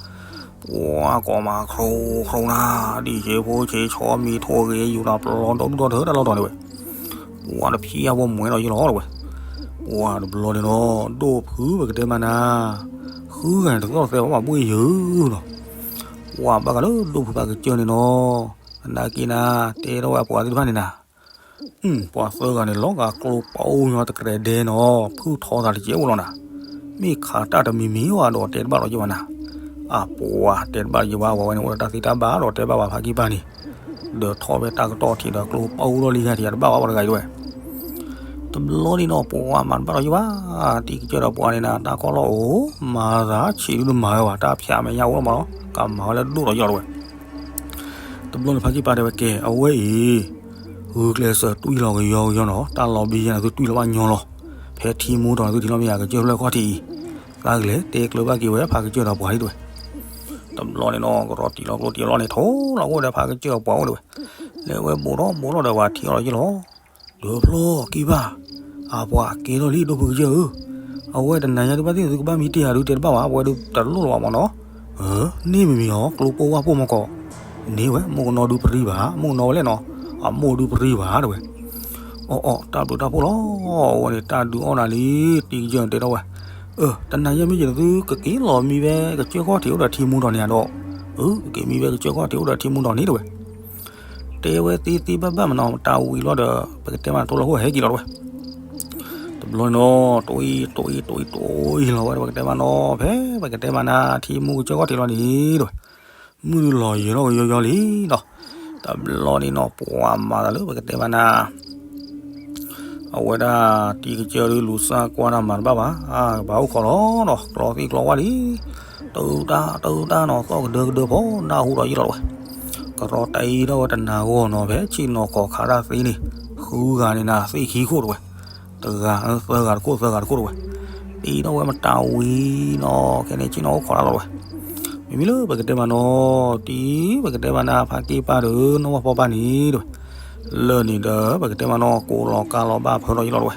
ပှၤကိးမး ခရိခရိနၤ, ဒ်ဆ့ဖိဆ့ဆီမံၤထိၣ်ဂ့ၤယူၤနၤ ပျီဒီဒူၣ်ဒီထၢတၢ်လီၢ်တီၤန့ၣ်ဝဲ. ပှၤတဖံးအဝဲမှဲဒီးယ့ၢ်လီၤတဝဲ. ပှၤတဘျီန့ၣ်နီၤ ဒိၣ်ဖုပကတဲမးနၤ, ဃုဂၤန့ၣ်တသီၣ်သဲဘၣ်ဘၣ်ဘှ့ၣ်ယုၤနီၤ. ပှၤဘၣ်ဃးလၢဒိၣ်ဖုဘၣ်ကစၢၢ်န့ၣ်နီၤ, သနာ်က့နၤ တဲထီၣ်ဝဲအပှၤသ့ၣ်တဖၣ်န့ၣ်နၤ, ပှၤသၢဂၤန့ၣ် လီၤဂာ်ကျိပအိၣ်ညီတကြဲးဒဲးနီၤ, ဖုထီသးတကဲးအိၣ်လီၤနၤ. မ့ၢ်ခးတၢ်တမံၤမံၤဝဲဒီးတဲတဘၣ်လီၤယ့ၢ်ဘၣ်နၤ. အပှၤတဲတဘၣ်ယဘၣ်ဝဲန့ၣ် အိၣ်ဒီးတၢ်သ့တၢ်ဘၣ်ဒီးတဲဘၣ်ဝဲဖါကံၢ်ပၢ်န့ၣ်, ဒီးထီၣ်ဝဲတၢ်ကတီၢ်ထံးဒီးကျိပူထီၣ်လံဂၤထံးတဘၣ်ဝဲပှၤတဂၤအံၤတဝဲ. တဘျီန့ၣ်နီၤ ပှၤမၤတဘၣ်ဒီးယဘၣ်, တံၤကစၢၢ်ဒီးပှၤန့ၣ်နၤ တၢ်ကီၢ်လီၢ်အိၣ် မၤသးဆံးဒုတမၤဝဲဘၣ် တၢ်ဖျးမဲာ်ညါအိၣ်လီၤမးနီၤ ကမၤဝဲလၢဒိၣ်ဒီးယလီၤတဝဲ. တဘျီန့ၣ်ဖါကံၢ်ပၢ်တဲဝဲ ကဲ အဝဲအံၤ ဂုာ်ကျဲးစၢးတွံၢ်လီၤကယီကယီနီၤ တၢ်လီၤဘံယဲန့ၣ်သုတွံၢ်လီၤဘၣ်ညီလီၤ, ဖဲထံမူထီၣ်န့ၣ်သုထံၣ်လီၤမ့ၢ်ယၤကစၢၢ်လၢခီၣ်ထံးအံၤ, သးကလဲၤတဲကျၢၤဘၣ်က့ၤဝဲဖါကစၢၢ်ဒီးပှၤလံတဝဲ. တဘျီန့ၣ်နီၤ ကရီတံၢ်လီၤကျိတံၢ်လီၤန့ၣ် ထိၣ်လီၤအိၣ်ဒီးဖါကစၢၢ်ဒီးပှၤအိၣ်တဝဲ, လဲၤဝဲဘူးထီၣ်ဘူးထီၣ်ဒီးပှၤထံၣ်အီၤလီၤယလီၤ ဒီးဖျီကံၢ်ပၢ်, အပှၤကဲထီၣ်လံဒိၣ်ဖုကစၢၢ်ဧၢ, အဝဲတနၤညါဒုးဘၣ်သ့ၣ်သုကဘၣ်မံတ့ၢ်ယၤဒုးတဲတဘၣ်ဘၣ် ပဝဲဒုးတလိၣ်လီၤဘၣ်မးနီၤ, န့ၣ်မ့မ့ၢ်အီၤ ကျိပိၢ်ဝၣ်ပိၢ်မီၢ်ကီး, န့ၣ်ဝဲ မုၣ်ကနီၤဒုးပရံဘၣ် မုၣ်ကနီၤဝဲလဲၣ်နီၤ, အမိၢ်ဒုးပရံဘၣ်တဝဲ. အီၣ်အီၣ် တၢ်ဘျုးတၢ်ဖှိၣ်လီၤ, အဝဲန့ၣ်တၢ်ဒုးအီၣ်နၤလံ, တံၤကစၢၢ်န့ၣ်တဲထီၣ်ဝဲ, အၢ တနၤညါမ့ၢ်ယဲန့ၣ်သုကက့ၤလီၤမံဝဲ ကစၢၢ်ခီၣ်ထံးအိၣ်ဒီးထံမူထီၣ်န့ၣ်ဒီး, အၢ ကက့ၤမံဝဲကစၢၢ်ခီၣ်ထံးအိၣ်ဒီးထံမူထီၣ်န့ၣ်တဝဲ. တဲဝဲသ့သ့ဘၣ်ဘၣ်မးနီၤ တၢ်ဝံၤလီၤဒီး ပကတဲမးတလိၣ်လၢဟိၣ်ဟဲက့ၤလီၤတဝဲ. တဘျီန့ၣ်နီၤ တိၢ်အံၤတိၢ်အံၤတိၢ်အံၤတိၢ်အံၤလီၤဝဲဒီး ပကတဲမးနီၤ ဖဲပကတဲမးနၤ ထံမူကစၢၢ်ခီၣ်ထံးလီၤန့ၣ်တဝဲ, မုၢ်ဒုးလီၤယဲၤထီၣ်ကယီယီလံနီၤ. တဘျီန့ၣ်နီၤ ပှၤမၤသးလၢပကတဲမးနၤ အဝဲဒၣ်တံၤကစၢၢ်ဒုးလူၤစၢ်ကွၢ်တၢ်မၤတဘၣ်ဘၣ်, ဘၣ်အိၣ်ခိးလီၤနီၤ ကျီသံကျီဝၣ်လံ, တၢ်အုၣ်တၢ်တၢ်အုၣ်တၢ်နီၤ သီၣ်ကဒၢကဒၢဖီနၢ်ဟူဒီးယလီၤတဝဲ. ကရီတအံၤထီၣ်ဝဲတနၤဂီၢ်နီၤ ဖဲဆ့ၣ်နီၤခီးခးတၢ်သ့န့ၣ် ဃုဂၤန့ၣ်နၤသ့ၣ်ခံခိၣ်တဝဲ, တဂၤ သၢဂၤတခိၣ် သၢဂၤတခိၣ်တဝဲ, တအံၤထီၣ်ဝဲမတၤဝံၤနီၤ ခဲန့ၣ်ဆ့ၣ်နီၤအိၣ်ခိးတၢ်လီၤတဝဲ. မ့မ့ၢ်လၢပကတဲမးနီၤ တံၤ ပကတဲမးနၤ ဖါက့ၢ်ပၢ်ဒီး နီၢ်ဝၣ်ဖီပၢ်န့ၣ်တဝဲ, လၢန့ၣ်ဒီး ပကတဲမးနီၤ ကိးလီၤကါလီၤဘၣ်ဖၢလီၤယလီၤတဝဲ,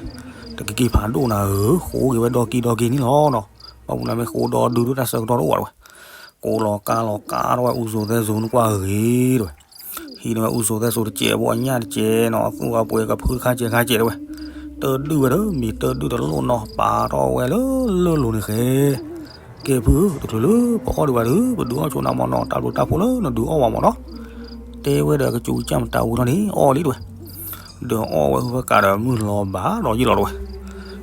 တကက့ၤဖးဒိၣ်နၤဧၢ ဃိက့ၤဝဲဒီက့ၤဒီက့ၤန့ၣ်လီၤနီၤ, ဘၣ်မနုၤမ့ၢ်ဃိဒီဒုဒိၣ်တၢ်ဆၢကတီၢ်တအိၣ်ဘၣ်တဝဲ, ကိးလီၤကါလီၤကါထီၣ်ဝဲ အူစိၤသဲစိၤနကွၢ်ဂ့ၤတဝဲ, ဟံးန့ၢ်ဝဲအူစိၤသဲစိၤတစဲးဖိ အညၣ်တစဲးနီၤ အသူၣ်အပှဲၤကဖုတခါစဲးခါစဲးတဝဲ, တၢ်ဒုၣ်ဝဲဒီးမ့ၢ်တၢ်ဒုၣ်တလိၣ်နီၤ ပာ်ထီၣ်ဝဲလၢလၢၢ်လိၤန့ၣ်ဃဲ ကဲဖုဧၢ တချုးလၢပအီၣ်ဒံးဘၣ်ဒီး ပဒုးအီၣ်ဆိနၤမးနီၤ တၢ်ဘျုးတၢ်ဖှိၣ်လၢနဒုးအီၣ်ဘၣ်မးနီၤ, တဲဝဲဒီးကစူၤကစၢ်မတၤဝံၤထီၣ်န့ၣ် အီၣ်လံတဝဲ, ဒီးအီၣ်ဝဲဃုဖၢကးဒီးမုၢ်လီၤဘၣ်ဒီးယံာ်လီၤတဝဲ,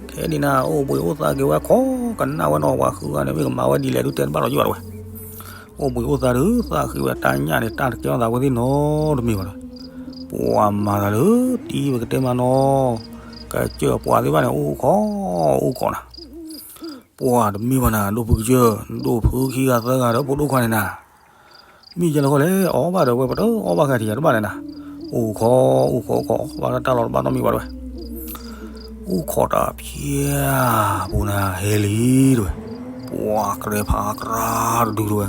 ခဲဒ်နၤ အိၣ်ဘှံးအိၣ်သါက့ၤဝဲခိးကနၣ်ဝဲနီၤ ပှၤဃုဂၤန့ၣ် မ့ၢ်ကမၤဝဲဒ်လဲၣ်ဒုးတဲတဘၣ်ဒီးယံာ်လီၤတဝဲ, အိၣ်ဘှံးအိၣ်သါဒီး သးဃ့ဝဲတၢ်ညၣ်န့ၣ် တၢ်တကဲထီၣ်သးဝဲသ့ၣ်နီတမံၤဘၣ်ဒီး, ပှၤမၤသးလၢတံၤပကတဲမးနီၤ, ကစၢၢ်ပှၤသ့ၣ်တဖၣ်န့ၣ် အိၣ်ခိးအိၣ်ခိးနၤ ပှၤတမ့ၢ်ဘၣ်နၤ ဒိၣ်ဖုကစၢၢ် ဒိၣ်ဖုခံဂၤသၢဂၤဒီးဖိဒိၣ်ခွါန့ၣ်နၤ, မ့ၢ်ယဲလၢဃီလဲၣ် အီၣ်ဘၣ်ဒီးဝဲပတအီၣ်ဘၣ်ဂၤထံးယၤတဘၣ်န့ၣ်နၤ, အိၣ်ခိးအိၣ်ခိးအိၣ်ခိး ဘၣ်တၢ်လီၤတဘၣ်နီတမံၤဘၣ်တဝဲ, အိၣ်ခိးတၢ်ဖျါပူၤနၤဟဲလံတဝဲ, ပှၤကြဲးဖးကြးတဒုတဝဲ,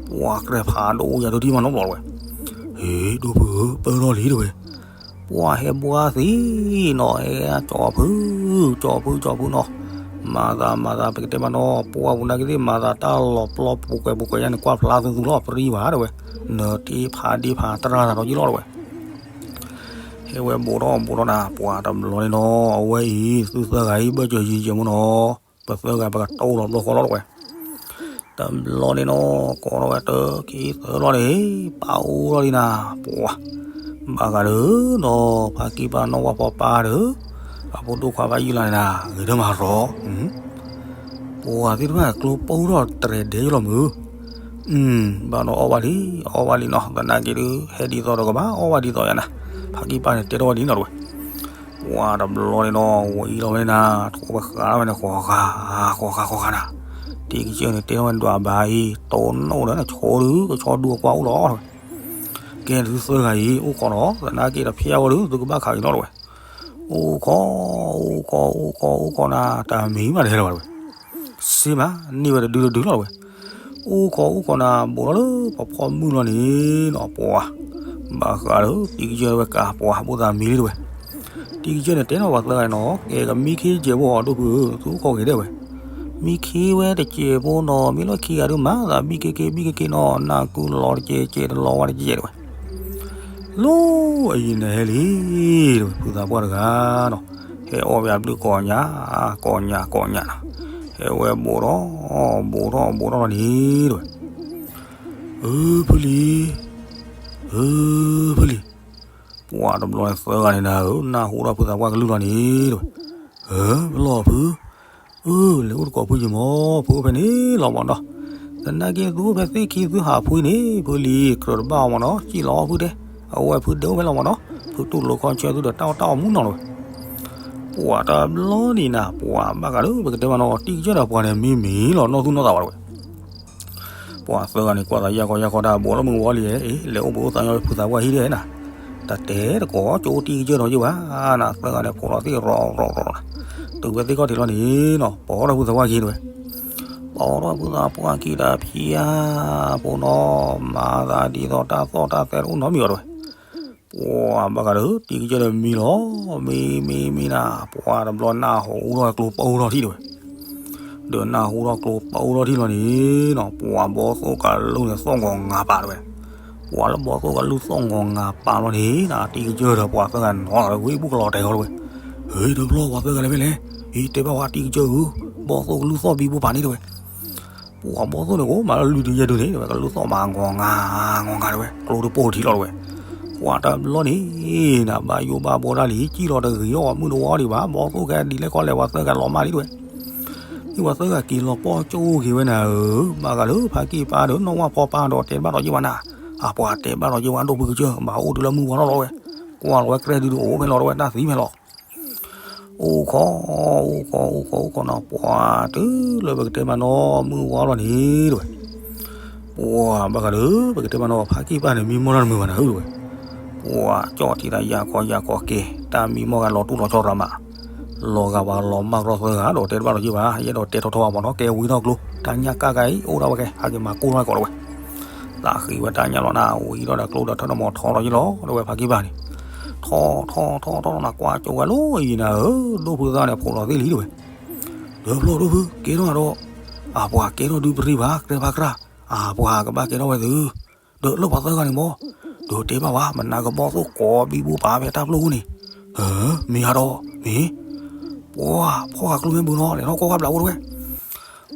ပှၤကြဲးဖးဒိၣ်ယၤဒိၣ်ထံမးနီတဘျီတဝဲ, ဟ့ၣ် ဒိၣ်ဖုဧၢ ပၢၢ်ထီၣ်လံတဝဲ ပှၤဟဲဘှါသ့နီၤ ဟဲကၠီဖု, ကၠီဖု ကၠီဖုနီၤ, မၤသး မၤသး ပကတဲမးနီၤ ပှၤပူၤနာ်က့သ့ၣ် မၤသးတၢ်လီၤပျီပူၤကွဲးပူၤကွဲးယါန့ၣ် ကွၢ်ဖျါသူသူလီၤ ပရံဘၣ်တဝဲ, နတ့ဖးဒ့ဖးတရၣ်သးဒီးယလီၤတဝဲ, ဟဲဝဲဘူးထီၣ်ဘူးထီၣ်နၤ ပှၤတဘျီန့ၣ်နီၤ အဝဲအံၤ သုသၢဂၤအံၤ ဘၢၣ်စၢၤယံၤယဲၢ်မးနီၤ ပသၢဂၤပကတိၤလီၤဘျီဃီလီၤတဝဲ တဘျီန့ၣ်နီၤ ကိးထီၣ်ဝဲတၢ်ခံသၢလီၤန့ၣ် ပာ်အိၣ်ထီၣ်လံနၤ ပှၤ ဘၣ်ဃးဒီးနီၤ ဖါကံၢ်ပၢ်နီၢ်ဝၣ်ဖီပၢ်ဒီး အဖိဒိၣ်ခွါဘၣ်ယုၢ်လၢ်န့ၣ်နၤ ဂ့ၤဒိၣ်မးရီၤ ပှၤသ့ၣ်တဖၣ်ကျိပိၢ်ထီၣ်တရဲၣ်ဒဲးယလီၤမုၢ် ဘၣ်နီၤအီၣ်ဘၣ်လံ အီၣ်ဘၣ်လံနီၤ သနာ်က့ဒုး ဟဲဒ်သိးဒီးကဘၣ်အီၣ်ဘၣ်ဒ်သိးယါနၤ ဖါကံၢ်ပၢ်န့ၣ်တဲထီၣ်ဝဲဒ်နီၤတဝဲ ပှၤတဘျီန့ၣ်နီၤ ဝဲအံၤလီၤဝဲန့ၣ်နၤ ထိၣ်ဝဲဃာ်ဝဲန့ၣ် ဃီဃာ် ဃီဃာ်ဃီဃာ်နၤ တံၤကစၢၢ်န့ၣ်တဲထီၣ်ဝဲဒွးဘၣ်အံၤ တိၢ်နီၣ်ဒီးနဆိဒုး ကဆီဒုးအကွၢ်အိၣ်လီၤ ကဲသုသၢဂၤအံၤ အိၣ်ခိးနီၤ သနာ်က့တဖျါဝဲဒုး သုကဘၣ်ခးက့ၤနီၤတဝဲ အိၣ်ခိး အိၣ်ခိး အိၣ်ခိး အိၣ်ခိးနၤ တၢ်မံၤမးတဟဲလၢၤဘၣ်တဝဲ စ့မး န့ၢ်ဝဲတဒုတဒုလီၤတဝဲ အိၣ်ခိး အိၣ်ခိးနၤ ဘူးထီၣ်လၢပဖီမုၢ်လီၤန့ၣ်နီၤ ပှၤ ဘၣ်ဃးဒီး တံၤကစၢၢ်ဝဲကး ပှၤ ဘိၣ်သးမံလံတဝဲ တံၤကစၢၢ်န့ၣ်တဲထီၣ်ပှၤသၢဂၤနီၤ ကဲကမံခ့တစဲးဖိ ဒိၣ်ဖုဧၢ သုအိၣ်ခိးက့ၤဒဲးဝဲ မံခ့ဝဲတစဲးဖိနီၤ မ့ၢ်လီၢ်ခံဂၤဒုးမၤသး ဘံၣ်က့ၤက့ၤ ဘံၣ်က့ၤက့ၤနီၤ နၢ်ကုလီၤတစဲးစဲး တလီၤဝါတစဲးစဲးတဝဲ လီၤအယံၤန့ၣ်ဟဲလံ တဝဲ ဖုသးပှၢ်တဂၤနီၤ ဟဲအီၣ်ဝဲအဘျုးကိးညါ ကိးညါ ကိးညါနီၤ ဟဲဝဲဘူးထီၣ် ဘူးထီၣ် ဘူးထီၣ်လီၤန့ၣ် တဝဲ အၢ ဖုလံၤ အၢ ဖုလံၤ ပှၤတဘျီန့ၣ်သၢဂၤန့ၣ်နၤဧၢ နၢ်ဟူဒီးဖုသးပှၢ်ကလုၢ်လီၤန့ၣ် တဝဲ အၢ ပလီၢ်ဖု အၢ လဲၤအိၣ်တကိးဖုယံၤမး ဖုအိၣ်ဖဲန့ၣ်လီၤမးနီၤ သနာ်က့သုဖဲသ့ၣ်ခံသုဟးဖှံန့ၣ် ဖုလံၤကြၢးတဘၣ်အီၤမ့ၢ်နီၤ, စံၣ်လီၤအီၣ်ဖုတဲ, အဝဲဖုဒဲအိၣ်ဖဲလီၤမ့ၢ်နီၤ, ဖုတူၢ်လိာ်ခီဆၢသုဒီးတၢ်အီၣ်တၢ်အီၣ်မူနီၤတဝဲ. ပှၤတဘျီန့ၣ်နၤ ပှၤဘၣ်ဃးလၢပကတဲမ့ၢ်နီၤ တံၤကစၢၢ်ဒီးပှၤန့ၣ် မံမံလီၤနီၢ်သူၣ်နီၢ်သးဝဲတဝဲ. ပှၤသၢဂၤန့ၣ် ကွၢ်သးယၢ်ကီယၢ်ကီတၢ်ဘိးလီၤမုၢ်ဝီလံ, လဲၤအိၣ်ဘှံးအိၣ်သးညီဖုသးပှၢ်ဟံၣ်ဒဲးနၤ, တတဲတကိးကၠိတံၤကစၢၢ်နီၤယ့ၢ်ဘၣ်နၤ, သၢဂၤန့ၣ် ဖိးလီၤသ့ၣ်ရီၤရီၤရီၤနၤ, တုၤဝဲသ့ၣ်ခီၣ်ထံးလီၤန့ၣ်နီၤ ပိာ်ထီၣ်ဖုသးပှၢ်ခံတဝဲ. ပိာ်ထီၣ်ဖုသးပှၢ်ခံတဖၣ်, ဖိနီၤ, မၤသးဒ်သိးတၢ်သီၣ်တၢ်သဲတအိၣ်နီတမံၤဘၣ်တဝဲ. ပှၤဘၣ်ဃးဒီး တံၤကစၢၢ်ဒီးမံလီၤ, မံမံမံနၤ, ပှၤတဘျီနၢ်ဟူထီၣ်ကျိပအိၣ်ထီၣ်ထံၣ်တဝဲ. ဒီးနၢ်ဟူထီၣ်ကျိပအိၣ်ထီၣ်ထံၣ်လီၤန့ၣ်နီၤ ပှၤဘီသိၣ်ကလူၢ်န့ၣ်သီၣ်ငီၤငၤပာ်တဝဲ. ပှၤလၢဘီသိၣ်ကလူၢ်သီၣ်ငီၤငၤပာ်လီၤန့ၣ်နၤ တံၤကစၢၢ်ဒီးပှၤသၢဂၤနီၤလီၤဝဲ ဝံၣ်ဘူၣ်ကလီၤတဲာ်ဃီတဝဲ. ဟ့ၣ် တဘျီပှၤသၢဂၤလဲၤဖဲလဲၣ်, ဟ့ၣ် တဲဘၣ်ဝဲတံၤကစၢၢ်ဧၢ, ဘီသိၣ်ကလူၢ်သီၣ်ဘံဘူပာ်န့ၣ်တဝဲ. ပှၤဘီသိၣ်န့ၣ်အိၣ်မးလၢလွံၢ်ဒုယဲၢ်ဒုန့ၣ် တဝဲကလူၢ်သီၣ်မးငီၤငၤ ငီၤငၤတဝဲ ကျိတပိၢ်ထံလီၤတဝဲ. ပှၤတဘျီန့ၣ်နၤ ဘၣ်ယိၣ်ဘၣ်ဘှီတၢ်လံ စံၣ်လီၤတဂ့ၤအီၣ်မုၢ်တဝီဒံးဘၣ် ဘီသိၣ်ကဲဒ်လဲၣ်ခီလဲၣ် ပှၤသၢဂၤလီၤမၢ်လံတဝဲ. ဟံၣ်ပှၤသၢဂၤက့ၤလီၤပီၣ်ကၠိက့ၤဝဲနၤဧၢ, ဘၣ်ဃးလၢဖါကံၢ်ပၢ်ဒီးနီၢ်ဝၣ်ဖီပၢ်ဒီးတဲဘၣ်ဒီးယ့ၢ်ဝဲနၤ, အပှၤတဲဘၣ်ဒီးယ့ၢ်ဝဲဒိၣ်ဖုကစၢၢ် ဘၣ်အိၣ်တုၤလၢမုၢ်ဝါထီၣ်လီၤဝဲ, ကွၢ်လီၤဝဲကြဲၢ်ဒုဒုအိၣ်ဖဲလီၤတဝဲ တၢ်သံဖဲလီၤ. အိၣ်ခိး အိၣ်ခိး အိၣ်ခိး အိၣ်ခိးနီၤ ပှၤတုၤလၢပကတဲမးနီၤမုၢ်ဝါလီၤန့ၣ်တဝဲ. ပှၤဘၣ်ဃးဒီး ပကတဲမးနီၤ ဖါကံၢ်ပၢ်န့ၣ် မံမီၢ်တၢ်တမုာ်ဘၣ်နၤဧၢတဝဲ. ပှၤကၠီၣ်ထံသးယၢ်ခီယၢ်ခီက့ၤ တၢ်မံမီၢ်ဂၤလီၤတူၢ်လီၤဆီရၤမး, လီၤဂာ်ပှၤလီၤမၢ်ကရီသၢဂၤဒီးတဲတဘၣ်လီၤယ့ၢ်ဘၣ် ယအဲၣ်ဒိးတဲထီထီအါမးနီၤ ကဲဝံထီၣ်ကျိ တၢ်ညၣ်ကၢ်ကါအံၤ အိၣ်ဒၣ်ဝဲကဲ ဟးက့ၤမၤကိၢ်ထီၣ်ကီးလီၤဝဲ. သးဃံးဝဲတၢ်ညၣ်လီၤနၤ ဝံထီၣ်ဒီးကျိဒီးထၢၣ်နီၢ်မီၤထီထီၣ်ယ့ၢ်လီၤ တဝဲဖါကံၢ်ပၢ်န့ၣ်. ထီၣ်ထီၣ်ထီၣ်ထီၣ်နၤ ကွၢ်ကၠိဝဲလီၤအံၤနၤဧၢ ဒိၣ်ဖုသၣ်န့ၣ် ဖိးလီၤသ့ၣ်လံတဝဲ. ဒီးဖျိဒိၣ်ဖု ကဲထီၣ်ဒီး အပှၤကဲထီၣ်ဒုပရံၣ်ဘၣ် ကြဲဖးကြၢ် အပှၤကဘၣ်ကဲထီၣ်ဝဲသု ဒီးလၢပှၤသၢဂၤန့ၣ်မီၢ် ဒီးတဲဘၣ်ဝဲ မနၤကဘီၣ်သိၣ်ကိးဘံဘူပာ်ဖဲတၢ်ပျိၢ်ဃိန့ၣ်, မ့ၢ်ဟးဒီး မ့ၢ် ပှၤဖီၣ်ဃာ်ကျိမ့ၢ်ဘုနီၤ လဲၤထီၣ်ကီၢ်ဃာ်ဘျးအိၣ်တဝဲ.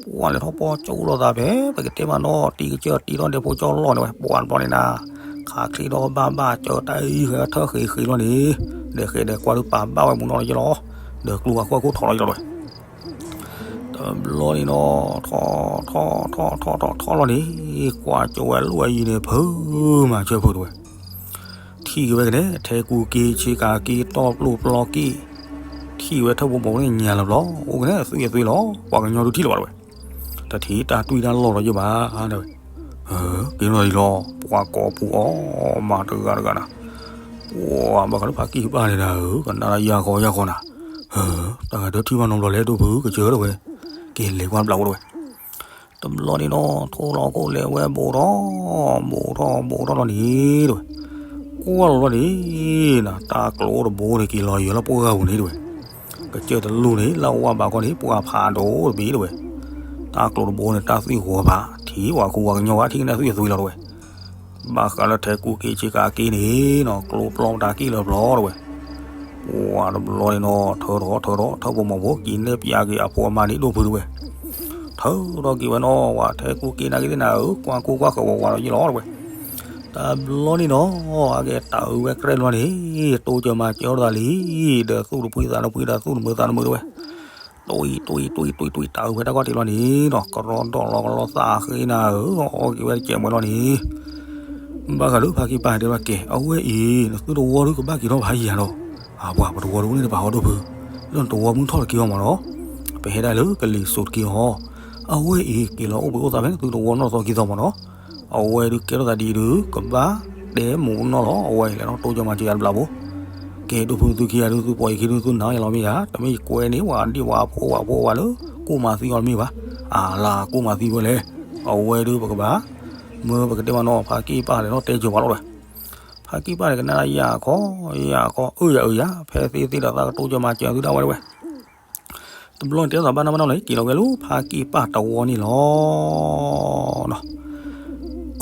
ပှၤလဲၤထီၣ်ပီၣ်ကၠိလိာ်သးဖဲ ပကတဲမးနီၤ တံၤကစၢၢ်တံၤထီၣ်ဒဲဖိကၠီလီၢ်န့ၣ်ဝဲ ပှၤတဘျီန့ၣ်နၤ ခးချ့ထီၣ်ဘၣ်ဘၣ်ကၢတၢ်အံၤဃဲထၢၣ်ဃ့ဃ့လီၤန့ၣ် ဒီးဃ့ဒီးကွၢ်ဒုပာ်ဘၣ်ဝဲမူနီၤလီၤယ့ၢ်လီၤ ဒီးကျိဝဲကွၢ်ခိၣ်ထီၣ်လီၤယ့ၢ်လီၤတဝဲ. တဘျီန့ၣ်နီၤ ထီၣ်ထီၣ်ထီၣ်ထီၣ်ထီၣ်ထီၣ်လီၤန့ၣ် ကွၢ်ကၠိဝဲလိၣ်ဝဲယံၤန့ၣ် ဖုမၤဆၢဖုတဝဲ ထံၣ်က့ၤဝဲကန့ၣ် ထဲကူက့ဆ့ကၤက့တီၢ်ပျိၢ်ပျီက့ ထံၣ်ဝဲထၢၣ်ဖိမိၢ်ဖိန့ၣ်ညါလၢၤဘျီ အိၣ်ကန့ၣ် အသွံၣ်အသွံၣ်လီၤ ပှၤကညီဒုးထံၣ်လၢၤဘၣ်တဝဲ တထံၣ်တၢ်တွံၢ်တၢ်လီၢ်လီၤယ့ၢ်ဘၣ် တဲဝဲ က့ၤနီၤလီၤ ပှၤကိးပူၤအီၣ်မၤတဂၤတဂၤနၤ ပှၤဘၣ်ဃးလၢဖါကံၢ်ပၢ်န့ၣ်နၤဧၢ ကနၣ်တၢ်ယၢ်ဃီယၢ်ဃီနၤ တၢ်ဂၤဒၢထံၣ်ဘၣ်နီတဘျီလဲၣ် ဒိၣ်ဖုကစၢၢ်တဝဲ က့ၤလဲၤကွၢ်ဘျးအိၣ်တဝဲ တဘျီန့ၣ်နီၤ ထိၣ်လီၤခိၣ်လဲၤဝဲဘူးထီၣ် ဘူးထီၣ်ဘူးထီၣ်လီၤန့ၣ်တဝဲ ကွၢ်လီၤလီၤန့ၣ် နတၢ်ကျိတဘိန့ၣ် က့ၤလီၤယွၤလၢပှၢ်ဂၤပူၤန့ၣ်တဝဲ ကစၢၢ်တလူၢ်န့ၣ် လၢအဝဲဘၣ်ခီန့ၣ် ပှၢ်ဖးဒိၣ်တဘ့ၣ်တဝဲ တၢ်ကျိတဘိန့ၣ် တၢ်သွံၣ်ဂီၤဖး ထံၣ်ပှၤခူပှၤကညီဘၣ် ထံၣ်ကန့ၣ်သွံၣ်အသွံၣ်လီၤတဝဲ ဘၣ်ဃးလၢထဲကူက့ဆ့ကၤက့န့ၣ်နီၤ ကျိပျီမတၤက့လၢၤဘျီတဝဲ ပှၤတဘျီန့ၣ်နီၤ ထၢထီၣ်ထၢထီၣ် ထၢဖိမိၢ်ဖိ က့ၤနဲၣ်ပၠးက့ၤအဖိအမါန့ၣ် ဒိၣ်ဖုတဝဲ ထၢထီၣ်က့ၤဝဲနီၤ ဝဲထဲကူက့နာ်က့သ့ၣ်နၤဧၢ ကွၢ်ကူကွၢ်ဃၢၤဝးဝးလီၤယ့ၢ်လီၤတဝဲ တဘျီန့ၣ်နီၤ အကဲတၢ်အုးဝဲကြဲၢ်လီၤန့ၣ် တိစၢၤမၤစၢၤအီၤတသးလံ ဒီးသူၣ်တဖှံသးတဖှံဒီးသူၣ်တမုာ်သးတမုာ်တဝဲ တွံၢ်တွံၢ်တွံၢ်တွံၢ်တွံၢ် တၢ်အုးဖဲတၢ်ကီၢ်တ့ၢ်လီၤန့ၣ်နီၤ ကရီဒီးလီၤကလီသးဃ့နၤဧၢ အီၣ်က့ၤဝဲတစဲးမွဲလီၤန့ၣ် ဘၣ်ဃးလၢဖါကံၢ်ပၢ်တဲဘၣ်ကဲ အဝဲအံၤ နသုတဝီဒုကဘၣ်က့ၤထီၣ်ဖးယံၤဧါဒီး အပှၤပတဝီဒုန့ၣ်တပာ်အီၤဒိၣ်ဖု လၢနတဝီမုၢ်ထီၣ်တက့ၤအီၤမးနီၤ ပဟဲဒၣ်လၢကလံၤစိးတက့ၤအီၤ အဝဲအံၤက့ၤလီၤအိၣ်ဘှံးအိၣ်သးဖဲနသုတဝီနီၢ်သီက့ၤသီမးနီၤ အဝဲဒုကဲထီၣ်သးဒ်အံၤဒု ကဘၣ်တဲမိၢ်နီၢ်လီၤ အဝဲအံၤလဲၤထီၣ်တိစၢၤမၤစၢၤယၤတဘျီဘိ ကဲဒိၣ်ဖုသုခံဂၤဒု သုပှၤအံၤခံဒု သုနၤယလီၤမ့ၢ်ယၤ တမ့ၢ်ယကွဲန့ၣ် ဝဲဒံၣ်ဝဲဖိဝဲဖိဝဲလၢ ကိၢ်မၤသံအီၤတမ့ၢ်ဘၣ် အလၤကိၢ်မၤသံဝဲလဲၣ် အဝဲဒုပကဘၣ် မ့ၢ်ပကတဲမးနီၤ ဖါကံၢ်ပၢ်လဲၤထီၣ်တဲစၢၤပှၤလီၤတဝဲ ဖါကံၢ်ပၢ်န့ၣ် ကနၣ်ယၤခီ ယၤခီ အၢယၤအၢယၤ ဖဲသ့သ့ဒီးသးကတိစၢၤမၤစၢၤသုဒၣ်ဝဲတဝဲ တဘျီန့ၣ်တဲသးဘၣ်နၢ်ဘၣ်နီၢ်လီၤ က့ၤလီၤဝဲလၢဖါကံၢ်ပၢ်တဝီန့ၣ်လီၤ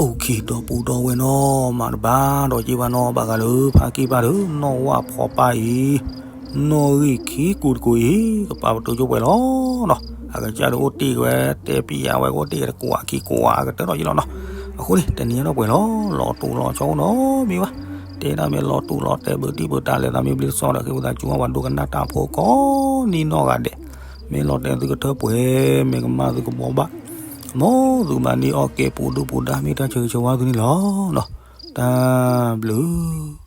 အိၣ်ခံဒီပုၢ်ဒီဝဲၢ်နီၢ်မးတဘၣ်ဒီးက့ၤဘၣ်နီၢ်ဘၣ်ဃးလၢဖါကံၢ်ပၢ်ဒီး နီၢ်ဝၣ်ဖီပၢ်အံၤ နီၣ်ဂံၢ်ခံကူတကူအံၤ ကပာ်ပတုာ်ကၠိပှဲၤလီၤနီၤ အကစၢ်ဒုးအိၣ်တ့ၢ်က့ၤဝဲ တဲပံယၤဝဲကအိၣ်တ့ၢ်က့ၤတကွၢ်ခံကွၢ်အကတၢၢ်ဒီးယ့ၢ်လီၤနီၤ အဃိန့ၣ် တနံၤအံၤဒီးပှဲၤလီၤ လီၤတူာ်လီၤဆီအိၣ်နီတမံၤဘၣ် တဲဒၣ်မ့ၢ်လီၤတူာ်လီၤတဲာ်ဘုးတံၢ်ဘုးတၢ်လဲၤသးမ့ၢ်ဘျ့စီဒီး ဃ့ဝံသးစူၤဝဲပှၤဒိကနၣ်တၢ်ဖိကိးနံၤနီၢ်ဂၤဒဲး မ့ၢ်လီၤတဲာ်သုကထၢပှဲၤ မ့ၢ်ကမၣ်သုကဘှီဘၣ် မ်သုကဘၣ်န့ၢ်အီၣ်ကဲ ပူၤဒုၣ်ပူၤဒါ မ့ၢ်တၢ်ဆၢဂ့ၤဆၢဝါသုန့ၣ်လီၤ. တၢ်ဘျုး